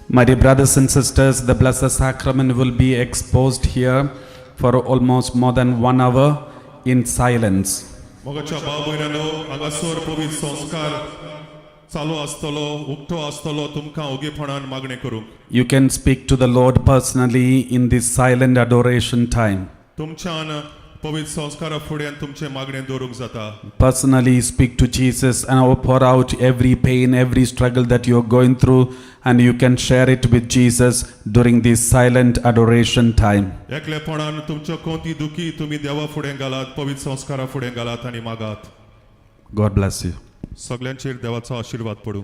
My dear brothers and sisters, the Blessed Sacrament will be exposed here for almost more than 1 hour in silence. मोगाच्या भाव भयणांनो, हांगासर पवित्र संस्कार चालू आसतलो, उक्तो आसतलो तुमकां ओगीपणान मागणें करूंक. You can speak to the Lord personally in this silent adoration time. तुमच्यान पवित्र संस्कारा फुडें तुमचें मागणें दवरूंक जाता. Personally speak to Jesus and pour out every pain, every struggle that you are going through, and you can share it with Jesus during this silent adoration time. एकलेपणान तुमच्यो कोणती दुखी तुमी देवा फुडें घालात, पवित्र संस्कारा फुडें घालात आनी मागात. God bless you. सगल्यांचेर देवाचो आशिर्वाद पडूं.